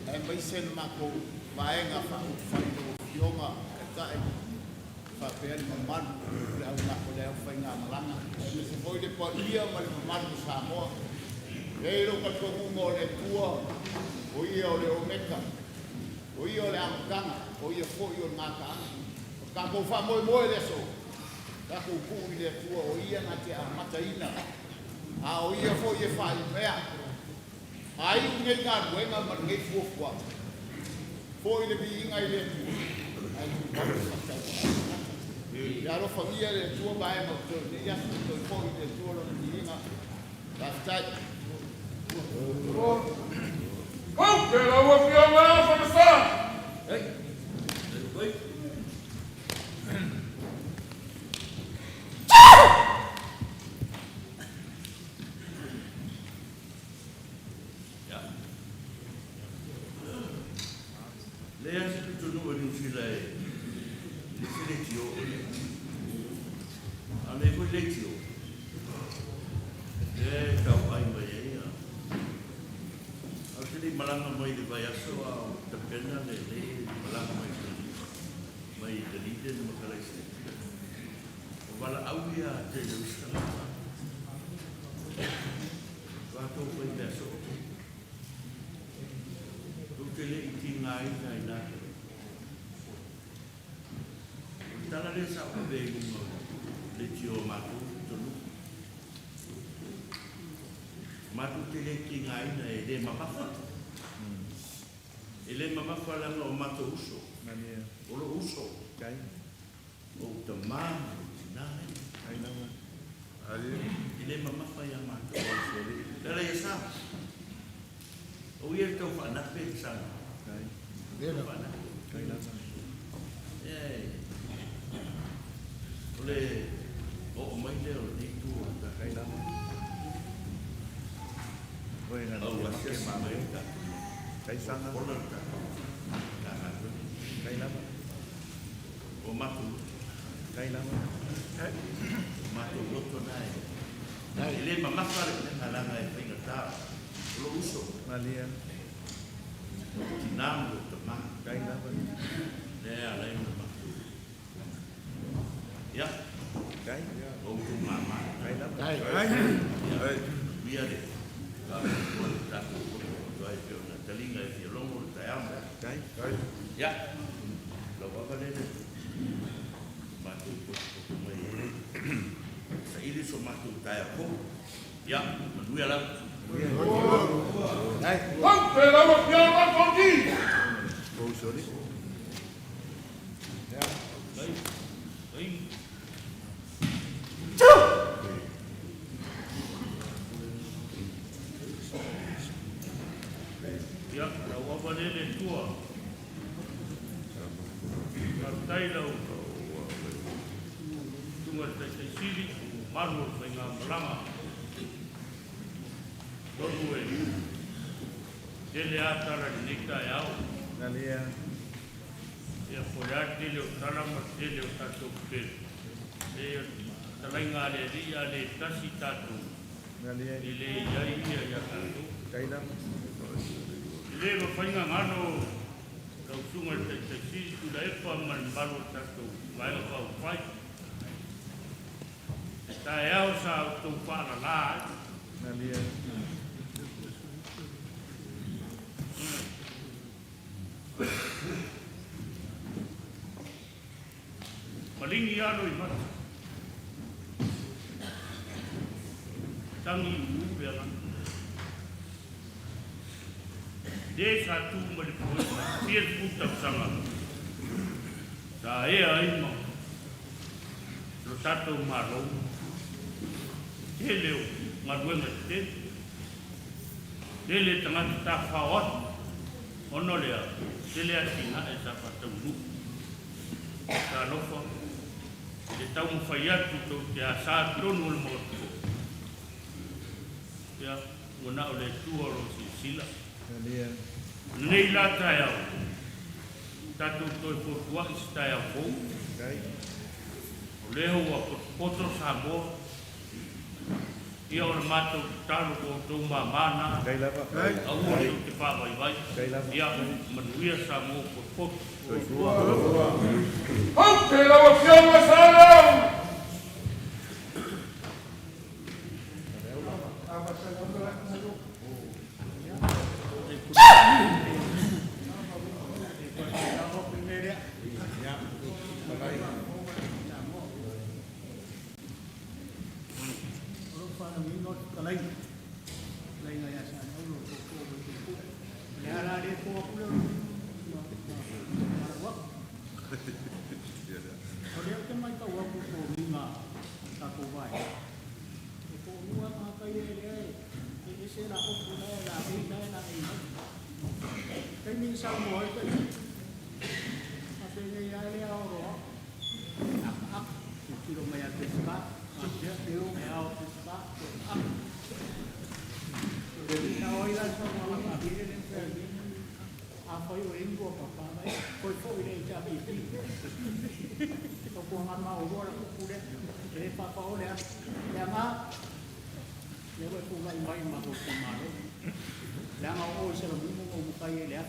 aemaise le matou Vaega Faaupufai i lau Afioga Taitai faapea le mamalu o le au, o le aufaigamalaga, aemaise foi le paia ma le mamalu o Samoa. E i ai lou talitonuga o le Atua, o Ia o le Omeka, o Ia o le amataga, o Ia foi o le gataaga. O le tatou faamoemoe i le aso, tatou tuu i le Atua o Ia na te amataina, a o Ia foi e faaiumea. A iu lenei galuega ma lenei fuafuaga, foi le viiga i le Atua, ae tumau le faatauvaa a tagata. Ia alofagia e le Atua vaega o totoe o lenei aso, toe foi i le Atua lona viiga. Faafetai. Ou te lau Afioga Falesa. Leai se pitonuu e Niu Sila e leai se leitio o i ai. A o nei foi leitio, lea e tauai mai ai a. Ae ou te le i malaga mai i le vaiaso a o tapena lenei malaga mai mai Dunedin ma Kalaisete. O valaau ia a tele o isi tagata. Latou fai mea soo. Tou te le i tigaina i na taimi. O le tala lea sa ou avea i luga o leitio a matou pitonuu. Matou te le tigaina e le mamafa. E le mamafa leaga o matou uso. O lou uso. Ou tama ma lou tina e le mamafa ia matou. Le ala ia sa. O ia le tau faanape le sana. Tau faanape. O le oo mai lea o lenei itu o le tatou. Au asiasi mai le tatou. Ola le tatou. O matou loto. Tai lava. O matou loto na e. E le mamafa le mea leaga e faigata. O lou uso. Malie. O lou tina ma lou tama. Tai lava. Lea e ala ai ona matou. Ia. Tai. O outou mama. Tai lava. Tai. Tai. Ia le. Faapitoa le tatou poto atu ai pei ona taliga e fia logo le taeao. Tai. Ia. Lau ava lea le matou potopoto mai e saili so matou taeao fou. Ia, manuia lava. Au te lau Afioga Fonti. Ia, lau ava lea le Atua. Faafetai lau Susuga i le Taitai Sili, mamalu o le faigamalaga. Atonu e tele lava tala i lenei taeao. Ia po le a le tele o tala ma le tele o tatou pele. E o le talaiga a le Alii a le tasi tatou, e le i ai ia ia tatou. E le mafai gagano lau Susuga i le Taitai Sili Tuilaepa ma le mamalu o le tatou Vaega Faaupufai. Taeao sa outou faalala ai. Maligi alo i mata. Tagi uu le agaga. Le sa tu ma le foe fia sefulu tausaga sa ea ai ma lo tatou Malo. Tele o galuega tetele. Tele tagata tafafao atu ona o lea tele atinae sa faataunuu. Talofa i le taumafai atu tou te asa tonu o le Maota. Ia, ua na o le Atua o lo o silasila. Lenei la taeao, tatou toe fotua'i se taeao fou. O lea ua potopoto Samoa. Ia o le matou tatalo ko outou mama na, aua tou te faavaivai. Ia manuia Samoa potopoto. Aute lau Afioga Salau! O lou faalagiga o le fetalaiga, fetalaiga ia Saleaula o tootoo o Vaitupu. O le a la le po atu lea o ma lau atu. O lea ou te matau atu i foliga o tatou vaega, e toalua lava tagata ia lea e ese la ofu la e la ei la e la ei mai. Taimi na saunoa ai tai, faapena ai lea o roa. Akaaka, tilotilo mai ia Peseta, faapea, e ao Peseta, toe aaka. Na o ai la le saunoaga faafia lea na fai atu nei, afai o i ai ni lua papa, vai, toe foi le HRPP. Tautuana maoloa la upu lea, e le faapaole atu. Leaga, lea ua e tulai mai i le matou itumalo, leaga o oe Salamumu na ou matai ai i le 1975.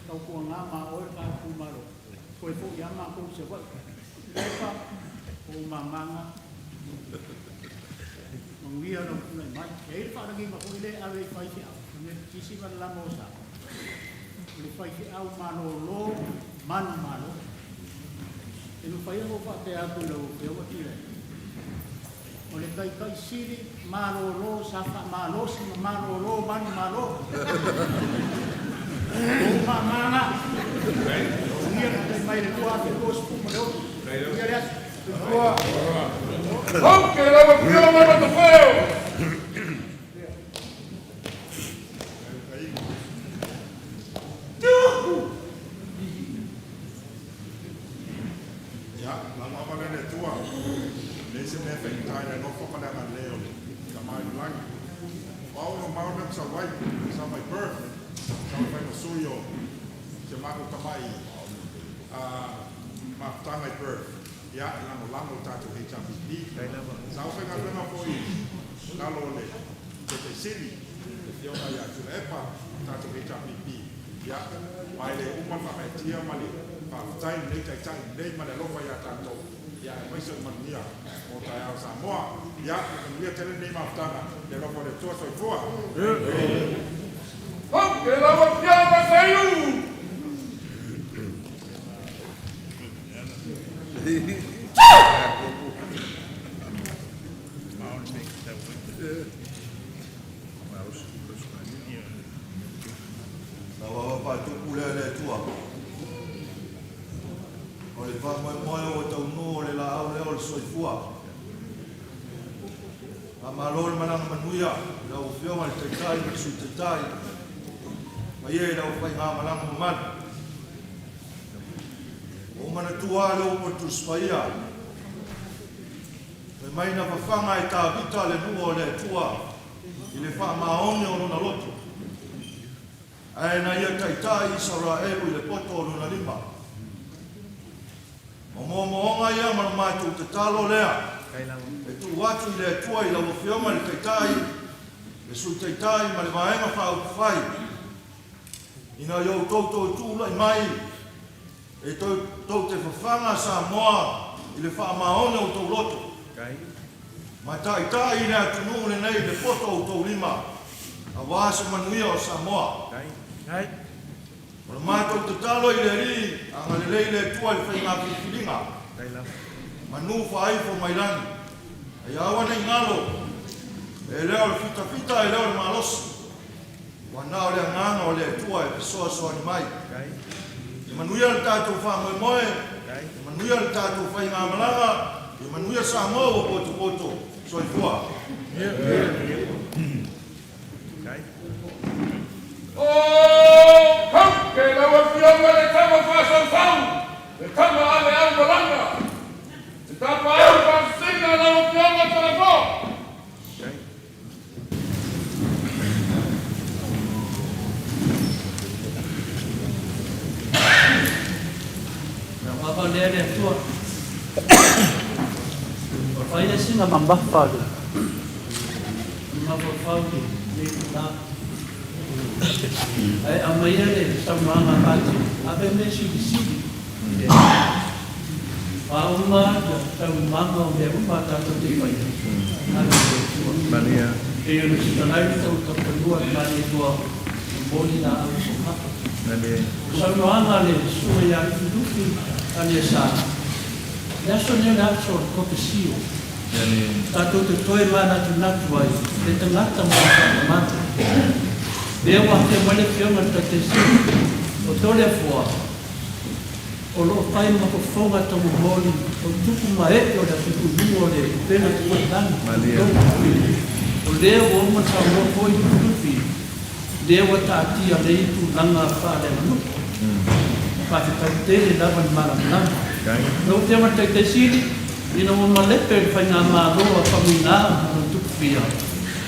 Tautuana ma oe le ta itumalo, toe foi lava matou i Savaii. Pepa, o ou mamaga, manuia lou tulai mai. E i ai le faalagiga foi lea e ave i faifeau, o le Metotisi ma le Lama o Sa, o le faifeau malolo manumalo. E mafai ona ou faapea atu i lau Afioga Tuilaepa, O le Taitai Sili malolo sa faamalosi ma malolo manumalo. O ou mama na. Manuia le tulai mai i le 2026. Manuia le aso. Soifua. Aute lau Afioga Matafeo! Ia, lava ava lea le Atua, leai se mea e faigata i le alofa ma le agalelei o le Tama i le lagi. O au e mamao le mea ou te sau ai, sa mai Perth, sa mai fai ma sui o si a matou tamai mafutaga i Perth. Ia, e lagolago le tatou HRPP. Sa ou faigaluega foi i lalo o le Taitai Sili, le Afioga ia Tuilaepa, tatou HRPP. Ia, ma e le uma le faamaetia ma le faafetai i lenei Taitai lelei ma le alofa ia tatou, ia aemaise o le manuia mo taeao Samoa. Ia, ia manuia tele lenei mafutaga, le alofa o le Atua. Soifua. Aute lau Afioga Seiu! Na wawa faatupu lea e le Atua. O le faamoemoe ua taunuu o le laau lea o le soifua. Faamalo le malaga manuia i lau Afioga i le Taitai ma le Sui Taitai, ma ia i le aufaigamalaga mamalu. Ua ou manatua lava le upu a le Tusi Paia, Fai mai na fafaga e Tavita le nuu o le Atua i le faamaoni o lona loto. Ae na ia taita'i Isaraelu i le poto o lona lima. O moomooga ia ma le matou tatalo lea e tuu atu i le Atua i lau Afioga i le Taitai, le Sui Taitai ma le Vaega Faaupufai, ina ia outou toe tulai mai e tou te fafaga Samoa i le faamaoni o outou loto, ma taitai i le atunuu lenei i le poto o outou lima, aua se manuia o Samoa. O le matou tatalo i le Alii, agalelei le Atua i le faiga filifiliga, manu faaifo mai lagi, a ia aua ne i galo, e le o le fitafita e le o le malosi, ua na o le agaga o le Atua e fesoasoani mai. Ia manuia le tatou faamoemoe, ia manuia le tatou faigamalaga, ia manuia Samoa ua potopoto. Soifua. O kau ke lau afioga le tama faasausau, le tama a le aumalaga, le tapaau faasisina lau afioga Toleafoa. Lau ava lea le Atua. Ua fai le sina mamafa le mafaufau i lenei itula. Ae aumaia le saunoaga a Pati, ave mea silisili. A uma ia taualumaga o mea uma a tatou te faia, ave i le Atua. Pei ona fetalai le tauatapanua i Malietoa, momoli laau somafa. O saunoaga a le Susuga ia Lufilufi Alaiasa, le aso lenei o le aso o le Kofesio, tatou te toe manatunatu ai le tagata ma le faatamala. Lea ua afio mai le Afioga i le Taitaisili o Toleafoa, o lo o fai ma fofoga taumomoli o tupu ma ee o le atunuu o le upega tafailagi, tulou. O lea ua uma ona saunoa foi Lufilufi, lea ua taatia nei tulaga faaleaganuu. Faafetai tele lava le malamalama. Lau Afioga i le Taitaisili, ina ua malepe le faigamalo a Faumuina ma lona tupufia,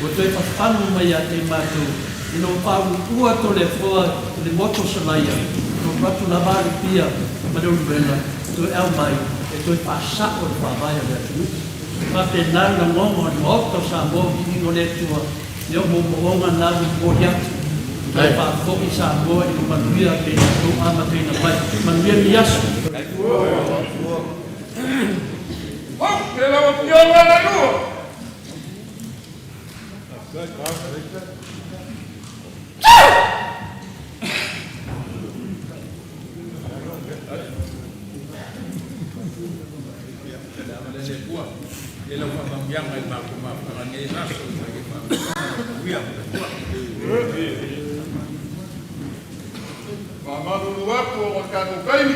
ua toe fafagu mai ia te matou ina ua faauluulua Toleafoa i le motu o Salaia, ua alu atu lava a Lipia ma Leulumoega toe aumai e toe faasao le faavae a le atunuu. E faapena le lagona o le Maota o Samoa viiga o le Atua ia o moomooga na ua momoli atu toe faafoi Samoa i le manuia pei ona outou amataina mai. Manuia lenei aso. Hau ke lau afioga le lua. Faamalulu atu o le tatou taimi,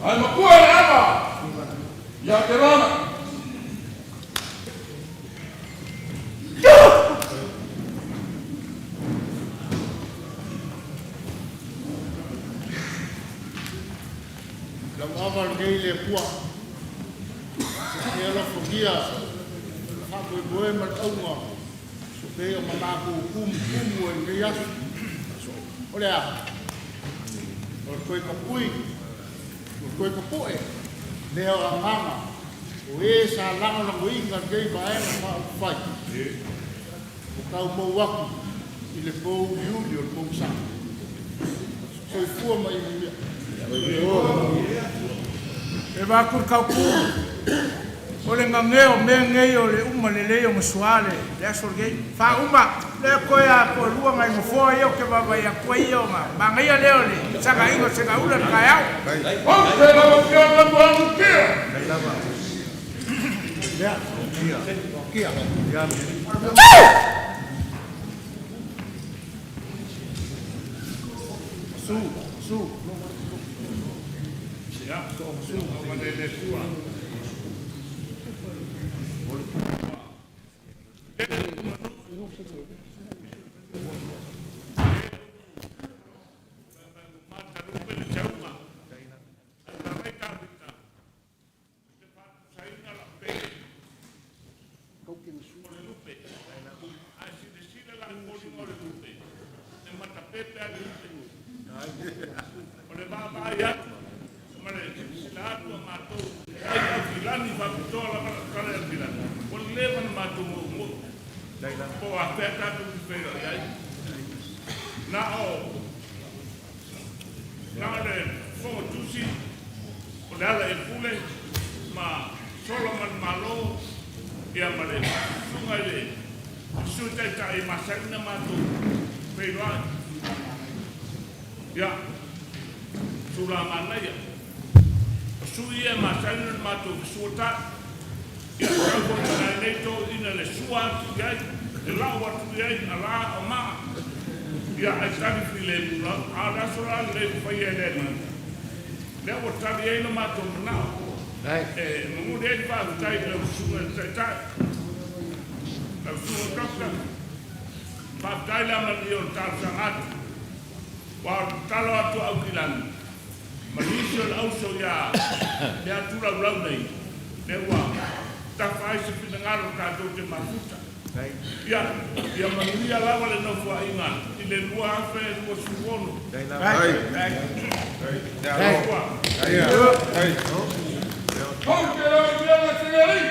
ae matua le ava ia te Lana. Lau ava lenei le Atua, e alofagia le faamoemoe ma le auga pei o ma matou tumutumu ai lenei aso. O le a? O le toe tapui, o le toe tapu'e lea o agaga o e sa lagolagoina lenei Vaega Faaupufai ua tau mou atu i le pouliuli o le pogisa. Soifua ma ia manuia. E vaku le kaupu o le gagea o mea nei o le uma lelei o gasuā le aso lenei. Faauma lea toe a toalua nai nofoa ia ou te vaavaai atu ai ia ona manaia lea o le tagaiga o segaula i le taeao. Aute lau Afioga Tuanutia. pepe atu. O le vaavaai atu ma le silasila atu a matou ai Aukilani faapitoa lava lau tala i Aukilani, ua leva ona matou moomoo po o afea tatou te feiloai ai. Na o na o le Fofoga Tusi, o le ala i le pule ma Solomon Malo ia ma le susuga i le Sui Taitai e masani ona matou feiloai. Ia, Sulamanaia, o sui ia e masani ona matou fesuata'i. Ia, tau foi ina nai nei toeaiina le sua atu i ai, le lau atu i ai, alā o maa, ia ae tali filemu lava. A o le aso la lenei ua faia e le Alii, lea ua tali ai lo matou manao. E momoli ai le faafetai i lau Susuga i le Taitai, lau Susuga Doctor, faafetai le amanaia o le talosaga atu. Aua o le tatalo atu a Aukilani ma nisi o le auso ia Leatulaulau nei, lea ua tafa ai se finagalo tatou te mafuta. Ia, ia manuia lava le nofoaiga i le 2026. Soifua. Ou te lau Afioga Segali.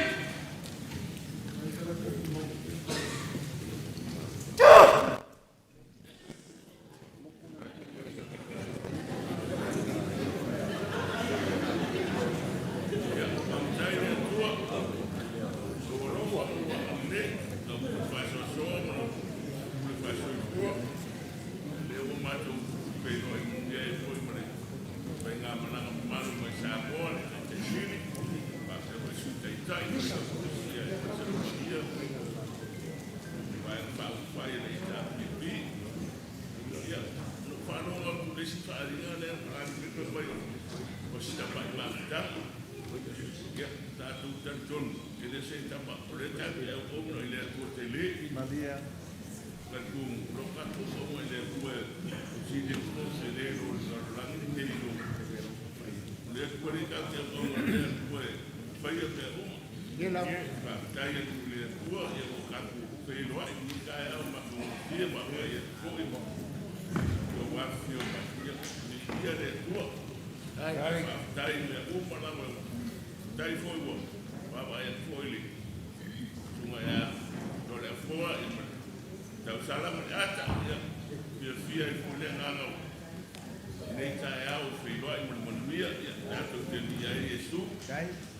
Ia, faafetai i le Atua i lou alofa ma lou agalelei, lau pule faasoasoa ma lau pule faasoifua. Lea ua matou feiloai manuia ai foi ma le faigamalaga mamalu mai Samoa, le Taitai Sili, faapea foi le Sui Taitai ma le Aofosia e Falesalumaia, le Vaega Faaupufai a le HRPP. Ia, na ou faalogo atu i le isi faaaliga lea na alu fai mai o si tamai mafutaga. Ia, tatou talitonu, e le o se tama, o lea tatou te auauna i le Atua tele. Talitonu, o lo o tatou auauna i le Atua e sili atu lona tele i lo le lalolagi lenei i lo le Atua lea tatou te auauna i le Atua e faia mea uma. Faafetai atu i le Atua, ia ua tatou feiloai i lenei taeao matagofie ma vaai atu foi ma outou afifio mai. Ia, viia le Atua. Faafetai i mea uma lava. Faafetai foi ua vaavaai atu foi i le susuga ia Toleafoa ia ma le Tausala ma le Ata. Ia, fiafia ai foi le agaga o lenei taeao e feiloai ma le manuia. Ia, tatou te viia ai Iesu.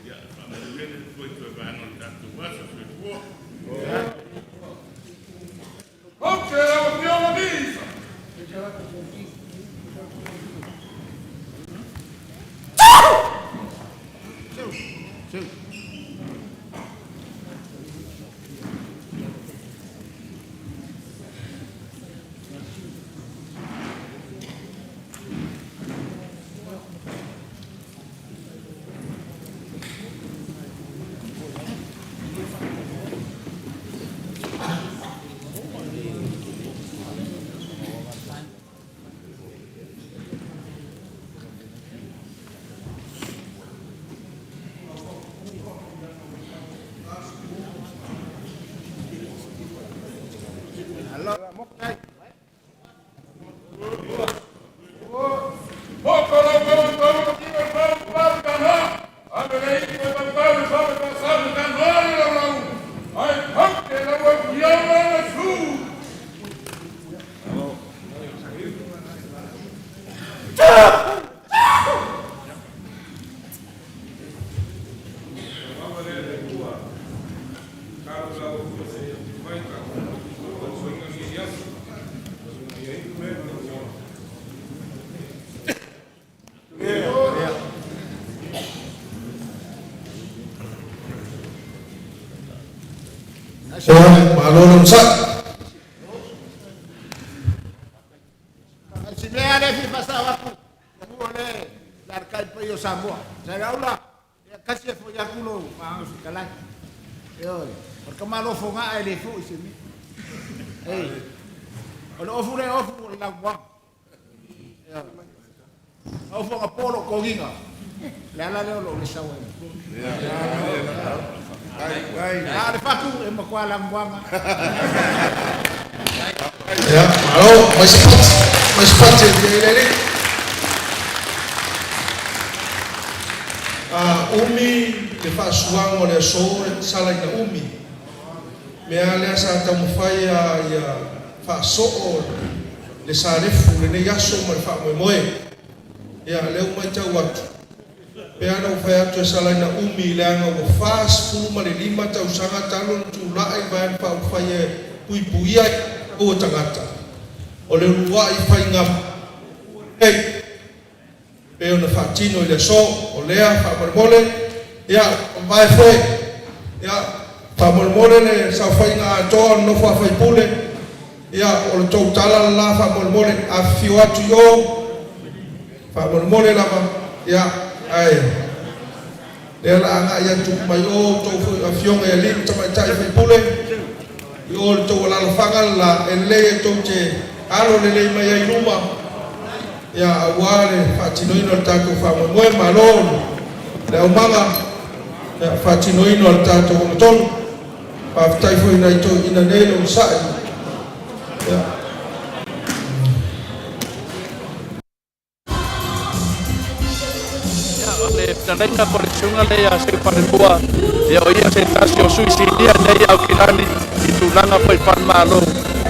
Ia, faamanuia le Atua i toe vaega o le tatou aso. Soifua. Ok, lau Afioga Misa. Ia, malo le onosai. Si mea le fi fasao atu, mua le le kai pai o Samoa. Sa laula, ia kasi e foi atu lo ma o fitalai. E oi, o ka malo fonga e le foi se mi. Ei. O le ofu le ofu o le lau wa. E oi. O fonga polo koginga. Le ala le o lo le sawa. A le fatu e makwa la mwanga. Ia, Malo, mai se pati, mai se pati e via ile alii. A umi le faasuaga o le aso le sala ina umi. Mea lea sa taumafai ia faasoo le salefu i lenei aso ma le faamoemoe. Ia, lea ua matau atu, pei lava ona ou fai atu e sala ina umi leaga ua 45 tausaga talu ona tulai le Vaega Faaupufai e puipuia o tagata, o le uluai faiga nei pei ona faatino i le aso. O lea faamolemole, ia, mavae foe, ia, faamolemole le saofaiga atoa o le nofo a faipule, ia, o le tou tala le la faamolemole, afifio atu i o, faamolemole lava, ia, ae lea la agai atu mai o outou foi afioga i alii ma tamaitai faipule, i o le tou alalafaga le la, e lelei e tou te alo lelei mai ai i luma, ia, aua le faatinoina o le tatou faamoemoe. Malo le aumaga, ia, faatinoina o le tatou agatonu. Faafetai foi i nai toeaiina nei le onosai. Ia. O le fetalaiga po o le susuga lea ia Seufalemua, ia o ia se tasi o sui sinia nei Aukilani i tulaga foi faale-Malo,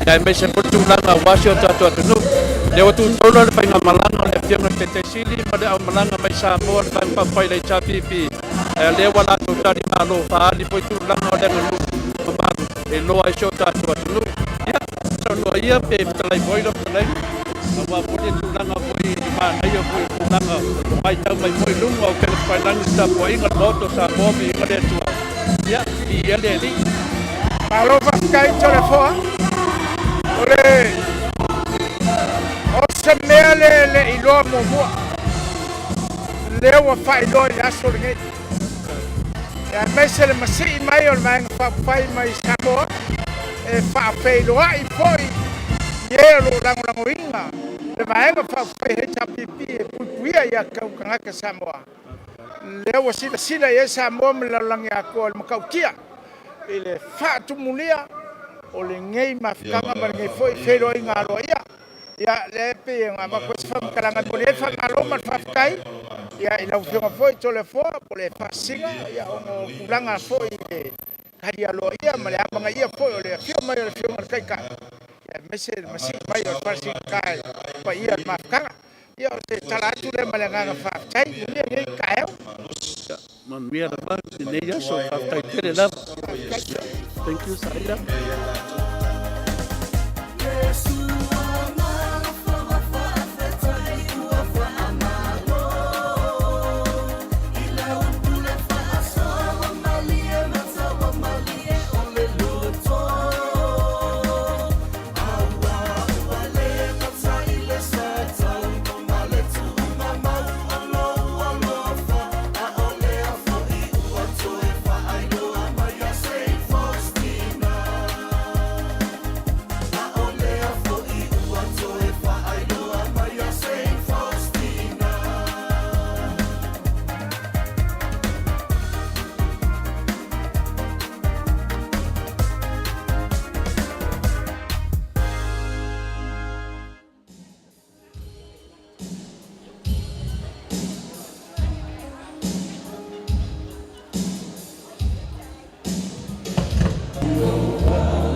ia aemaise foi tulaga aua si o tatou atunuu. Lea ua tutonu le faigamalaga o le Afioga i le Taitaisili ma le aumalaga mai Samoa le Vaega Faaupufai le HRPP, ae lea ua latou tali malo faaali foi tulaga o le aganuu mamalu e loa ai si o tatou atunuu. Ia, saunoa ia pe fetalai foi lau fetalaiga, aua foi le tulaga foi i le manaia foi o tulaga o matau mai foi luga o upega tafailagi i le tapuaiga a le Maota o Samoa, viiga le Atua. Ia, viia le Alii. Malo faafetai Toleafoa. O le o se mea le le iloa muamua. Lea ua faailoa i le aso lenei. Aemaise le masii mai o le Vaega Faaupufai mai Samoa e faafeiloai foi i e o lo o lagolagoina le Vaega Faaupufai HRPP e puipuia ia te au tagata Samoa. Lea ua silasila i ai Samoa ma le lalolagi atoa i le matautia i le faatumulia o lenei mafutaga ma lenei foi feiloaiga aloaia. Ia, lea e pei ona avatu ai se faamatalaga e momoli ai le faamalo ma le faafetai ia, i lau Afioga foi Toleafoa po o le Faasisiga ia, ona o tulaga foi i le tali aloaia ma le amanaia foi o le afio mai o le Afioga i le Taitai, ia, aemaise le masii mai o le Falesita i le paia o le mafutaga. Ia, o se tala atu lea ma le agaga faafetai. Manuia lenei taeao. Manuia lava lenei aso, faafetai tele lava. Thank you, Saia.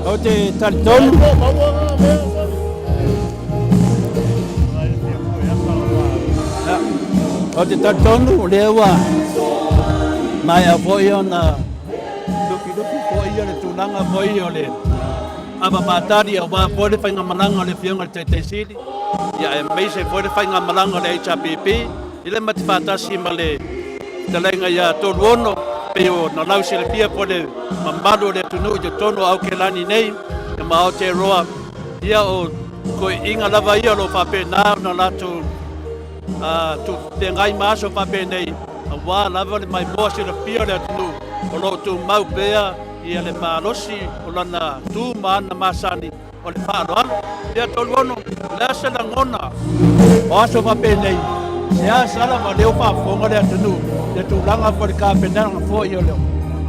Ou te talitonu Ou te talitonu lea ua maea foi ona lufilufi foi le tulaga foi o le ava matari aua foi le faigamalaga o le Afioga i le Taitaisili, ia aemaise foi le faigamalaga o le HRPP i le mate faatasi ma le fetalaiga ia Toluono, pei ona lausilafia foi le mamalu o le atunuu i totonu o Aokelani nei ma Aotearoa. Ia o toeaiina lava ia o lo o faapena ona latou feagai ma aso faapenei, aua lava le maimoa silafia o le atunuu o lo o tumau pea ia le malosi o lana tu ma ana masani o le faaaloalo. Ia Toluono, o le a se lagona o aso faapenei, se a sala ma leo faafofoga le atunuu le tulaga foi le kapenaga foi o le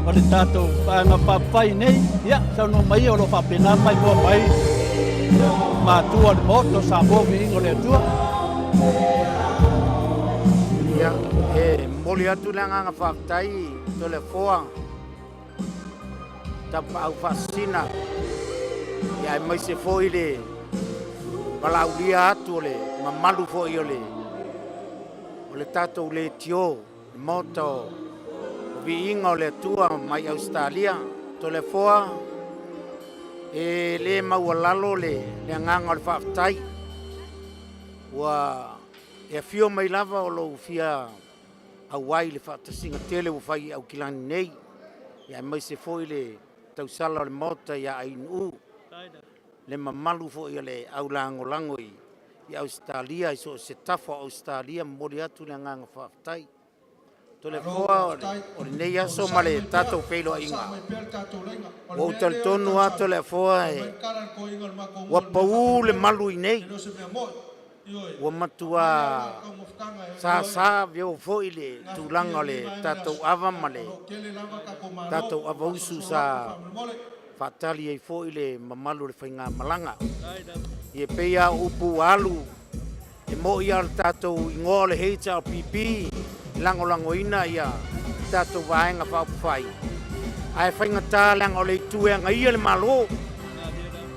o le tatou vaega faaupufai nei, ia saunoa mai o lo o faapena maimoa mai Matua o le Maota o Samoa, viiga o le Atua. Ia, e momoli atu le agaga faafetai Toleafoa Tapaau Faasisina, ia aemaise foi le valaaulia atu o le mamalu foi o le tatou leitio, le Maota o Viiga o le Atua mai Ausetalia. Toleafoa, e le maualalo le agaga o le faafetai, ua e afio mai lava o lou fia auai i le faatasiga tele ua fai i Aukilani nei, ia aemaise foi le tausala o le Maota ia Ainu'u, le mamalu foi o le aulagolago i Ausetalia, i so o se tafa o Ausetalia, momoli atu le agaga faafetai. Toleafoa, o lenei aso ma le tatou feiloaiga, ua ou talitonu lava Toleafoa ua pau le malu i inei, ua matua sasa veo foi le tulaga o le tatou ava ma le tatou avausu sa faatali ai foi le mamalu o le faigamalaga. Ia pei lava o upu ua alu, e moi lava o le tatou igoa o le HRPP, lagolagoina ia tatou Vaega Faaupufai, ae faigata leaga o le itu e agaia le Malo.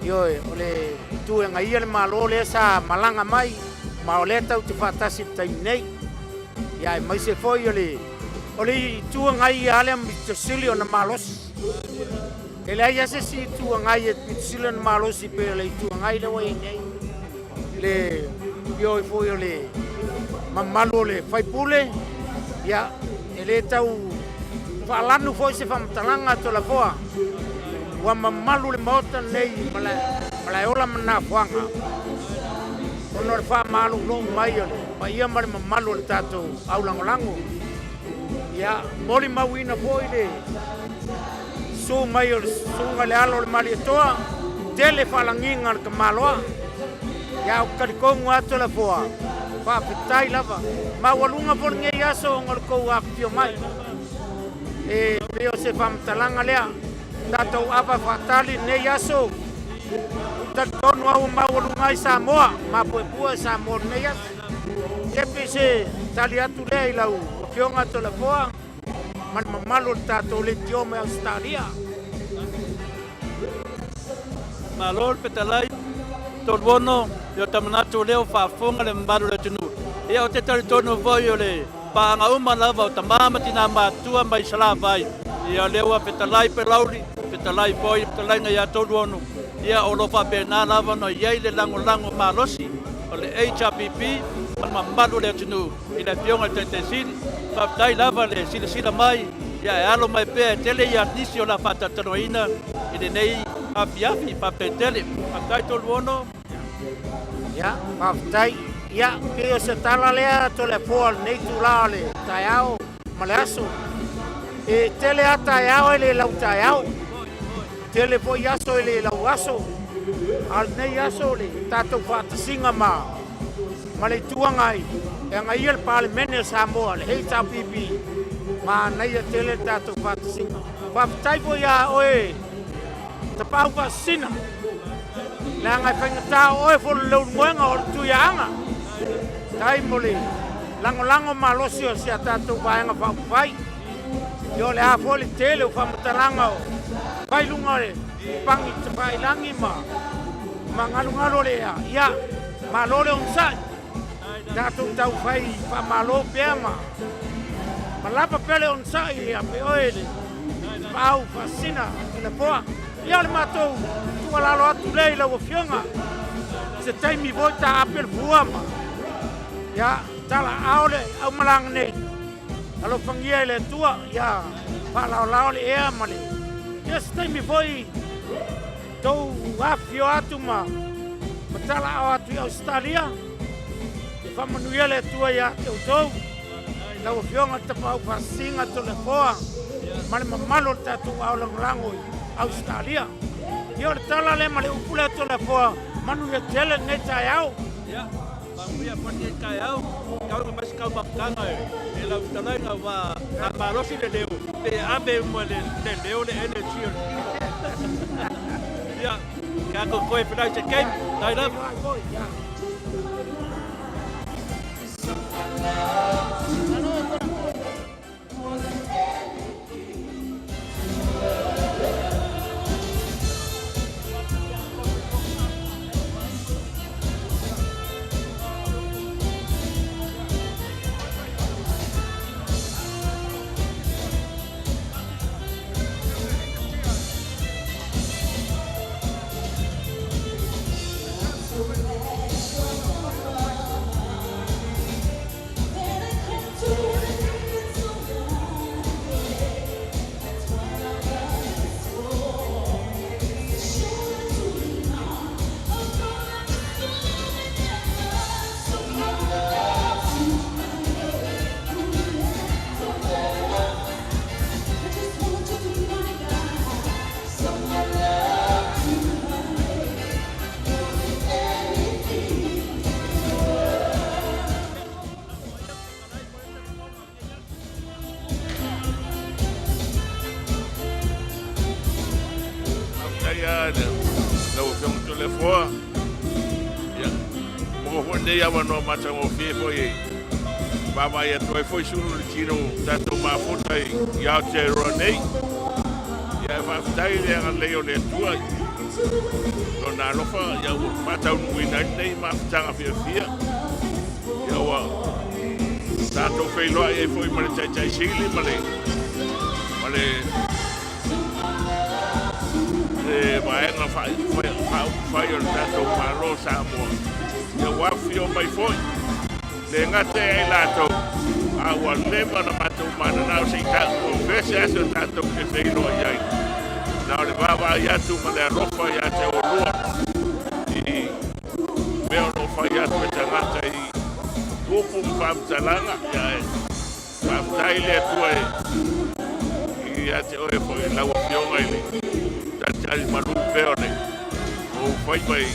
Ioe, o le itu e agaia le Malo lea sa malaga mai, ma o lea tatou te faatasi i le taimi nei. Ia aemaise foi o le itu agai ia lea pito sili ona malosi. E leai lava se isi itu agai e pito sili ona malosi pei o le itu agai lea ua i ai nei. Le ioe foi o le mamalu o le faipule, ia e le tau faalanu foi se faamatalaga Toleafoa, ua mamalu le Maota lenei i Malaeola ma Nafoaga ona o le faamaloulou mai o le paia ma le mamalu o le tatou aulagolago. Ia molimauina foi le susu mai o le susuga i le alo o le Malietoa, tele faalagiga o le tamaloa. Ia ou te talitonu lava Toleafoa, faafetai lava. Maualuga foi lenei aso ona o le tou afifio mai. E pei o se faamatalaga lea, tatou ava faatali lenei aso, talitonu lava ua maualuga ai Samoa, mapuepue Samoa i lenei aso. Ia pei se tali atu lea i lau Afioga Toleafoa ma le mamalu o le tatou leitio mai Ausetalia. Malo le fetalai, Toluono, ia ta manatu lea ua faafofoga le mamalu o le atunuu. Ia ou te talitonu foi o le paaga uma lava o tama ma tina matutua mai Salafai, ia o lea ua fetalai Pelauli, fetalai foi le fetalaiga ia Toluono, ia o lo o faapena lava ona i ai le lagolago malosi o le HRPP ma le mamalu o le atunuu i le Afioga i le Taitai Sili. Faafetai lava le silasila mai, ia e alo mai pea e tele ia nisi o le a faatalatalanoaina i lenei afiafi. Faafetai tele. Faafetai Toluono. Ia, faafetai. Ia, pei o se tala lea Toleafoa o lenei itula o le taeao ma le aso. E tele lava taeao e le lau taeao, tele foi aso e le lau aso, a o lenei aso o le tatou faatasiga ma le Itu Agai e agaia le Palemene o Samoa, le HRPP, manaia tele le tatou faatasiga. Faafetai foi ia oe Tapaau Faasisina, leaga e faigata o oe foi le leulumoega o le Tuiaaga. Tai mo le lagolago malosi o si a tatou Vaega Faaupufai. Ia o le a foi le tele o faamatalaga o fai luga o le pagi tafailagi ma galugalu o le ea. Ia, malo le onosai. Tatou tau fai faamalo pea ma lava pea le onosai ia pe oe le Tapaau Faasisina Toleafoa. Ia o le matou tuualalo atu lea i lau Afioga, se taimi foi taape le fua ma ia talaao le aumalaga nei, alofagia e le Atua, ia faalaolao le ea ma le ia se taimi foi tou afifio atu ma talaao atu i Ausetalia. E faamanuia le Atua ia te outou, lau Afioga le Tapaau Faasisina Toleafoa ma le mamalu o le tatou ao lagolago i Ausetalia. Ia o le tala lea ma le upu lea Toleafoa, manuia tele lenei taeao. Ia, manuia foi lenei taeao, tau mai se taumafataga e lau fetalaiga ua malosi le leo, pe ave uma le leo le energy o le tino. Ia, Tatou toe feiloai i se taimi. Faafetai lava. Faafetai lava lau Afioga Toleafoa. Ia, maua foi lenei avanoa matagofie foi e vaavaai atu ai foi sulu le tino o tatou mafuta i Aotearoa nei. Ia, e faafetai i le agalelei o le Atua i Lona alofa, ia ua faataunuuina ai lenei mafutaga fiafia. Ia ua tatou feiloai ai foi ma le Taitai Sili ma le ma le le vaega faaupufai o le tatou Malo o Samoa. Ia ua afifio mai foi, le gata ia i latou, a ua leva ona matou mananao se i o fea se aso tatou te feiloai ai. Na o le vaavaai atu ma le alofa ia te oulua i mea o lo o fai atu e tagata i upu ma faamatalaga. Ia e faafetai le Atua ia te oe foi lau Afioga i le talitali malu pea o le ou faiva i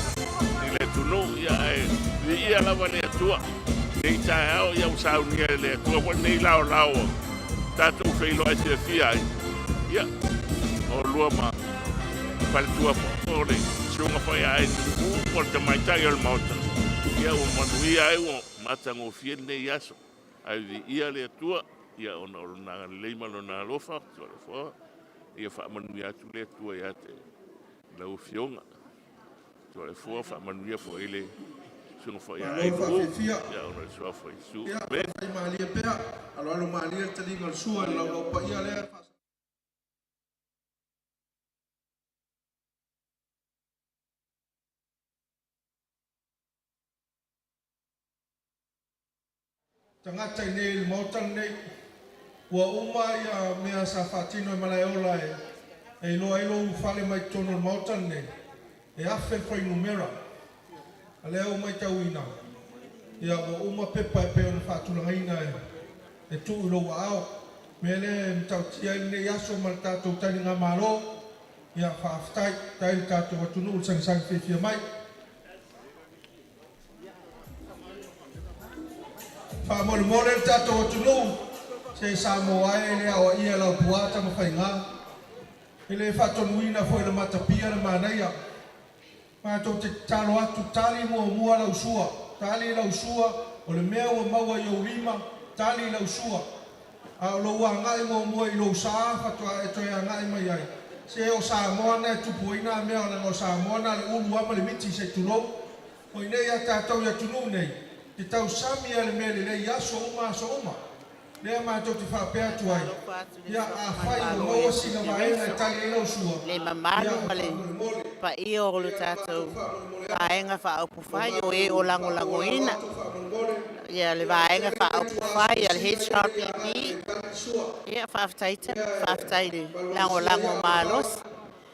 le atunuu. Ia ae viia lava le Atua nei taeao, ia ua saunia e le Atua foi lenei laolao tatou feiloai fiafia ai. Ia, oulua ma faletua o le susuga foi a Nuuu po o le tamaitai o le Maota, ia ua manuia ai, ua matagofie lenei aso. Ae viia le Atua, ia ona o lona agalelei ma lona alofa, Toalefoa, ia faamanuia atu le Atua ia te lau Afioga. Toalefoa, faamanuia foi i le susuga foi ia Malo le Nuuu, faafiafia. ia ona o le suafa o Iesu. Ia, Amene. fai malie pea, aloalo malie le taliga o le sua i le laulau paia lea. Tagata i nei i le Maota lenei. Ua uma ia mea sa faatino e Malaeola e e iloa ai lou ulufale mai totonu o le Maota lenei, e 1000 le fuainumera. A lea ua matauina, ia ua uma pepa e pei ona faatulagaina e tuu i lou aao. O le mea lea e matautia ai lenei aso ma le tatou taligamalo, ia faafetai, faafetai i le tatou atunuu i le sagisagi fiafia mai. Faamolemole le tatou atunuu, se Samoa e, e le aoaia e Laupua Tamafaiga. E le faatonuina foi e le Matapia le manaia. Matou te tatalo atu, tali muamua lau sua, tali lau sua, o le mea ua maua i ou lima, tali lau sua. A o lou agai muamua i lou sa faatoa e toe agai mai ai. Se o Samoa na e tupu ai na mea, leaga o Samoa na o le ulu lava ma le miti se i tulou. O i inei ia tatou i atunuu nei, te tausami lava i le mea lelei i aso uma aso uma. Lea matou te faapea atu ai, Alofa atu le ia soifua afai ua malo maua e sina Sui vaega e Tereso, tali ai lau sua, le ia mamalu e ma le faamolemole. paia o le Ia le tatou matou faamolemole atu, Vaega lo Faaupufai o e matou o faaaualau lagolagoina atu faamolemole. ia le Ia e Vaega tele ni Faaupufai a le ituaso sina ia e HRPP. agai e tali le sua. Ia faafetai, Lea faafetai e i le malumalusia lagolago ia au vao, malosi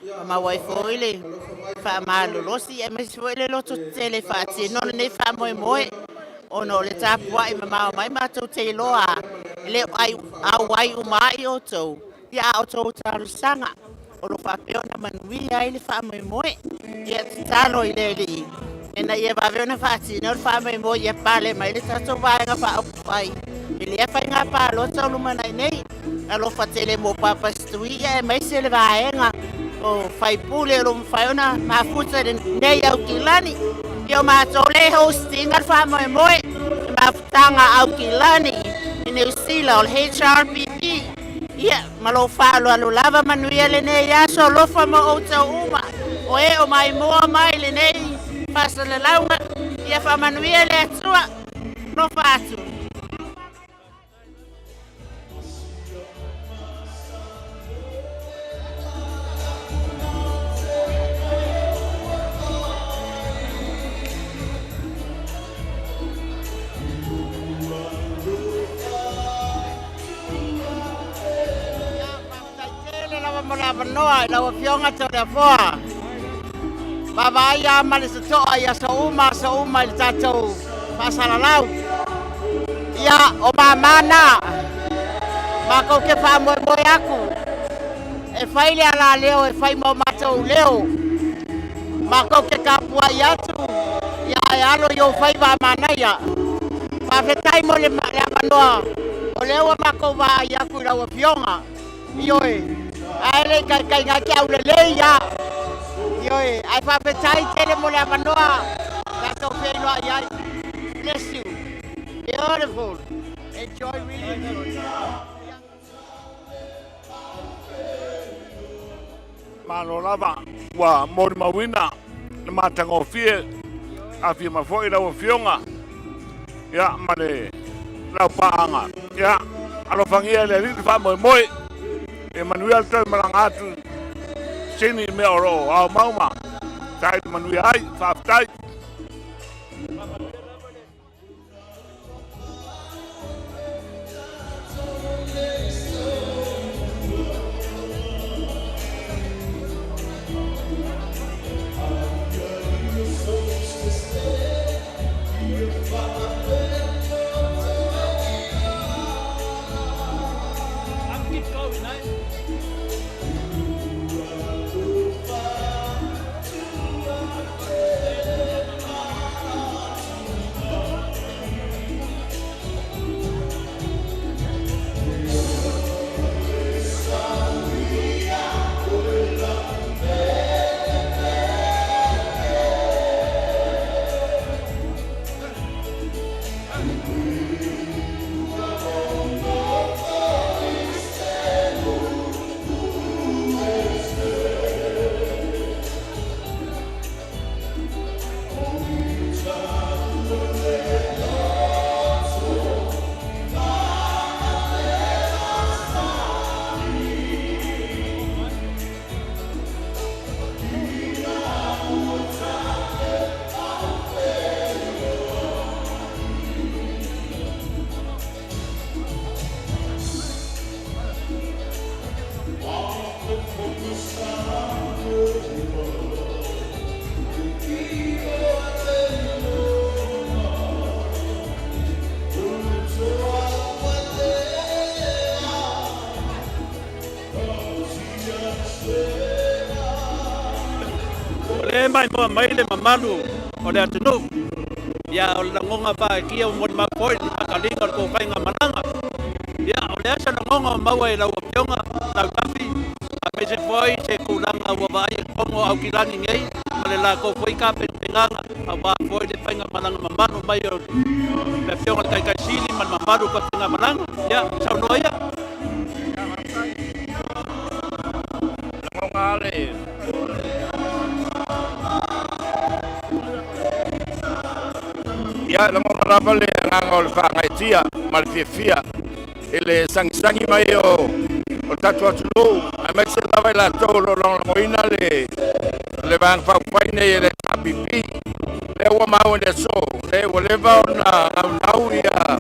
ia ma maua ai alofa mai, foi le alofa mai faamolemole. faamalolosi aemaise foi le lototetele e E faatino lagolagosua lenei mai le tatou faamoemoe galuega ona e o le faigofie tapuai foi mamao la mai matou te le iloa tala lea ma le e le agaga o ai talitonu faaaloalo. auai uma ai outou, ia a outou talosaga o lo o faapea ona manuia ai le faamoemoe. Ia tatalo i le Alii ina ia vave ona faatino le faamoemoe ia pale mai le tatou Vaega Faaupufai i lea faiga palota o lumanai nei. Alofa tele mo Papa Situi aemaise le vaega o faipule o lo mafai ona mafuta i lenei Aukilani. Ia o matou lea e host ina le faamoemoe le mafutaga a Aukilani i Niu Sila o le HRPP. Ia, ma lou faaaloalo lava manuia lenei aso alofa mo outou uma o e o maimoa mai i lenei faasalalauga. Ia faamanuia le Atua. Alofa atu. Tele lava mo le avanoa i lau Afioga Toleafoa. Vaavaai lava ma le totoa i aso uma aso uma i le tatou faasalalau. Ia, o mama na, matou te faamoemoe atu e fai le alaleo e fai ma o matou leo. Matou te tapuai atu, ia e alo i ou faiva a manaia. Faafetai mo le avanoa, o lea ua matou vaai atu i lau Afioga. Ioe, ae le i taitai na te aulelei lava. Ioe, ae faafetai tele mo le avanoa tatou feiloai ai. Bless you. Beautiful. Enjoy, really enjoy. Malo lava ua molimauina le matagofie afio mai foi lau Afioga ia ma le laupaaga. Ia alofagia e le Alii le faamoemoe e manuia le toe malaga atu sini i mea o lo o aomau ma saili manuia ai. Faafetai. O lea e maimoa mai le mamalu o le atunuu. Ia, o le lagoga faaitia ua molimau foi le faataliga o le tou faigamalaga. Ia, o le a se lagoga o maua i lau Afioga Lautafi, aemaise foi se tulaga ua vaai i totonu o Aukilani nei ma le latou foi tapenapenaga aua foi le faigamalaga mamalu mai o le Afioga i le Taitai Sili ma le mamalu o le faigamalaga. Ia, saunoa ia. Lagoga le Ia, lagona lava le agaga o le faagaeetia ma le fiafia i le sagisagi mai o le tatou atunuu, aemaise lava i latou o lo o lagolagoina le le Vaega Faaupufai nei e le HRPP. Lea ua maua i le aso, lea ua leva ona naunau ia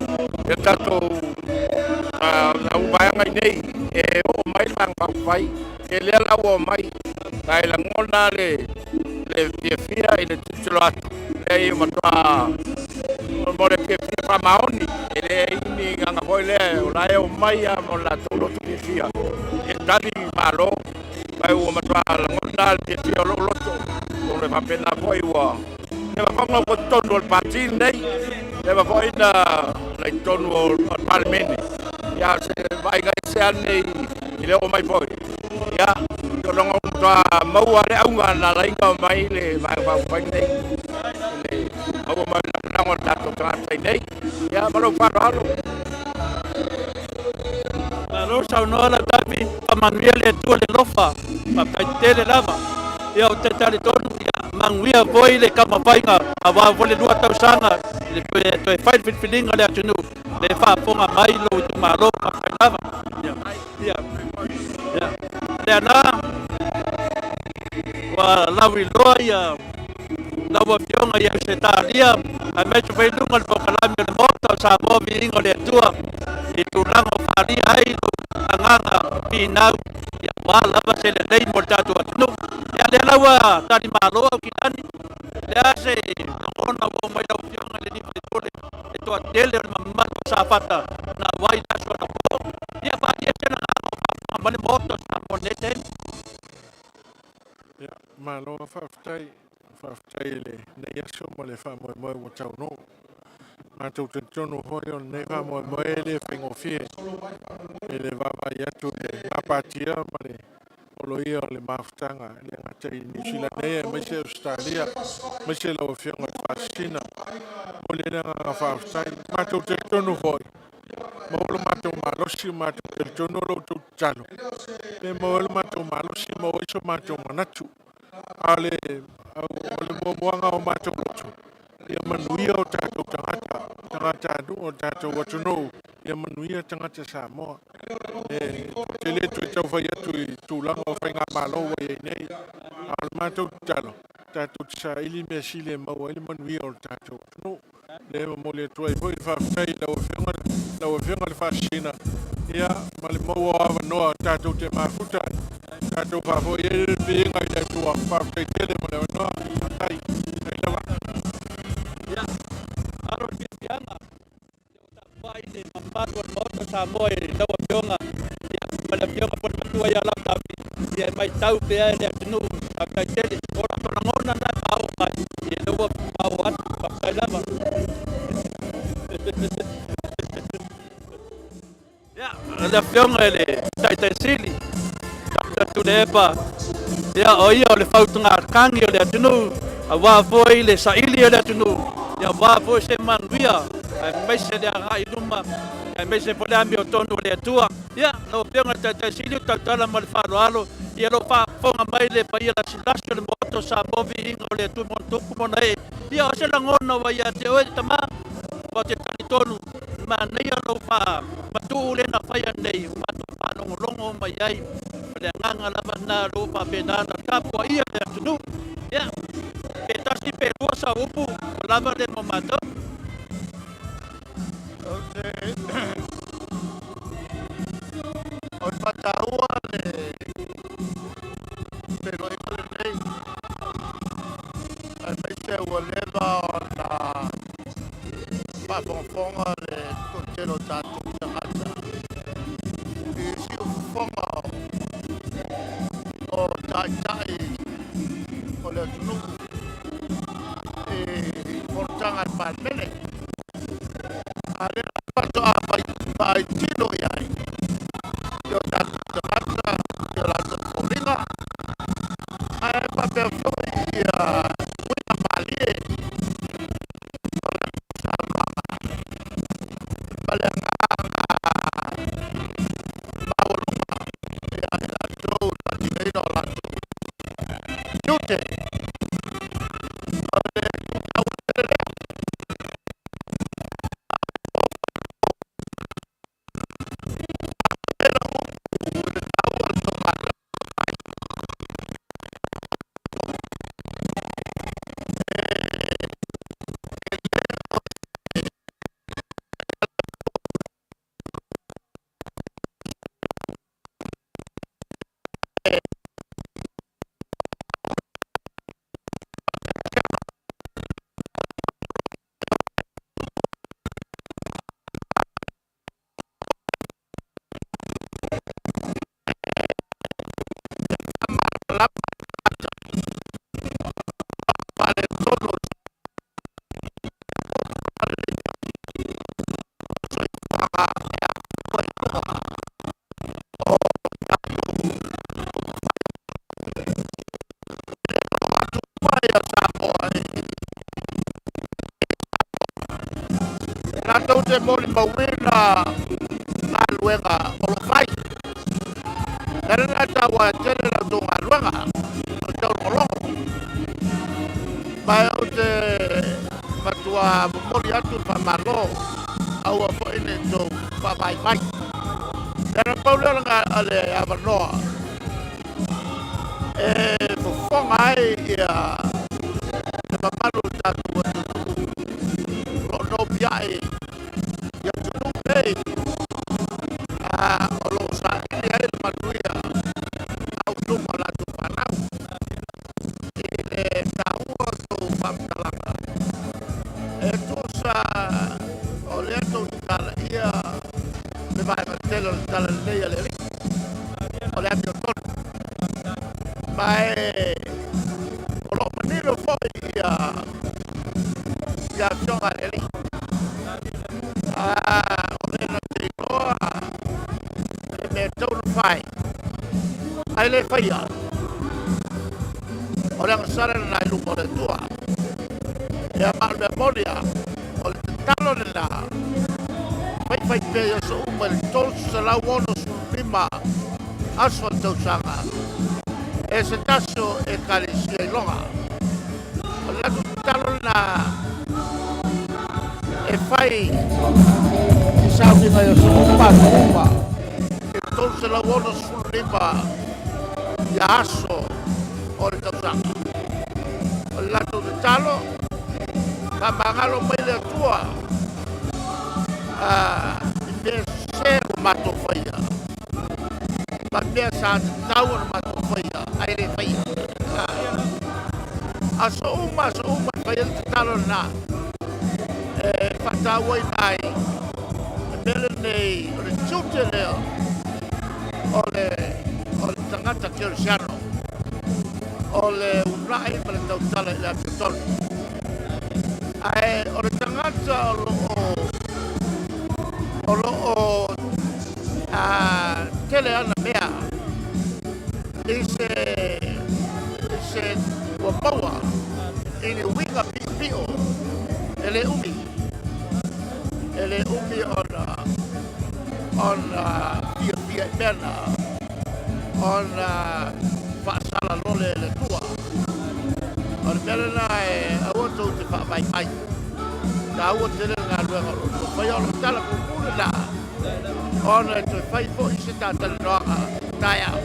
le tatou au vaega i nei e oo mai le Vaega Faaupufai, e lea la ua omai, ae lagona le fiafia i le tilotilo atu, lea ia matua mo le fiafia faamaoni, e leai ni agaga foi lea, o la e omai lava mo le latou loto fiafia e tali malo, ae ua matua lagona le fiafia o lou loto, o le faapena foi ua leva foi ona totonu o le pati lenei, leva foi na i totonu o le Palemene, ia se vaaiga ese lava lenei i le oo mai foi. Ia, tologa ua maua le auga na laina mai le Vaega Faaupufai lenei, le maua mai le lagolago a le tatou tagata i nei. Ia, ma lou faaaloalo. Malo saunoa Lautafi, faamanuia le Atua i le alofa, faafetai tele lava. Ia ou te talitonu, ia manuia foi le taumafaiga aua foi le 2 tausaga i le toe fai le filifiliga o le atunuu, le faafofoga mai lou itumalo, faafetai lava. Ia, ia, ia. Lea na ua lauiloa ia lau Afioga i Ausetalia, aemaise foi luga o le polokalame o le Maota o Samoa Viiga o le Atua i tulaga o faaalia ai lou agaga finau ia aua lava se lelei mo le tatou atunuu. Ia lea la ua talimalo Aukilani, lea se lagona ua oo mai lau Afioga i le sui usufono le toatele o le mamalu o Safata na auai i le aso anapo. Ia faaalia se lagona o faafofoga mai le Maota o Samoa i lenei taimi. Ia, malo faafetai, faafetai i lenei aso ma le faamoemoe ua taunuu. Matou talitonu foi o lenei faamoemoe e le faigofie i le vaavaai atu i le gapatia ma le oloia o le mafutaga e le gata i Niu Sila nei aemaise Ausetalia, aemaise lau Afioga i le Faasisina. Momoli ai le agaga faafetai. Matou talitonu foi, maua lo matou malosi, matou talitonu o lo outou tatalo e maua ai lo matou malosi, maua ai so matou manatu. A o le muamuaga o matou loto, ia manuia o tatou tagata, tagatanuu o tatou atunuu, ia manuia tagata Samoa. E te le toe tau fai atu i tulaga o faigamalo ua i ai nei. A o le matou tatalo, tatou te saili mea sili e maua ai le manuia o le tatou atunuu. Le momoli atu ai foi le faafetai i lau Afioga i le Faasisina, ia ma le maua o avanoa tatou te mafuta ai, tatou faafoi ai le viiga i le Atua. Faafetai tele mo le avanoa. Faafetai. Faafetai lava. Ia, alo le fiafiaga tapuai le mamalu o le Maota Samoa i lau Afioga, ia, ma le Afioga foi le Matua ia Lautafi, ia e matau pea e le atunuu. Faafetai tele. O latou lagona na e faaoo mai, ia lea ua faaoo atu. Faafetai lava. Ia, le Afioga i le Taitaisili, Dr. Tuilaepa, ia o ia o le fautugatagi o le atunuu, aua foi le saili o le atunuu, ia aua foi se manuia, aemaise le agai i luma, aemaise foi le amiotonu o le Atua. Ia, lau Afioga i le Taitaisili, o tautala ma le faaaloalo, ia lou faafofoga mai le paia lasilasi o le Maota o Samoa Viiga o le Atua ma ona tupu ma ona ee. Ia, o se lagona ua ia te oe tama, ua te talitonu, manaia lou faamatuu lea na faia nei, ua matou faalogologo mai ai. O le agaga lava lena o lou faapena ona tapuaia le atunuu. Ia, pe tasi pe lua sau upu, ua lava lea mo matou. O le faataua le feiloaiga lenei, aemaise ua leva ona faafogafoga le toatele o tatou tagata i siufofoga o taitai o le atunuu i fonotaga a le Palemene. A o lea faatoa vaai tino i ai i o tatou tagata i o latou foliga ae faapea foi ia uiga malie o latou saunoaga ma le agaga maualuga ia i latou le faatinoina o latou tiute. O le itu taua tele lea. Upu i le taua o le tou galuega fai. E le o se a Samoa i latou te molimauina galuega o lo o fai. O le ala lena e taua ai tele la outou galuega o le taulogologo. Ma ou te matua momoli atu le faamalo, aua foi ne i tou faavaivai. Leaga pau lea o le avanoa e fofoga ai ia le mamalu o le tatou atunuu o lo o nopiai i atunuu nei, o lo o saili ai le manuia auiluma o latou fanau. I le taua o tou faamatalaga, e tusa o lea tou te talaia le vaega tele o le talalelei a le Alii, o le amiotonu. Ma e o lo o manino foi ia afioga a le Alii. O le na te iloa le mea e tatau ona fai, ae le faia, o le agasala lena i luma o le Atua. Ia, ma o le mea moni lava, o le tatalo lena, faifai pea i aso uma i le 365 aso o le tausaga, e se tasi o ekalesia iloga. O le latou tatalo lena e fai i sauniga i aso uma aso uma, i le 365 ia aso o le tausaga. O le latou tatalo, faamagalo mai le Atua i mea sese ua matou faia, ma mea sa tatau ona matou faia ae le faia. Aso uma, aso uma e fai ai le tatalo lena, e faatauaina ai le mea lenei o le tiute lea o le tagata kerisiano, o le unai ma le tautala i le amiotonu. Ae o le tagata o lo o tele ana mea i se ua maua i ni uiga piopio, e le umi, e le umi ona fiafia i mea na, ona faasalalole e le Atua. O le mea lena e aua tou te faavaivai. Taua tele le galuega o lo o faia. O le tala puupuu lena, ona e toe fai foi se tatalanoaga taeao.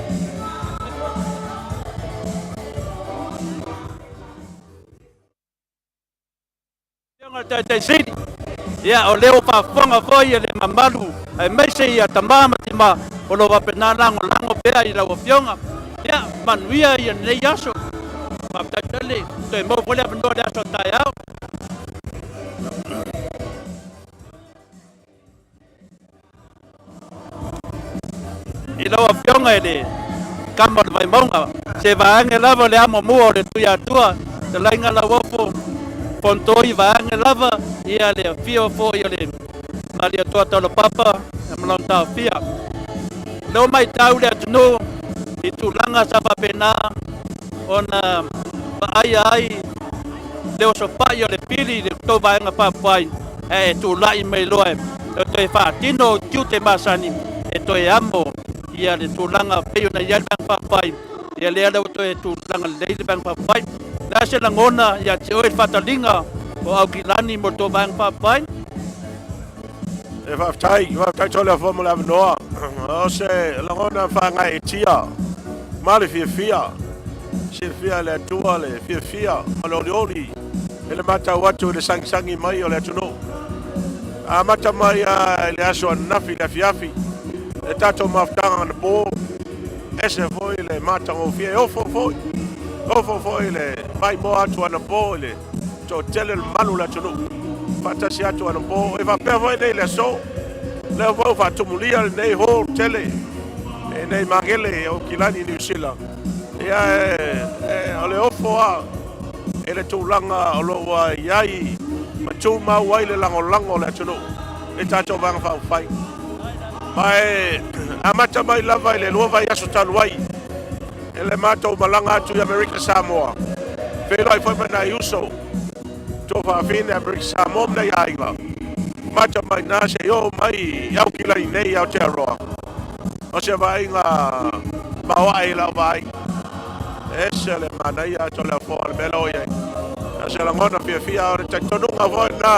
Taitaisili, ia o lea ua faafofoga foi le mamalu aemaise ia tama ma tima o lo o faapena lagolago pea i lau Afioga. Ia manuia ia lenei aso. Faafetai tele, toe maua foi le avanoa i le aso a taeao. I lau Afioga i le Kama o le Vaimauga, se vaega lava o le amomua o le Tuiatua, Talaiga Lauofo, Fontoi, vaega lava ia le afio foi o le Malietoa Taulapapa ma lona taofia. Leo maitau le atunuu i tulaga sa faapena ona vaaia ai le osofa'i o le pili i le tou vaega faaupufai, ae e tulai mai loa e toe faatino tiute masani e toe amo ia le tulaga pei ona i ai le vaega faaupufai. Ia lea ua toe tulaga lelei le vaega faaupufai. Le a se lagona ia te oe le faataliga o Aukilani mo le tou vaega faaupufai? E faafetai, faafetai tole afua mo le avanoa. O se lagona whangai e tia, ma le fiafia, silafia le Atua le fiafia ma le olioli, e le matau atu i le sangisangi mai o le atunuu. Amata mai a i le aso ananafi le afiafi, le tatou mafutaga na po, ese foi le matagofie, e ofo foi, ofo foi le maimoa atu anapo i le toatele le mamalu o le atunuu. Faatasi atu anapo, e faapea foi nei le aso, lea foi ua faatumulia lenei hall tele, e nei magele o Kilani Niu Sila. Ia e, o le ofo a e le tulaga o lo ua i ai ma tumau ai le lagolago o le atunuu i tatou vaega faaupufai. Ma e amata mai lava i le 2 vaiaso talu ai e le matou malaga atu i Amerika Samoa. Feiloai foi ma nai uso tuafafine Amerika Samoa ma nai aiga mata mai ina seia oo mai i Aukilani nei i Aotearoa. O se vaaiga maoae i lau vaai. E ese le manaia atu o le afoa o le mea lea ua i ai. O se lagona fiafia, o le talitonuga foi lena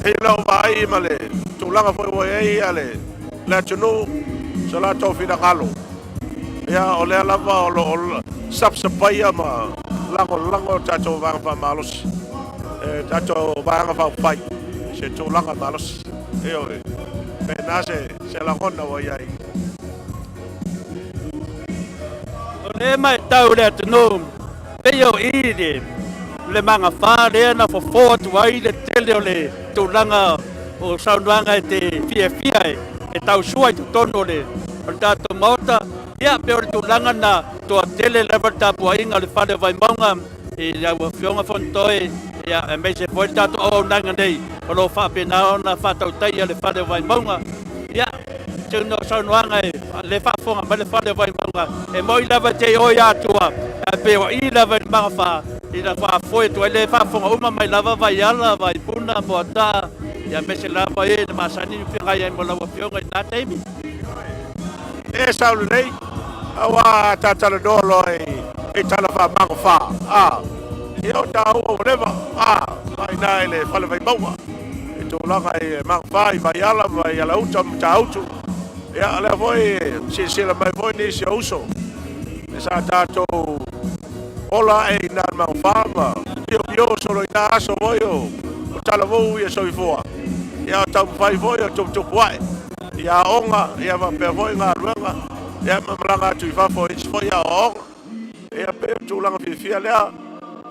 i lau vaai ma le tulaga foi ua i ai le atunuu, so latou finagalo. Ia, o lea lava o lo o sapasapaia ma lagolago tatou vaega faamalosi, e tatou vaega faaupufai i se tulaga malosi. Ioe, pena se lagona ua i ai. O lea matau i le atunuu, pei o i le magafa lea na fofo atu ai le tele o le tulaga o saunoaga e te fiafia e tausua i totonu o le tatou Maota. Ia, pei o le tulaga na toatele lava le tapuaiga o le Fale o Vaimauga i lau Afioga Fonotoe, ia, aemaise foi le tatou auaunaga nei o lo o faapena ona faatautaia le Fale o Vaimauga. Ia, tino saunoaga e le faafofoga mai le Fale o Vaimauga, e moi lava te i oi atua, ae pei o i lava i le magafa, i la faafoe atu ai le faafofoga uma mai lava Vaiala, Vaipuna, Moataa, ia aemaise lava e na masani ni feagai ai ma lau Afioga i lena taimi. E sau lelei, auā ta talanoa loa i tala faamagofā, a, ia o taua ua leva, a, mai ina i le Fale Vaimauga, i tulaga i magafā i Vaiala ma i Alauta ma Matautu. Ia, o lea foi e silasila mai foi nisi o uso, e sa tatou ola ae i ina i magafā ma piopio solo i na aso foi o talavou ia soifua. Ia, o taumafai foi o tuputupu ae i aoga, ia faapea foi galuega, ia ma malaga atu i fafo i isi foi aoaoga. Ia pei o tulaga fiafia lea.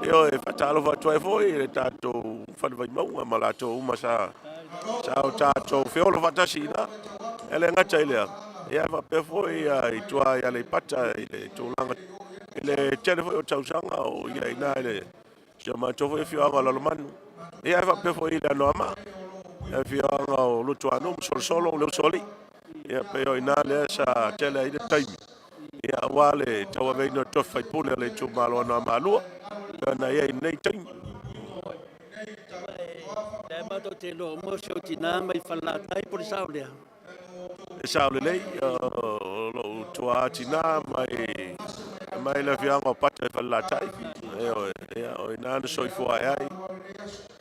Ioe, e faatalofa atu ai foi i le tatou Fale Vaimauga ma latou uma sa o tatou feolo faatasi i ina. E le gata i lea, ia faapea foi i tua i Aleipata i le tulaga i le tele foi o tausaga o ia i ina i le si o matou foi afioaga o Lalomanu. Ia e faapea foi i le Anoamaa, le afioaga o Lutuanu ma Solosolo, le Usoalii. Ia pei o ina lea sa tele ai le taimi, ia aua le tauaveina o le tofi faipule o le itumalo Anoamaa 2, pei ona i ai i lenei taimi. Lea matou te iloa uma o si ou tina mai Falelatai po o le sao lea. E sao lelei, o lou tuaa tina mai le afioaga o Pata i Falelatai. Ioe, ia, o ina na soifua ae ai.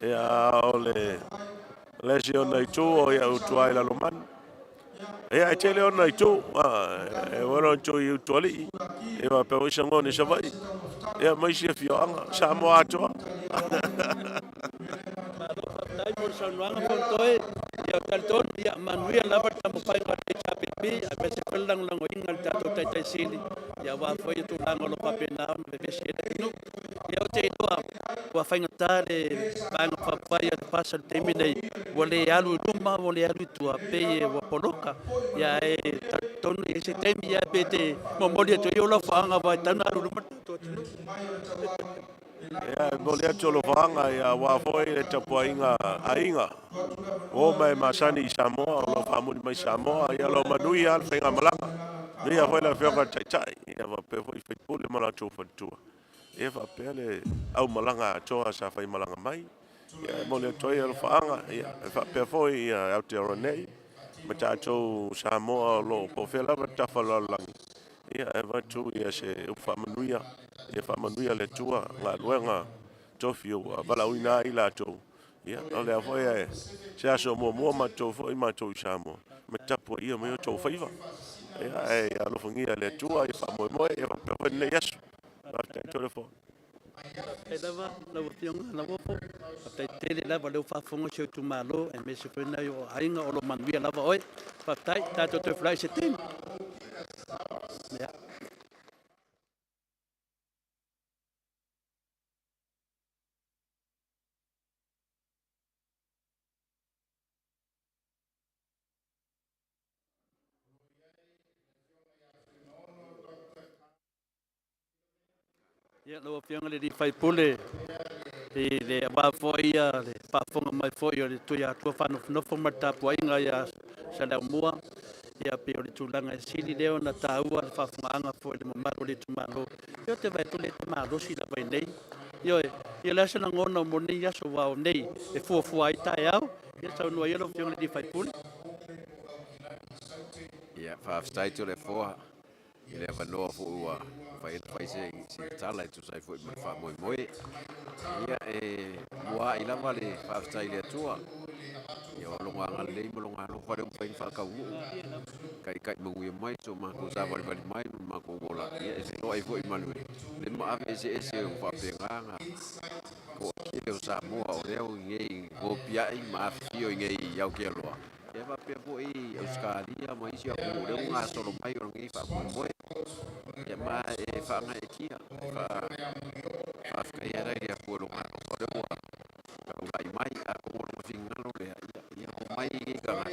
Ia, o le isi ona itu o ia'u tuaa i Lalomanu. Ia, e tele ona itu, e ua itu i Utualii, e faapea foi Sagone i Savaii, ia ma isi afioaga, Samoa atoa. Malo faafetai mo le saunoaga Fonotoe. Ia talitonu, ia manuia lava le taumafaiga a le HRPP, aemaise foi le lagolagoina o le tatou Taitai Sili, ia aua foi le tulaga o lo o faapena ona vevesi ai le atunuu. Ia ou te iloa ua faigata le Vaega Faaupufai a le FAST i le taimi lenei, ua le alu i luma, ua le alu i tua, pei ua poloka. Ia ae talitonu e i ai se taimi, ia pe te momoli atu ai ou lafoaga aua e tatau ona alu i luma le tatou atunuu. Ia, e momoli atu alofaaga aua foi le tapuaiga a aiga ua oo mai e masani i Samoa, o lo o faamuli mai Samoa. Ia lo manuia le faigamalaga. Manuia foi le Afioga i le Taitai, ia faapea foi sui usufono ma latou faletua. Ia faapea le aumalaga atoa sa faimalaga mai. Ia e momoli atu ai alofaaga, ia e faapea foi ia Aotearoa nei ma tatou Samoa o lo o po o fea lava le tafa o le lalolagi. Ia e avatu ia se upu faamanuia, ia faamanuia le Atua galuega tofi ua valaauina ai latou. Ia o lea foi e se aso muamua matou foi matou i Samoa ma tapuaia mai o outou faiva. Ia e alofagia le Atua ia faamoemoe ia faapea foi lenei aso. Faafetai Toleafoa. Faafetai lava lau Afioga Lauofo, faafetai tele lava o lea ua faafofoga si ou itumalo aemaise foi nai ou aiga o lo o manuia lava oe. Faafetai, tatou toe feiloai i se taimi. Yeah. Ia, lau Afioga i le sui usufono, i le aua foi le faafofoga mai foi o le Tuiatua faanofonofo ma le tapuaiga ia Saleaaumua, ia pei o le tulaga e sili lea ona taua le faafofogaaga foi i le mamalu o le itumalo. Ia ou te vaai atu o lea e te malosi lava i inei. Ioe, ia le a se lagona mo nei aso aua o nei e fuafua ai taeao, ia saunoa ia lau Afioga i le sui usufono. Ia, faafetai Toleafoa i le avanoa foi ua mafai ai ona fai se tala e tusa ai foi ma le faamoemoe. Ia, e muaai lava le faafetai i le Atua ia o lona agalelei ma lona alofa lea ua mafai ona faataunuu, taitai manuia mai so matou savalivali mai ma le matou ola, ia e feiloai foi ma le maave eseese ua faapena ona toatele o Samoa o lea ua i inei nopiai ma afifio i inei i Aotearoa. Ia faapea foi Ausetalia ma isi atunuu o lea ua gasolo mai o lenei faamoemoe. Ia ma e faagaeetia, e faafetaia ai le Atua i lona alofa o lea ua taulai mai. Atonu o lona finagalo lea, ia, ia omai nei tagata,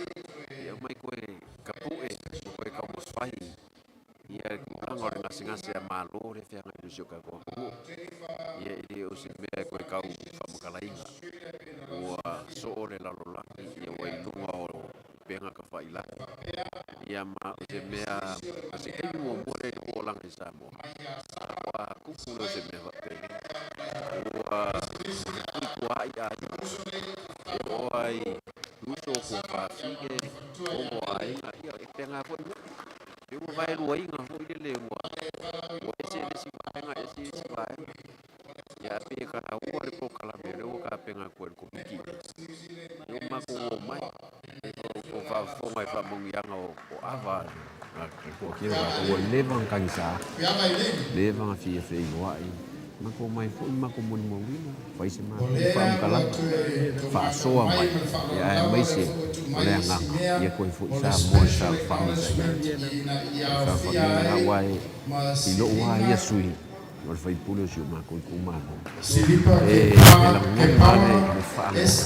ia omai toe tapue ma toe taumafai ia le tulaga o le gasegase a Malo lea e feagai ma si o tatou atunuu. Ia e le o se mea e toe tau faamatalaina, ua soo le lalolagi, ia ua i luga o upega tafailagi. Ia ma o se mea, o se taimi muamua lea i lou olaga i Samoa, faatoa tupu lea o se mea faapenei. Ua tuituaai aiga, e oo lava i uso, tuafafine, gogo o aiga, ia e faapena foi nuu. Pei ua vaeluaina foi lele ua ese le isi vaega ese le isi vaega. Ia ae pei e taua le polokalame lea ua tapena atu e le Komiti lenei. Ia ua matou omai e faafofoga i faamanuiaga o ava a le toatele o tatou ua leva ona tagisa, leva ona fia feiloai. Matou omai foi ma matou molimauina, fai se matou faamatalaga, faasoa mai, ia aemaise o le agaga ia toe foi Samoa i fealofani sa i ai. O le fealofaniga lena aua i lou lava ia sui o le sui usufono o si o matou itumalo, e lagona lava le faanoanoa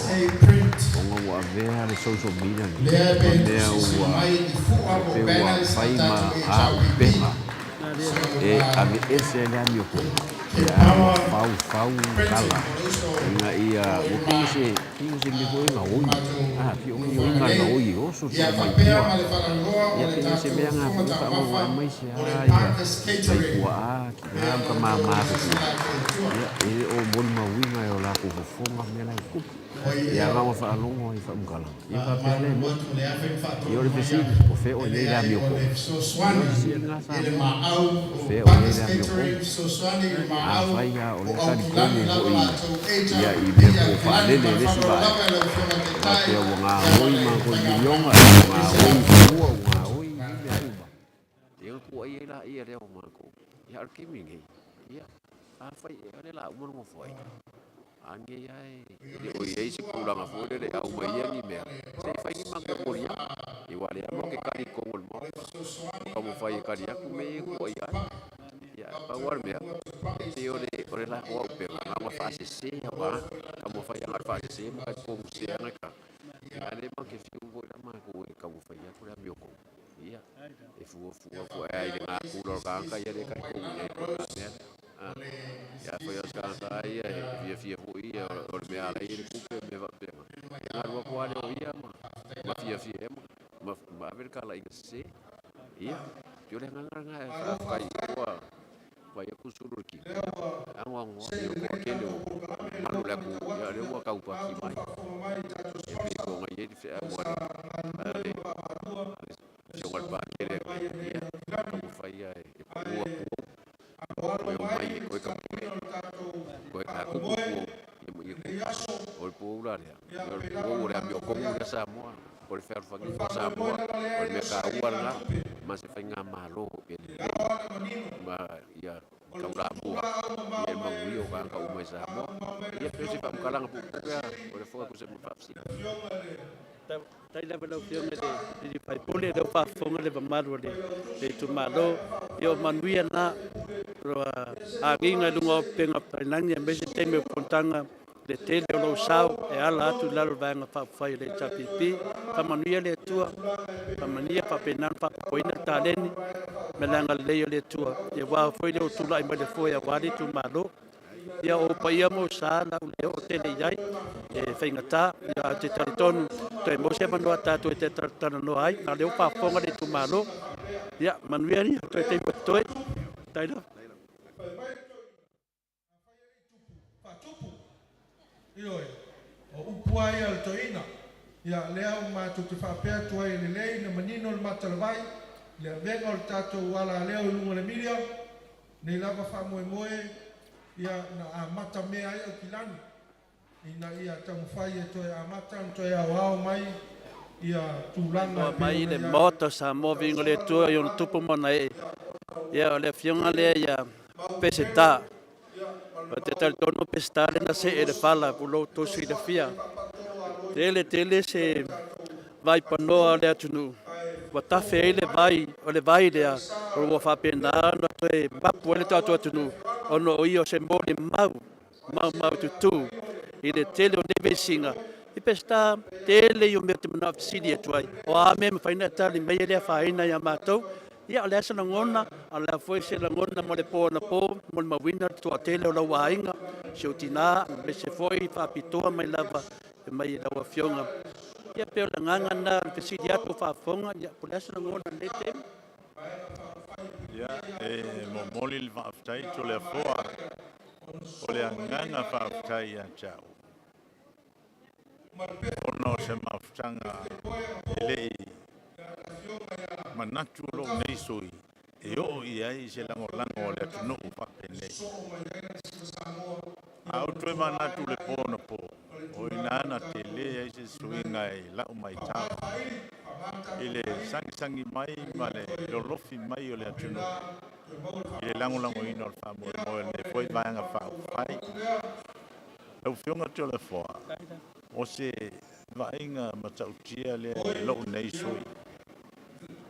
ona ua avea le social media lenei ma mea ua pei ua fai ma auupega e aveese ai le amiotonu, ae ua faufau tala ina ia, ua pei o se, pei o se mea foi lea gaoi, a, pei o gaoioiga le gaoi e oso soo mai tua. Ia pei o se mea lena foi e faanoanoa ai aemaise lava ia nai tuaa, tina ma tama matutua, ia e le o molimauina e o latou fofoga mea la e tupu. Ia na ona faalogo ai i faamatalaga, ia faapea lea e moni. Ia o le fesili, o fea o i ai le amiotonu? Ia o le fesili lena Samoa, o fea o i ai le amiotonu? Afai lava o lea e talitonu foi ia i mea po o faalele e le isi vaega, e faapea ua gaoi matou i miliona, ua gaoi fanua, ua gaoi mea uma, ia ona tuuaia ai laia lea o matou. Ia a o le taimi lenei, ia, afai ea o lea o le a uma le Nofoaiga, a lenei lava e le o i ai se tulaga foi lele e aumai ai ni mea, se i fai ni matou moliaga. Ia aua o lea lava matou te tali i totonu o le Maota, ua taumafai e tali atu mea ia e tuuaia ai. Ia ae pau lava le mea, e pei o le latou auupega, na ona faasese lava, taumafai lava na o le faasese ma talitonu sese lava nai tagata. Ia a o lea matou te fiu foi la matou e taumafai atu le amiotonu. Ia, e fuafua foi lava i le natura o le tagata ia lea e talitonu i ai foi i lena mea lea. Ia afai o se tagata lava ia e fiafia foi ia o le mea e ala ai le tupe ma mea faapena, ia ona alu atu lava lea o ia ma fiafia ai ma ave le talaiga sese. Ia, pei o le agaga lena e faafetai ua vaai atu sulu o le tino, e anoanoai o le toatele o mamalu o le atunuu, ia o lea ua taupati mai. E pei foi ona i ai le feau a le Afioga i le Pakele, ia taumafai ia e paua puou, toe omai e toe tapue, toe tatupu puou, ia ma ia tupu. O le puou la lea, ia o le puou o le amiotonu lea Samoa, o le fealofaniga o Samoa, o le mea taua lena, ma se faigamalo e lelei ma ia taulamua ia le manuia o tagata uma i Samoa. Ia pei o se faamatalaga puupuu lea o le fofoga tusa ma faafesili. Faafetai lava i lau Afioga i le sui usufono, o lea ua faafofoga le mamalu o le itumalo. Ia o manuia na, ua agiga i luga o upega tafailagi aemaise taimi o fonotaga le tele o lou sao e ala atu i lalo o le Vaega Faaupufai a le HRPP. Faamanuia le Atua, faamanuia faapena ona faaopoopoina le taleni ma le agalelei o le Atua, aua foi le tulai mai le foe aua le itumalo. Ia o ou paia ma ou sa la u le oo tele i ai e faigata, ia ae ou te talitonu toe maua se avanoa tatou e talanoa ai, a o lea ua faafofoga le itumalo. Ia manuia ia toe taimi o totoe. Faafetai lava. faatupu. Ioe, o upu lava ia a le toeaina. Ia, lea ua matou te faapea atu ai e lelei na manino le matalawai i le avega o le tatou alaleo i luga o le media, nei lava faamoemoe ia na amata mea ai Aukilani ina ia taumafai e toe amata ona toe aoao mai ia tulaga e pei mai ona le i ai. Maota o Samoa, viiga o le Atua i ona tupu ma ona ee. Ia, o le afioga lea ia Peseta. Ou te talitonu o Peseta lea na see i le fala ua outou silafia. Tele tele se vaipanoa o le atunuu ua tafe ai le vai, o le vai lea ua faapena ona toe mapu ai le tatou atunuu ona o ia o se molimau maumaututu i le tele o nei vesiga. I Peseta, tele i o mea ou te manao e fesili atu ai. O a mea e mafai ona e tali mai e le afaina ia matou. Ia, o le a se lagona, a o le a foi se lagona mo le po anapo, molimauina le toatele o lau aiga, si ou tina, aemaise foi faapitoa mai lava e mai i lau Afioga. Ia, pei o le agaga lena o le fesili atu o faafofoga, ia, po o le a se lagona i lenei taimi. Ia, e momoli le faafetai Toleafoa, o le agaga faafetai ia te au, ona o se mafutaga e le i manatu lou nei sui usufono e oo i ai se lagolago a le atunuu faapenei. A ou toe manatu i le po anapo, o i ina na tele ai se suiga i lau matau i le sagisagi mai ma le lolofi mai o le atunuu i le lagolagoina o le faamoemoe o lenei foi Vaega Faaupufai. Lau Afioga Toleafoa, o se vaaiga matautia lea i lou nei sui usufono.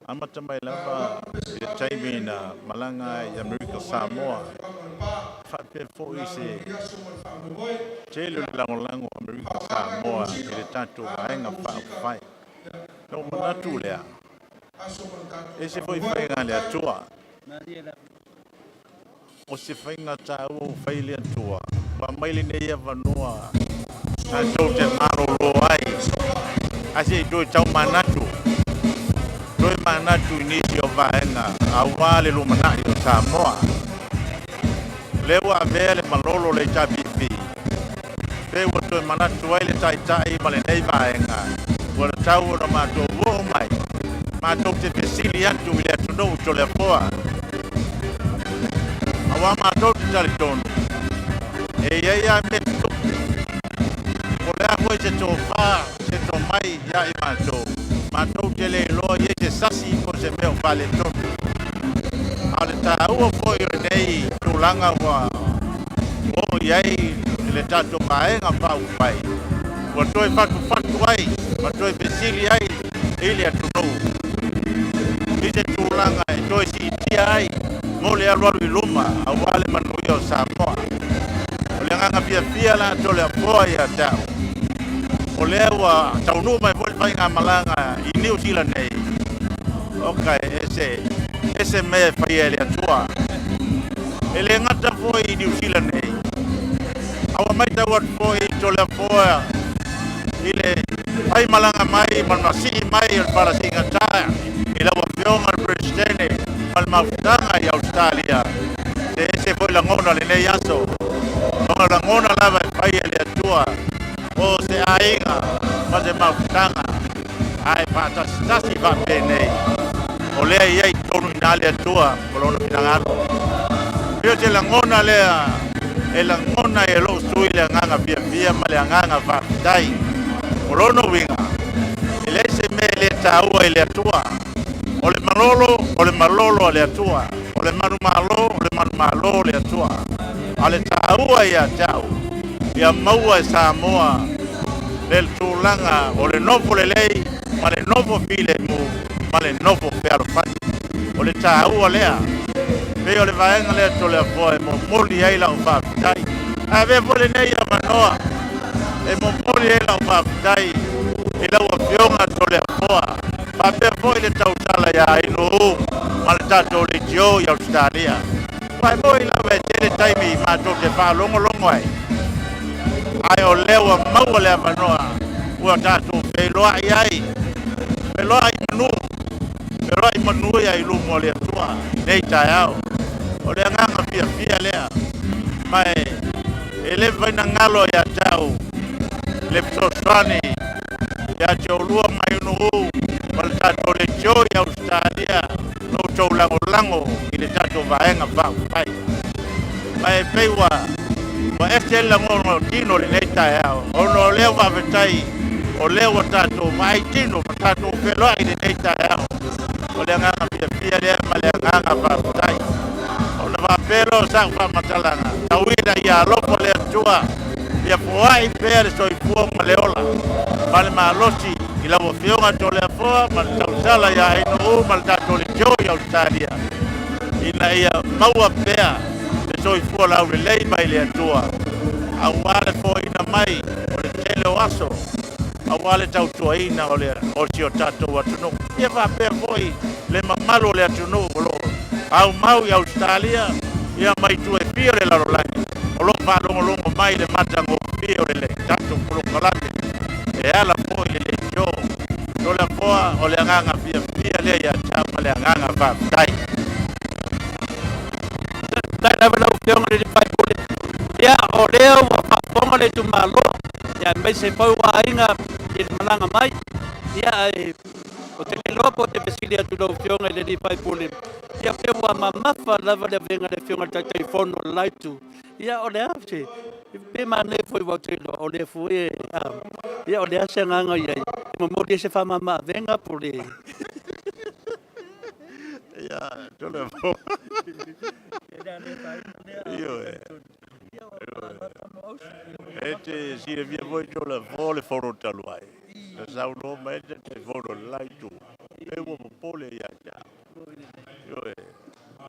Amata mai lava i le taimi na malaga ai i Amerika Samoa, faapea foi se tele o le lagolago a Amerika Samoa i le tatou Vaega Faaupufai. Na ou manatu lea, e ese foi faiga a le Atua. O se faiga taua ua fai e le Atua, ua aumai lenei avanoa tatou te malolo ai, ae se i toe tau manatu, toe manatu i nisi o vaega aua le lumanai o Samoa. O lea ua avea le malolo o le HRPP, pe ua toe manatu ai le Taitai ma lenei vaega, ua tatau ona matou oo mai, matou te fesili atu i le atunuu Toleafoa. Aua matou te talitonu, e i ai lava mea tutupu, po o le a foi se tofa, se tomai ia i matou, matou te le iloa i ai se sasi po o se mea o faaletonu. A o le taua foi o lenei tulaga ua oo i ai le tatou Vaega Faaupufai, ua toe fatufatu ai ma toe fesili ai i le atunuu i se tulaga e toe siitia ai mo le alualu i luma aua le manuia o Samoa. O le agaga fiafia la Toleafoa ia te au, o lea ua taunuu mai foi le faigamalaga i Niu Sila nei, oka e ese, ese mea e faia e le Atua. E le gata foi i Niu Sila nei, a ua matau atu foi i Toleafoa i le faimalaga mai ma le masii mai o le fala siigata i lau Afioga le Peresetene ma le mafutaga i Ausetalia. Se ese foi lagona lenei aso, ona lagona lava e fai e le Atua o se aiga ma se mafutaga ae faatasitasi faapenei, o lea i ai tonu i ina le Atua ma lona finagalo. Pei o se lagona lea e lagona e lou sui le agaga fiafia ma le agaga faafetai. O lona uiga, e leai se mea e le taua i le Atua. O le malolo, o le malolo a le Atua. O le manumalo, o le manumalo o le Atua. A o le taua ia te au, ia maua e Samoa le tulaga o le nofo lelei ma le nofo filemu ma le nofo fealofani. O le taua lea. Pei o le vaega lea Toleafoa e momoli ai lau faafetai. Ae avea foi lenei avanoa e momoli ai lau faafetai i lau Afioga Toleafoa, faapea foi le tautala ia Inu ma le tatou leitio i Ausetalia. Ua e moi lava e tele taimi matou te faalogologo ai, ae o lea ua maua le avanoa ua tatou feiloai ai, feiloai manu, feiloai manu ia i luma o le Atua nei taeao. O le agaga fiafia lea, ma e E le mafai ona galo ia te au le fesoasoani ia te oulua Maiunu'u ma le tatou Leitio i Ausetalia lo outou lagolago i le tatou Vaega Faaupufai. Ma e pei ua ese le lagona o tino i lenei taeao, ona o lea ua faafetai o lea ua tatou vaai tino ma tatou feloai i lenei taeao. O le agaga fiafia lea ma le agaga faafetai. Ona faapea lea o sau faamatalaga, tau ina ia alofa le Atua, ia foai pea le soifua ma le ola ma le malosi i lau Afioga Toleafoa ma le tausala ia Ainuu ma le tatou Leitio i Ausetalia, ina ia maua pea le soifua laulelei mai le Atua, aua le foaiina mai o le tele o aso, aua le tautuaina o si o tatou atunuu. Ia faapea foi le mamalu o le atunuu o lo o aumau i Ausetalia ia ma itu e fia o le lalolagi o lo o faalogologo mai i le matagofie o le tatou polokalame e ala foi i le leitio. Toleafoa, o le agaga fiafia lea ia te au ma le agaga faafetai. Faafetai lava i lau Afioga i le sui usufono. Ia, o lea ua faafofoga le itumalo, ia aemaise foi o aiga i le malaga mai. Ia, ae ou te le iloa po o te fesili atu i lau Afioga i le sui usufono, ia pe ua mamafa lava le avega a le Afioga i le Taitaifono o le la itu. Ia, o le a se, pe manaia foi aua ou te iloa o lea foi e, ia o le a se agaga o i ai, e momoli ai se faamama-avega po o le... Ia, Toleafoa. Ioe. E te silafia foi Toleafoa le fono talu ai. Na saunoa mai ai le Taitaifono o le la itu, pei ua popole ia te au. Ioe,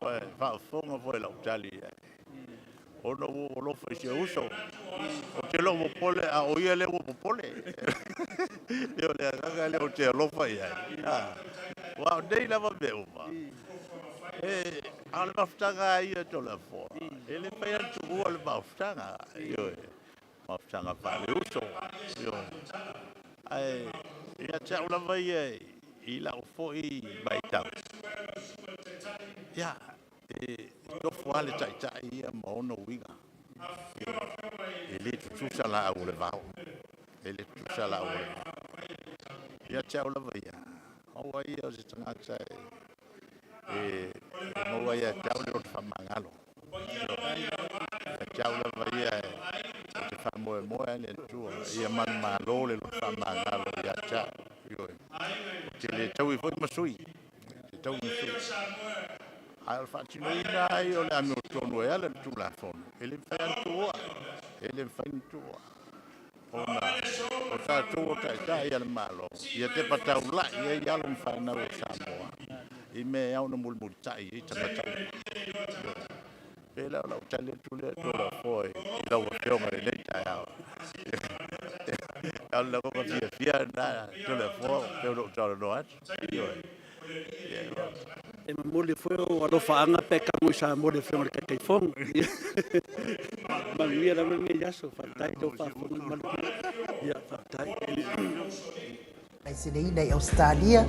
ua e faafofoga foi i lau tali i ai. Ona ua ou alofa i si ou uso. Ou te le o popole, a o ia lea ua popole. Ia o le agaga lea ou te alofa i ai. Aua o nei lava mea uma, e, a o le mafutaga lava ia Toleafoa, e le mafai lava ona tuua le mafutaga. Ioe, mafutaga faale-uso. Ioe. Ae ia te au lava ia i lau foi matau, ia, E tofu lava le taitai ia ma ona uiga. E le tutusa laau o le vao. E le tutusa laau o le vao. Ia te au lava ia, aua ia o se tagata e maua ia te au le loto faamagalo. Ia te au lava ia ou te faamoemoe lava i le Atua ia manumalo le loto faamagalo ia te au. Ioe. Ou te le taui foi ma sui. Ou te taui ma sui. Ae o le faatinoina ai o le amiotonu e ala i le Tulafono, e le mafai lava ona tuua. E le mafai ona tuua. Ona o tatou o taitai a le Malo, ia tepa taulai ai alo ma fanau o Samoa i mea e ao ona mulimulitai i ai tagata uma. Pei la o lau tali atu lea Toleafoa i lau Afioga i lenei taeao. A o le lagona fiafia lena Toleafoa pei ona ou talanoa atu. Ioe. E momoli foi ou alofaaga pe tago i Samoa i le Afioga i le Taitaifono. Manuia lava lenei aso. Faafetai i lau faafofoga malutia. Ia, faafetai. Aiseleina i Ausetalia,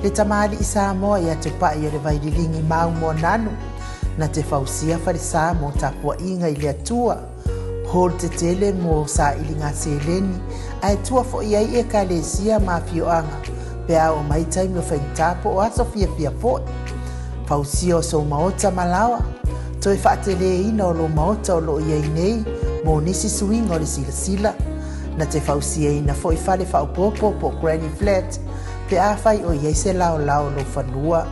le tamalii Samoa ia Tupai o le Vaililigi Mau Moananu, na te fausia falesa mo tapuaiga i le Atua, hall tetele mo sailiga seleni, ae tua foi ai Ekalesia ma afioaga pe a oo mai taimi o faigata po o aso fiafia foi. Fausia o sou maota ma laoa, toe faateleina o lou maota o lo o i ai nei mo nisi suiga o le silasila, Na te fausiaina foi fale faaopoopo po o granny flat pe afai o i ai se laolao o lou fanua.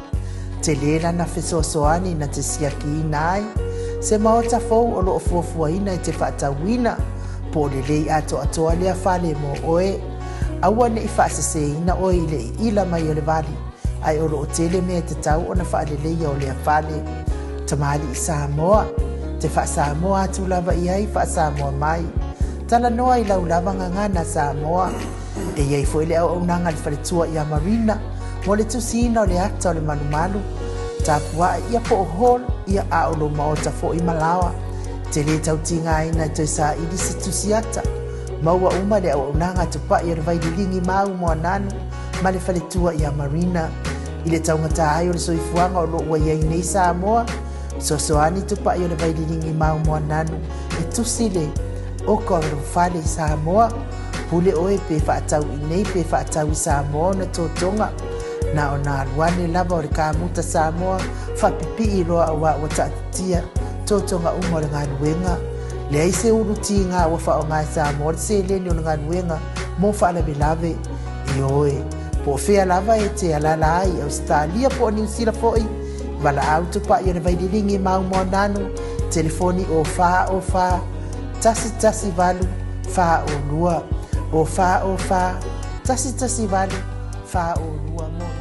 Tele lana fesoasoani na te siakiina ai se maota fou o lo o fuafuaina e te faatauina, po o lelei atoatoa lea fale mo oe. Aua ne i faaseseina oe i le iila mai o le vali, ae o lo o tele mea e tatau ona faaleleia o lea fale. Tamalii Samoa, te faa-Samoa atu lava i ai faa-Samoa mai. Talanoa i lau lava gagana Samoa. E i ai foi le auaunaga a le faletua ia Marina mo le tusiina o le ata o le malumalu, tapuae ia po o hall ia a o lou maota foi ma laoa. Te le tau tigaina e toe saili se tusi ata. Maua uma le auaunaga a Tupai o le Vaililigi ma Au Moananu ma le faletua ia Marina. I le taugata ai o le soifuaga o lo o ua i ai nei Samoa, fesoasoani Tupai o le Vaililigi ma Au Moananu e tusi le. Oka o lou fale i Samoa, pule oe pe faatau i inei pe faatau i Samoa ona totoga. Na ona alu ane lava o le kamuta Samoa faapipii loa auā ua taatitia totoga uma o le galuega. Leai se ulu tiga ua faaaoga e Samoa le seleni o le galuega mo faalavelave. Ioe, po o fea lava e te alaala ai i Ausetalia po o Niu Sila foi, valaau tupai o le Vaililigi Maumoananu, telefoni o 4 o 4 118 4 o 2, o 4 o 4 118 4 o 2 mo.